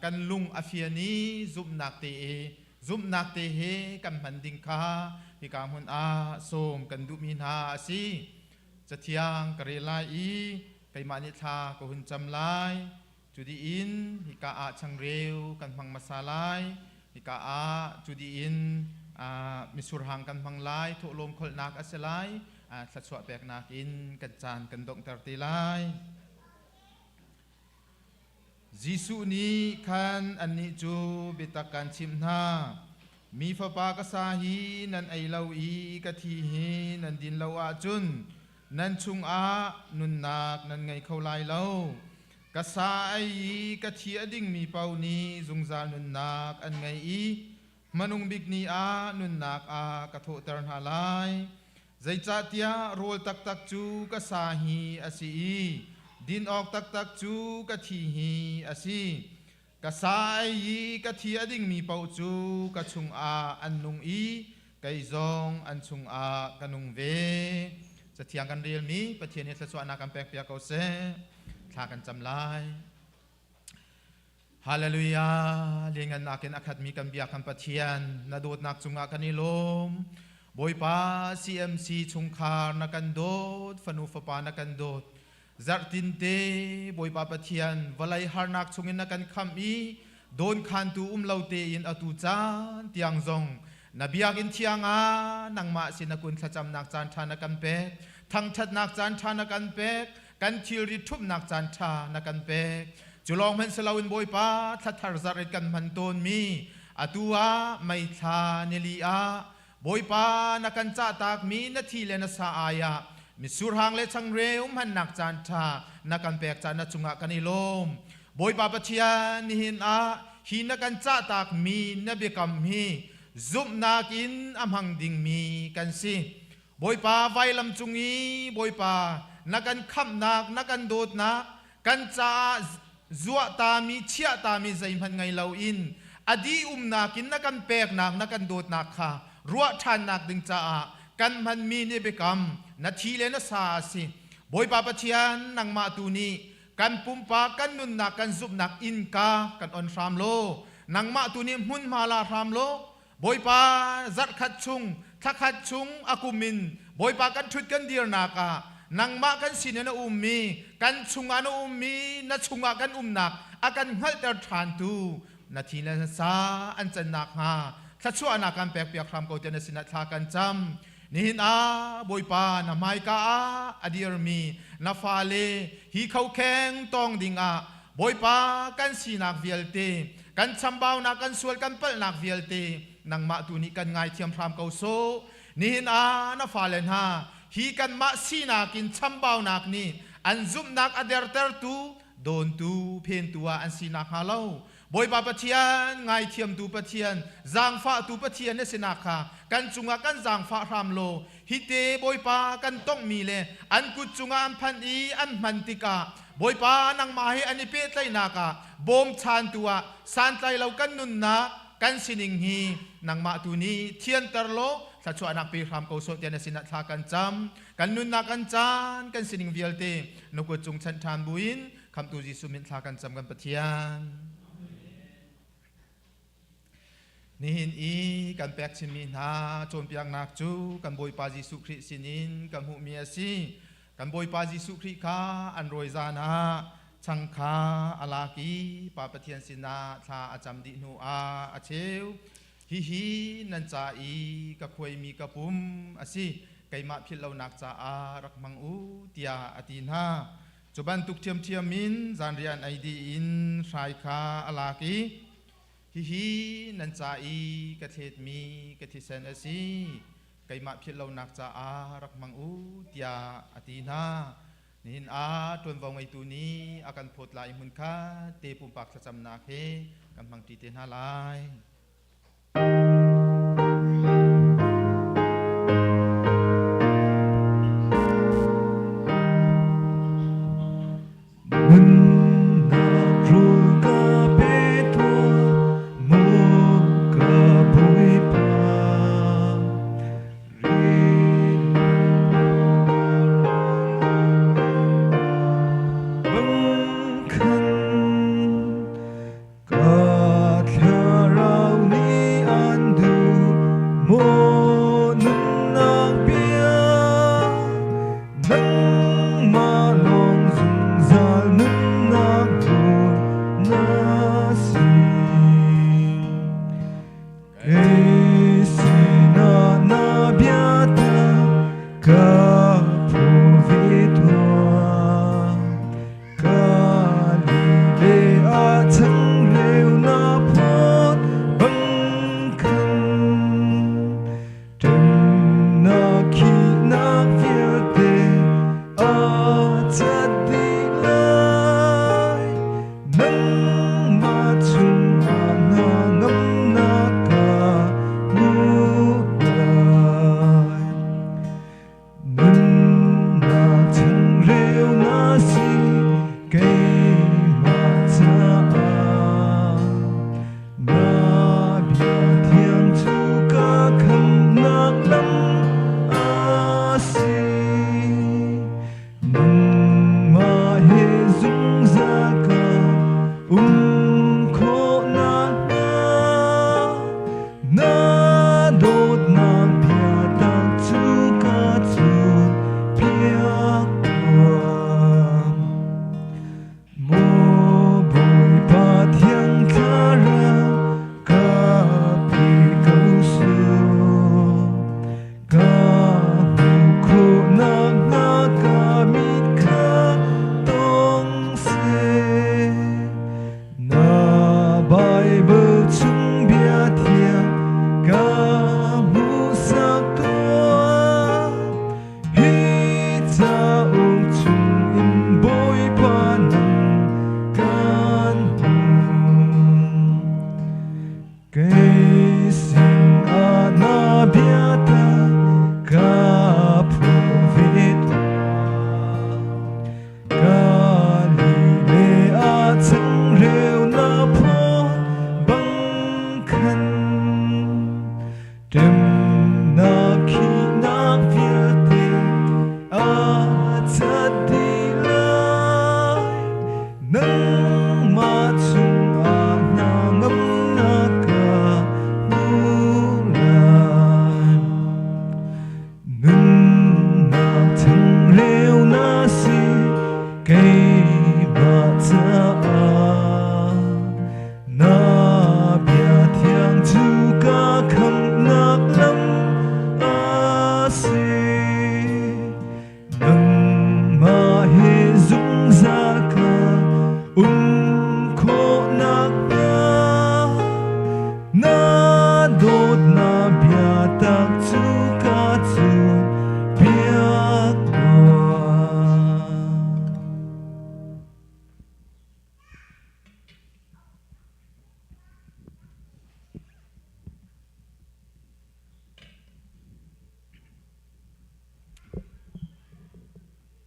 kan lung a fian i zumhnak te i zumhnak te he kan hman ding kha hika hmun ah sawm kan duhmi hna a si. Cathiang ka rel lai i keimah nih thla ka hun cam lai. Cu dih in hika ah changreu kan hmang hmasa lai. Hika ah cu dih in misurhang kan hmang lai. Thawhlawm kholhnak a si lai. Thluachuah peknak in kan caan kan donghter te lai. Jesuh nih khan annih cu biatak kan chimh hna. Mi Fapa ka sa hi nan ei lo i ka thi hi nan din lo ahcun nan chungah nunnak nan ngei kho lai lo. Ka sa ei i ka thi a dingmi paoh nih zungzal nunnak an ngei i hmanung bik ni ah nunnak ah ka thawhter hna lai. Zeicahtiah rawl taktak cu ka sa hi a si i din awk taktak cu ka thi hi a si. Ka sa ei i ka thi a dingmi paoh cu ka chungah an nung i kei zong an chungah ka nung ve. Cathiang kan relmi Pathian nih thluachuahnak kan pekpiak ko seh. Thla kan cam lai. Hallelujah. Lianngannak in a khatmi kan biak kan Pathian, na dawtnak cungah kan i lawm. Bawipa CMC chungkhar na kan dawt, fanu fapa na kan dawt. Zarhtin te Bawipa Pathian vawlei harnak chungin na kan khamh i dawnkhantu um lo tein atu caan tiang zong na biakinn thiang ah nangmah sin na kun thlacamnak caan ṭha na kan pek thangṭhatnak caan ṭha na kan pek kan thilri ṭhumhnak caan ṭha na kan pek cu lawng hmanh si loin Bawipa thlathar zarh in kan hman tawnmi atu ah meithla nili ah Bawipa na kan cahtakmi na thi le na sa ai ah mitsurhang le changreu hmannak caan ṭha na kan pek caan na cungah kan i lawm Bawipa Pathian nihin ah hi na kan cahtakmi na biakam hi zumhnak in a hmang dingmi kan si Bawipa vailam cung i Bawipa na kan khamhnak na kan dawtnak kan caah zuah tami chiah tami zeihmanh ngei loin a dih umnak in na kan peknak na kan dawtnak kha ruah ṭhannak ding caah kan hmanmi nih biakam na thi le na sa a si Bawipa Pathian nangmah tu nih kan pumpak kan nunnak kan zumhnak innka kan on hram law nangmah tu nih hmunhma la hram law Bawipa zarhkhat chung thlakhat chung a kum in Bawipa kan ṭhut kan dirnak ah nangmah kan sin in a ummi kan chungah na ummi na chungah kan umnak a kan hngalhter ṭhantu na thi le na sa an cannak hnga thluachuahnak kan pekpiak hram ko tiah na sinah thla kan cam nihin ah Bawipa na hmaika ah a dirmi na fale hi khokheng tawng dingah Bawipa kan sinak vialte. Kan chambaunak, kan sual, kan palhnak vialte nangmah tu nih kan ngaithiam hram ko sawh. Nihin ah na fale hna hi kanmah sinak in chambaunak nih an zumhnak a dertertu, dawntu, phentu ah an sinak hnga lo. Bawipa Pathian, ngaithiamtu Pathian, zaangfahtu Pathian na sinak kha kan cungah kan zaangfah hram law, hite Bawipa kan tonghmi le an kut cungah an phanh i an hman tikah Bawipa nangmah he an i pehtlaihnak ah bawmchantu ah santlai lo kan nunnak kan sining hi nangmah tu nih thianter law thluachuahnak pe hram ko sawh tiah na sinah thla kan cam. Kan nunnak, kan caan, kan sining vialte na kut cung chanh ṭhan buin Khamhtu Jesuh min thla kan cam, kan Pathian. Nihin i kan pek chinmi hna cawnpiaknak cu kan Bawipa Jesuh Khrih sinin kan hmuhmi a si. Kan Bawipa Jesuh Khrih kha an rawi zan ah chang kha a lak i Pa Pathian sinah thla a cam dih hnu ah a cheu. Hihi nan ca i ka khuaimi ka pum a si. Keimah philh lonak caah rak hmang u tiah a ti hna. Cu bantuk ṭhiamṭhiam in zanriah an ei dih in hrai kha a lak i, Hihi nan ca i ka thletmi ka thisen a si, keimah philh lonak caah rak hmang u, tiah a ti hna. Nihin ah ṭuanvo ngeitu nih a kan phawt lai i hmunkhat te pumpak thlacamnak he kan hmangṭi te hna lai. Nunnak rawl ka pe tuah, maw ka Bawipa. Bang khan ka thlarau.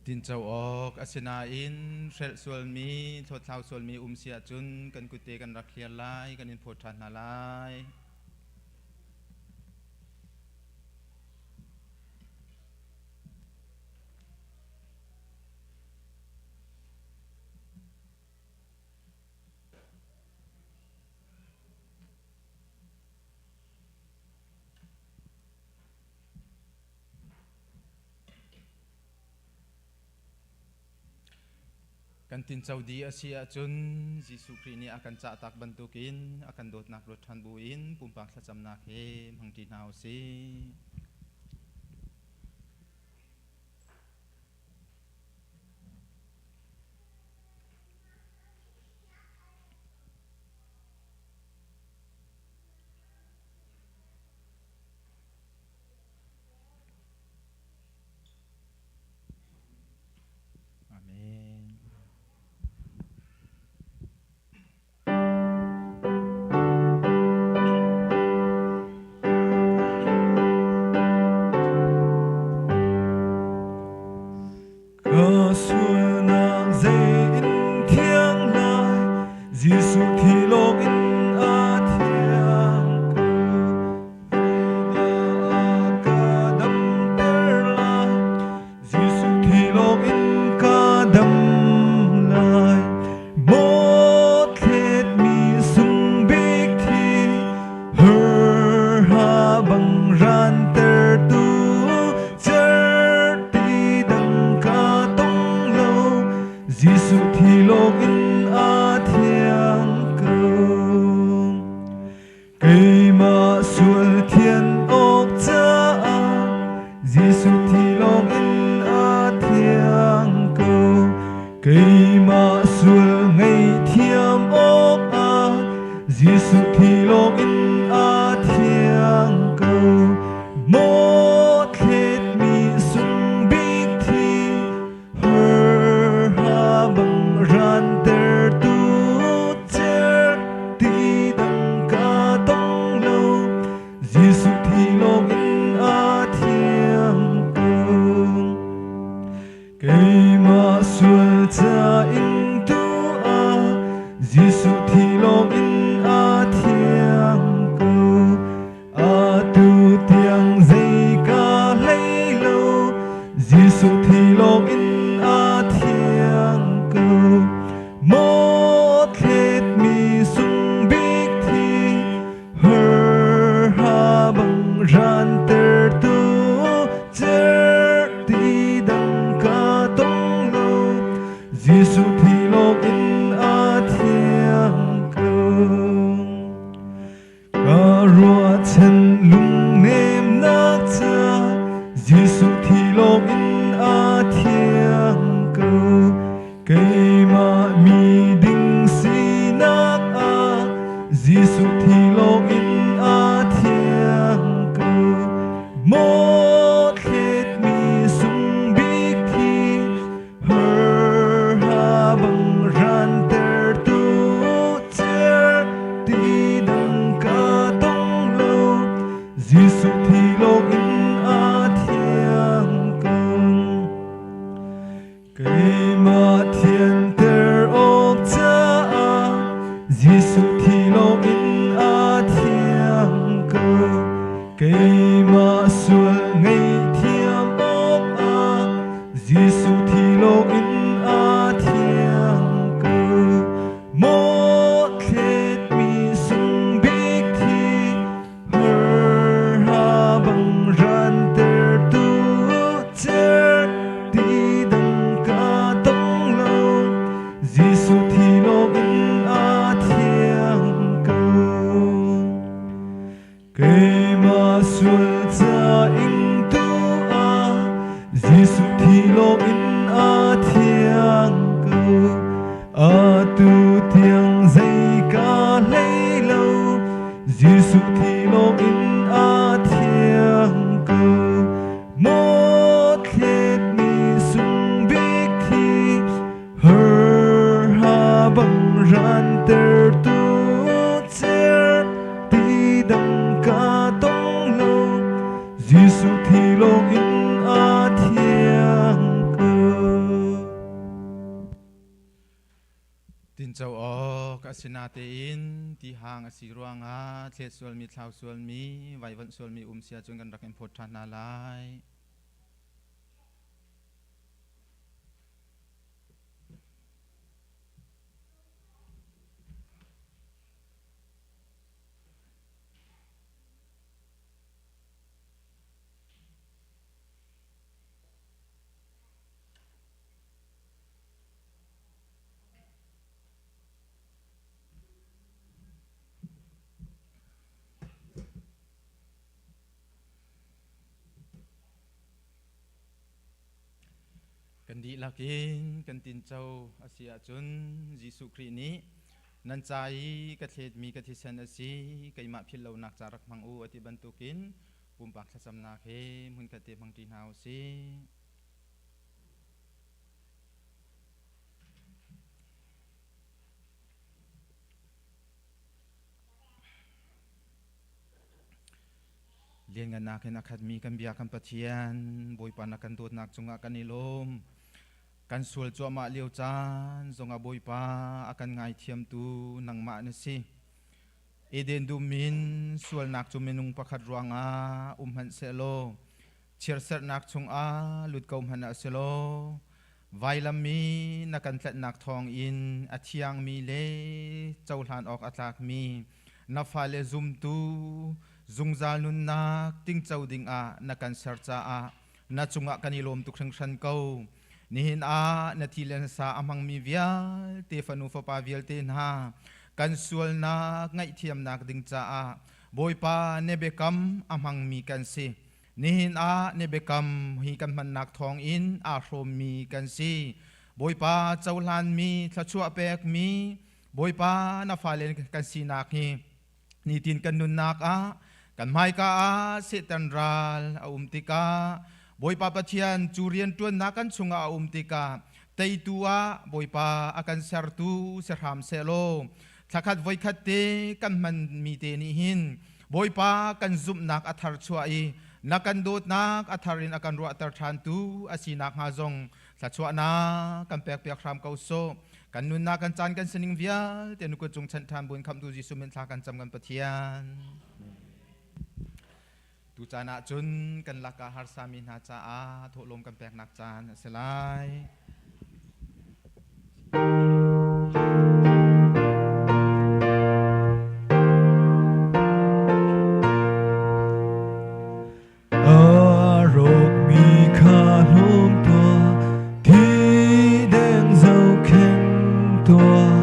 Tinco awk asinain hrelh sualmi, hlawtthlau sualmi um si ahcun kan kutte kan rak hliar lai, kan in phawt ṭhan hna lai. Kan tinco dih a si ahcun Jesuh Khrih nih a kan cahtak bantukin a kan dawtnak ruat ṭhan buin pumpak thlacamnak he hmangṭi hna u sih. Amen. Ka sualnak zei in thiang lai, Jesuh thi lawng in a thiang ko. Zeidah a ka damter lai, Jesuh thi lawng in ka dam lai. Maw thletmi sung bik thi, hur ha bang rantertu, certi dang ka tong lo, Jesuh thi lawng in a thiang ko. Keimah sual thian awk caah Jesuh thi lawng in a thiang ko. Keimah sual ngaihthiam awkah Jesuh thi lawng in a thiang ko. Maw thletmi sung bik thi, hur ha bang rantertu, certi dang ka tong lo, Jesuh thi lawng in a thiang ko. Keimah sual ca in tu ah Jesuh thi lawng in a thiang ko. Atu tiang zei ka hlei lo, Jesuh thi lawng in a thiang ko. Maw thletmi sung bik thi, hur ha bang rantertu, certi dang ka tong lo, Jesuh thi lawng in a thiang ko. Ka ruahchan lungnemnak ca Jesuh thi lawng in a thiang ko. Keimah mi ding sinak ah Jesuh thi lawng in a thiang ko. Maw thletmi sung bik thi, hur ha bang rantertu, certi dang ka tong lo, Jesuh thi lawng in a thiang ko. Keimah thianter awk caah Jesuh thi lawng in a thiang ko. Keimah sual ngaihthiam awkah Jesuh thi lawng in a thiang ko. Maw thletmi sung bik thi, hur ha bang rantertu, certi dang ka tong lo, Jesuh thi lawng in a thiang ko. Keimah sual ca ing tu ah Jesuh thi lawng in a thiang ko. Atu tiang zei ka hlei lo, Jesuh thi lawng in a thiang ko. Maw thletmi sung bik thi, hur ha bang rantertu, certi dang ka tong lo, Jesuh thi lawng in a thiang ko. Tinco awk a si natein tihang a si ruangah thlet sualmi, thlau sualmi, vaivuanh sualmi um si ahcun kan rak in phawt ṭhan hna lai. Kan dihlak in kan tinco a si ahcun Jesuh Khrih nih nan ca i ka thletmi ka thisen a si, keimah philh lonak ca rak hmang u a ti bantukin pumpak thlacamnak he hmunkhat te hmangṭi hna u sih. Lianngannak in a khatmi kan bia kan Pathian, Bawipa na kan dawtnak cungah kan i lawm. Kan sual cuahmah lio caan zongah Bawipa a kan ngaithiamtu nangmah na si. Eden dum in sualnak cu minung pakhat ruangah um hmanh sehlaw, chiarserhnak chungah lut ko hmanh ah selaw, vailam i na kan tlanhnak thawngin a thiangmi le cohlan awk a tlakmi na fale zumtu zungzal nunnak tingco dingah na kan ser caah na cungah kan i lawm tuk hringhran ko. Nihin ah na thi le na sa a hmangmi vialte fanu fapa vialte hna kan sualnak ngaihthiamnak ding caah Bawipa na biakam a hmangmi kan si. Nihin ah na biakam hi kan hmannak thawngin aa hrawmmi kan si. Bawipa cohlanmi, thluachuah pekmi, Bawipa na fale kan sinak hi nitin kan nunnak ah kan hmaika ah Satan ral a um tikah Bawipa Pathian cu rianṭuannak kan chungah a um tikah teitu ah Bawipa a kan sertu si hram sehlaw thlakhat voikhat te kan hmanmi te nih hin Bawipa kan zumhnak a thar chuah i na kan dawtnak a thar in a kan ruahter ṭhantu a si nakhnga zong thluachuahnak kan pekpiak hram ko sawh. Kan nunnak kan caan kan sining vialte na kut cung chanh ṭhan buin khamhtu Jesuh min thla kan cam kan Pathian. Tu caan ah cun kan lakah harsami hna caah thawhlawm kan peknak caan a si lai. A rawkmi kha hlawm tuah, thi deng zohkhenh tuah,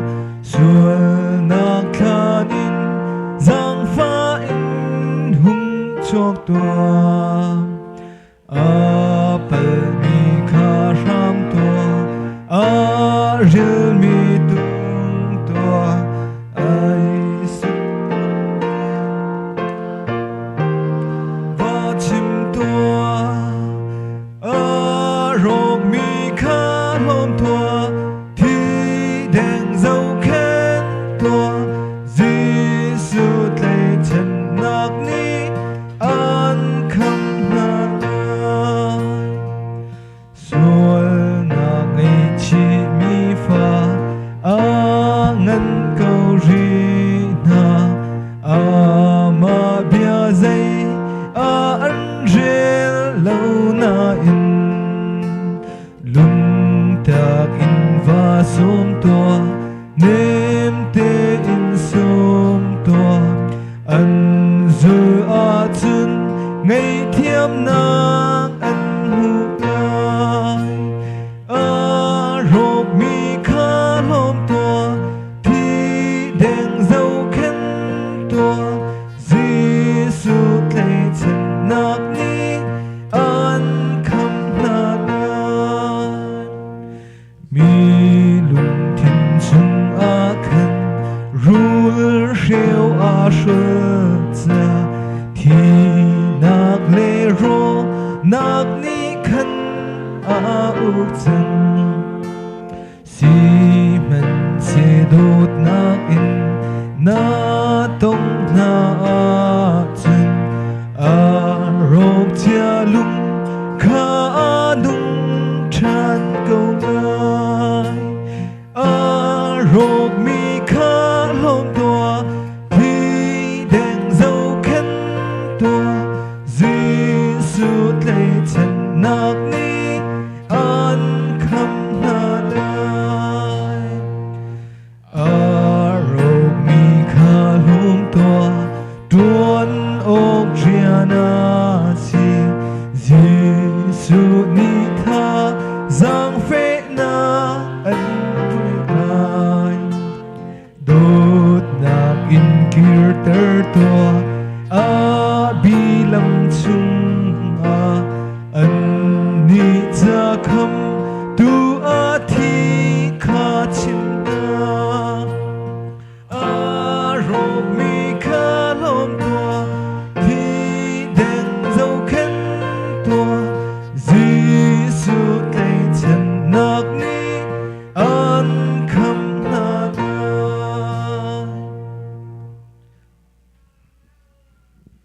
sualnak thlan in zaangfah in hung chuak tuah. A palmi kha hram tuah, a rilmi tung tuah, ai Va chim tuah, a rawkmi kha hlawm tuah, thi deng zohkhenh tuah, Jesuh tlaihchannak nih an khamh hna lai. Sualnak ngaihchihmi fa a ngan ko rih hna. Amah bia zei ah an rel lo nain lungtak in va sawm tuah, nem tein sawm tuah. An zulh ahcun ngaihthiamnak an hmuh lai. A rawkmi kha hlawm tuah, thi deng zohkhenh tuah. Jesuh tlaihchannak nih an khamh hna lai. Mi lungthin chungah khan rul hreu aa hrul ca thinak le rawhnak nih khan a uk cang. Sihmanhseh dawtnak in na tong hna ahcun a rawk cia lung kha a nung ṭhan ko lai. A rawkmi kha hlawm tuah, thi deng zohkhenh tuah. Jesuh tlaihchannak nih.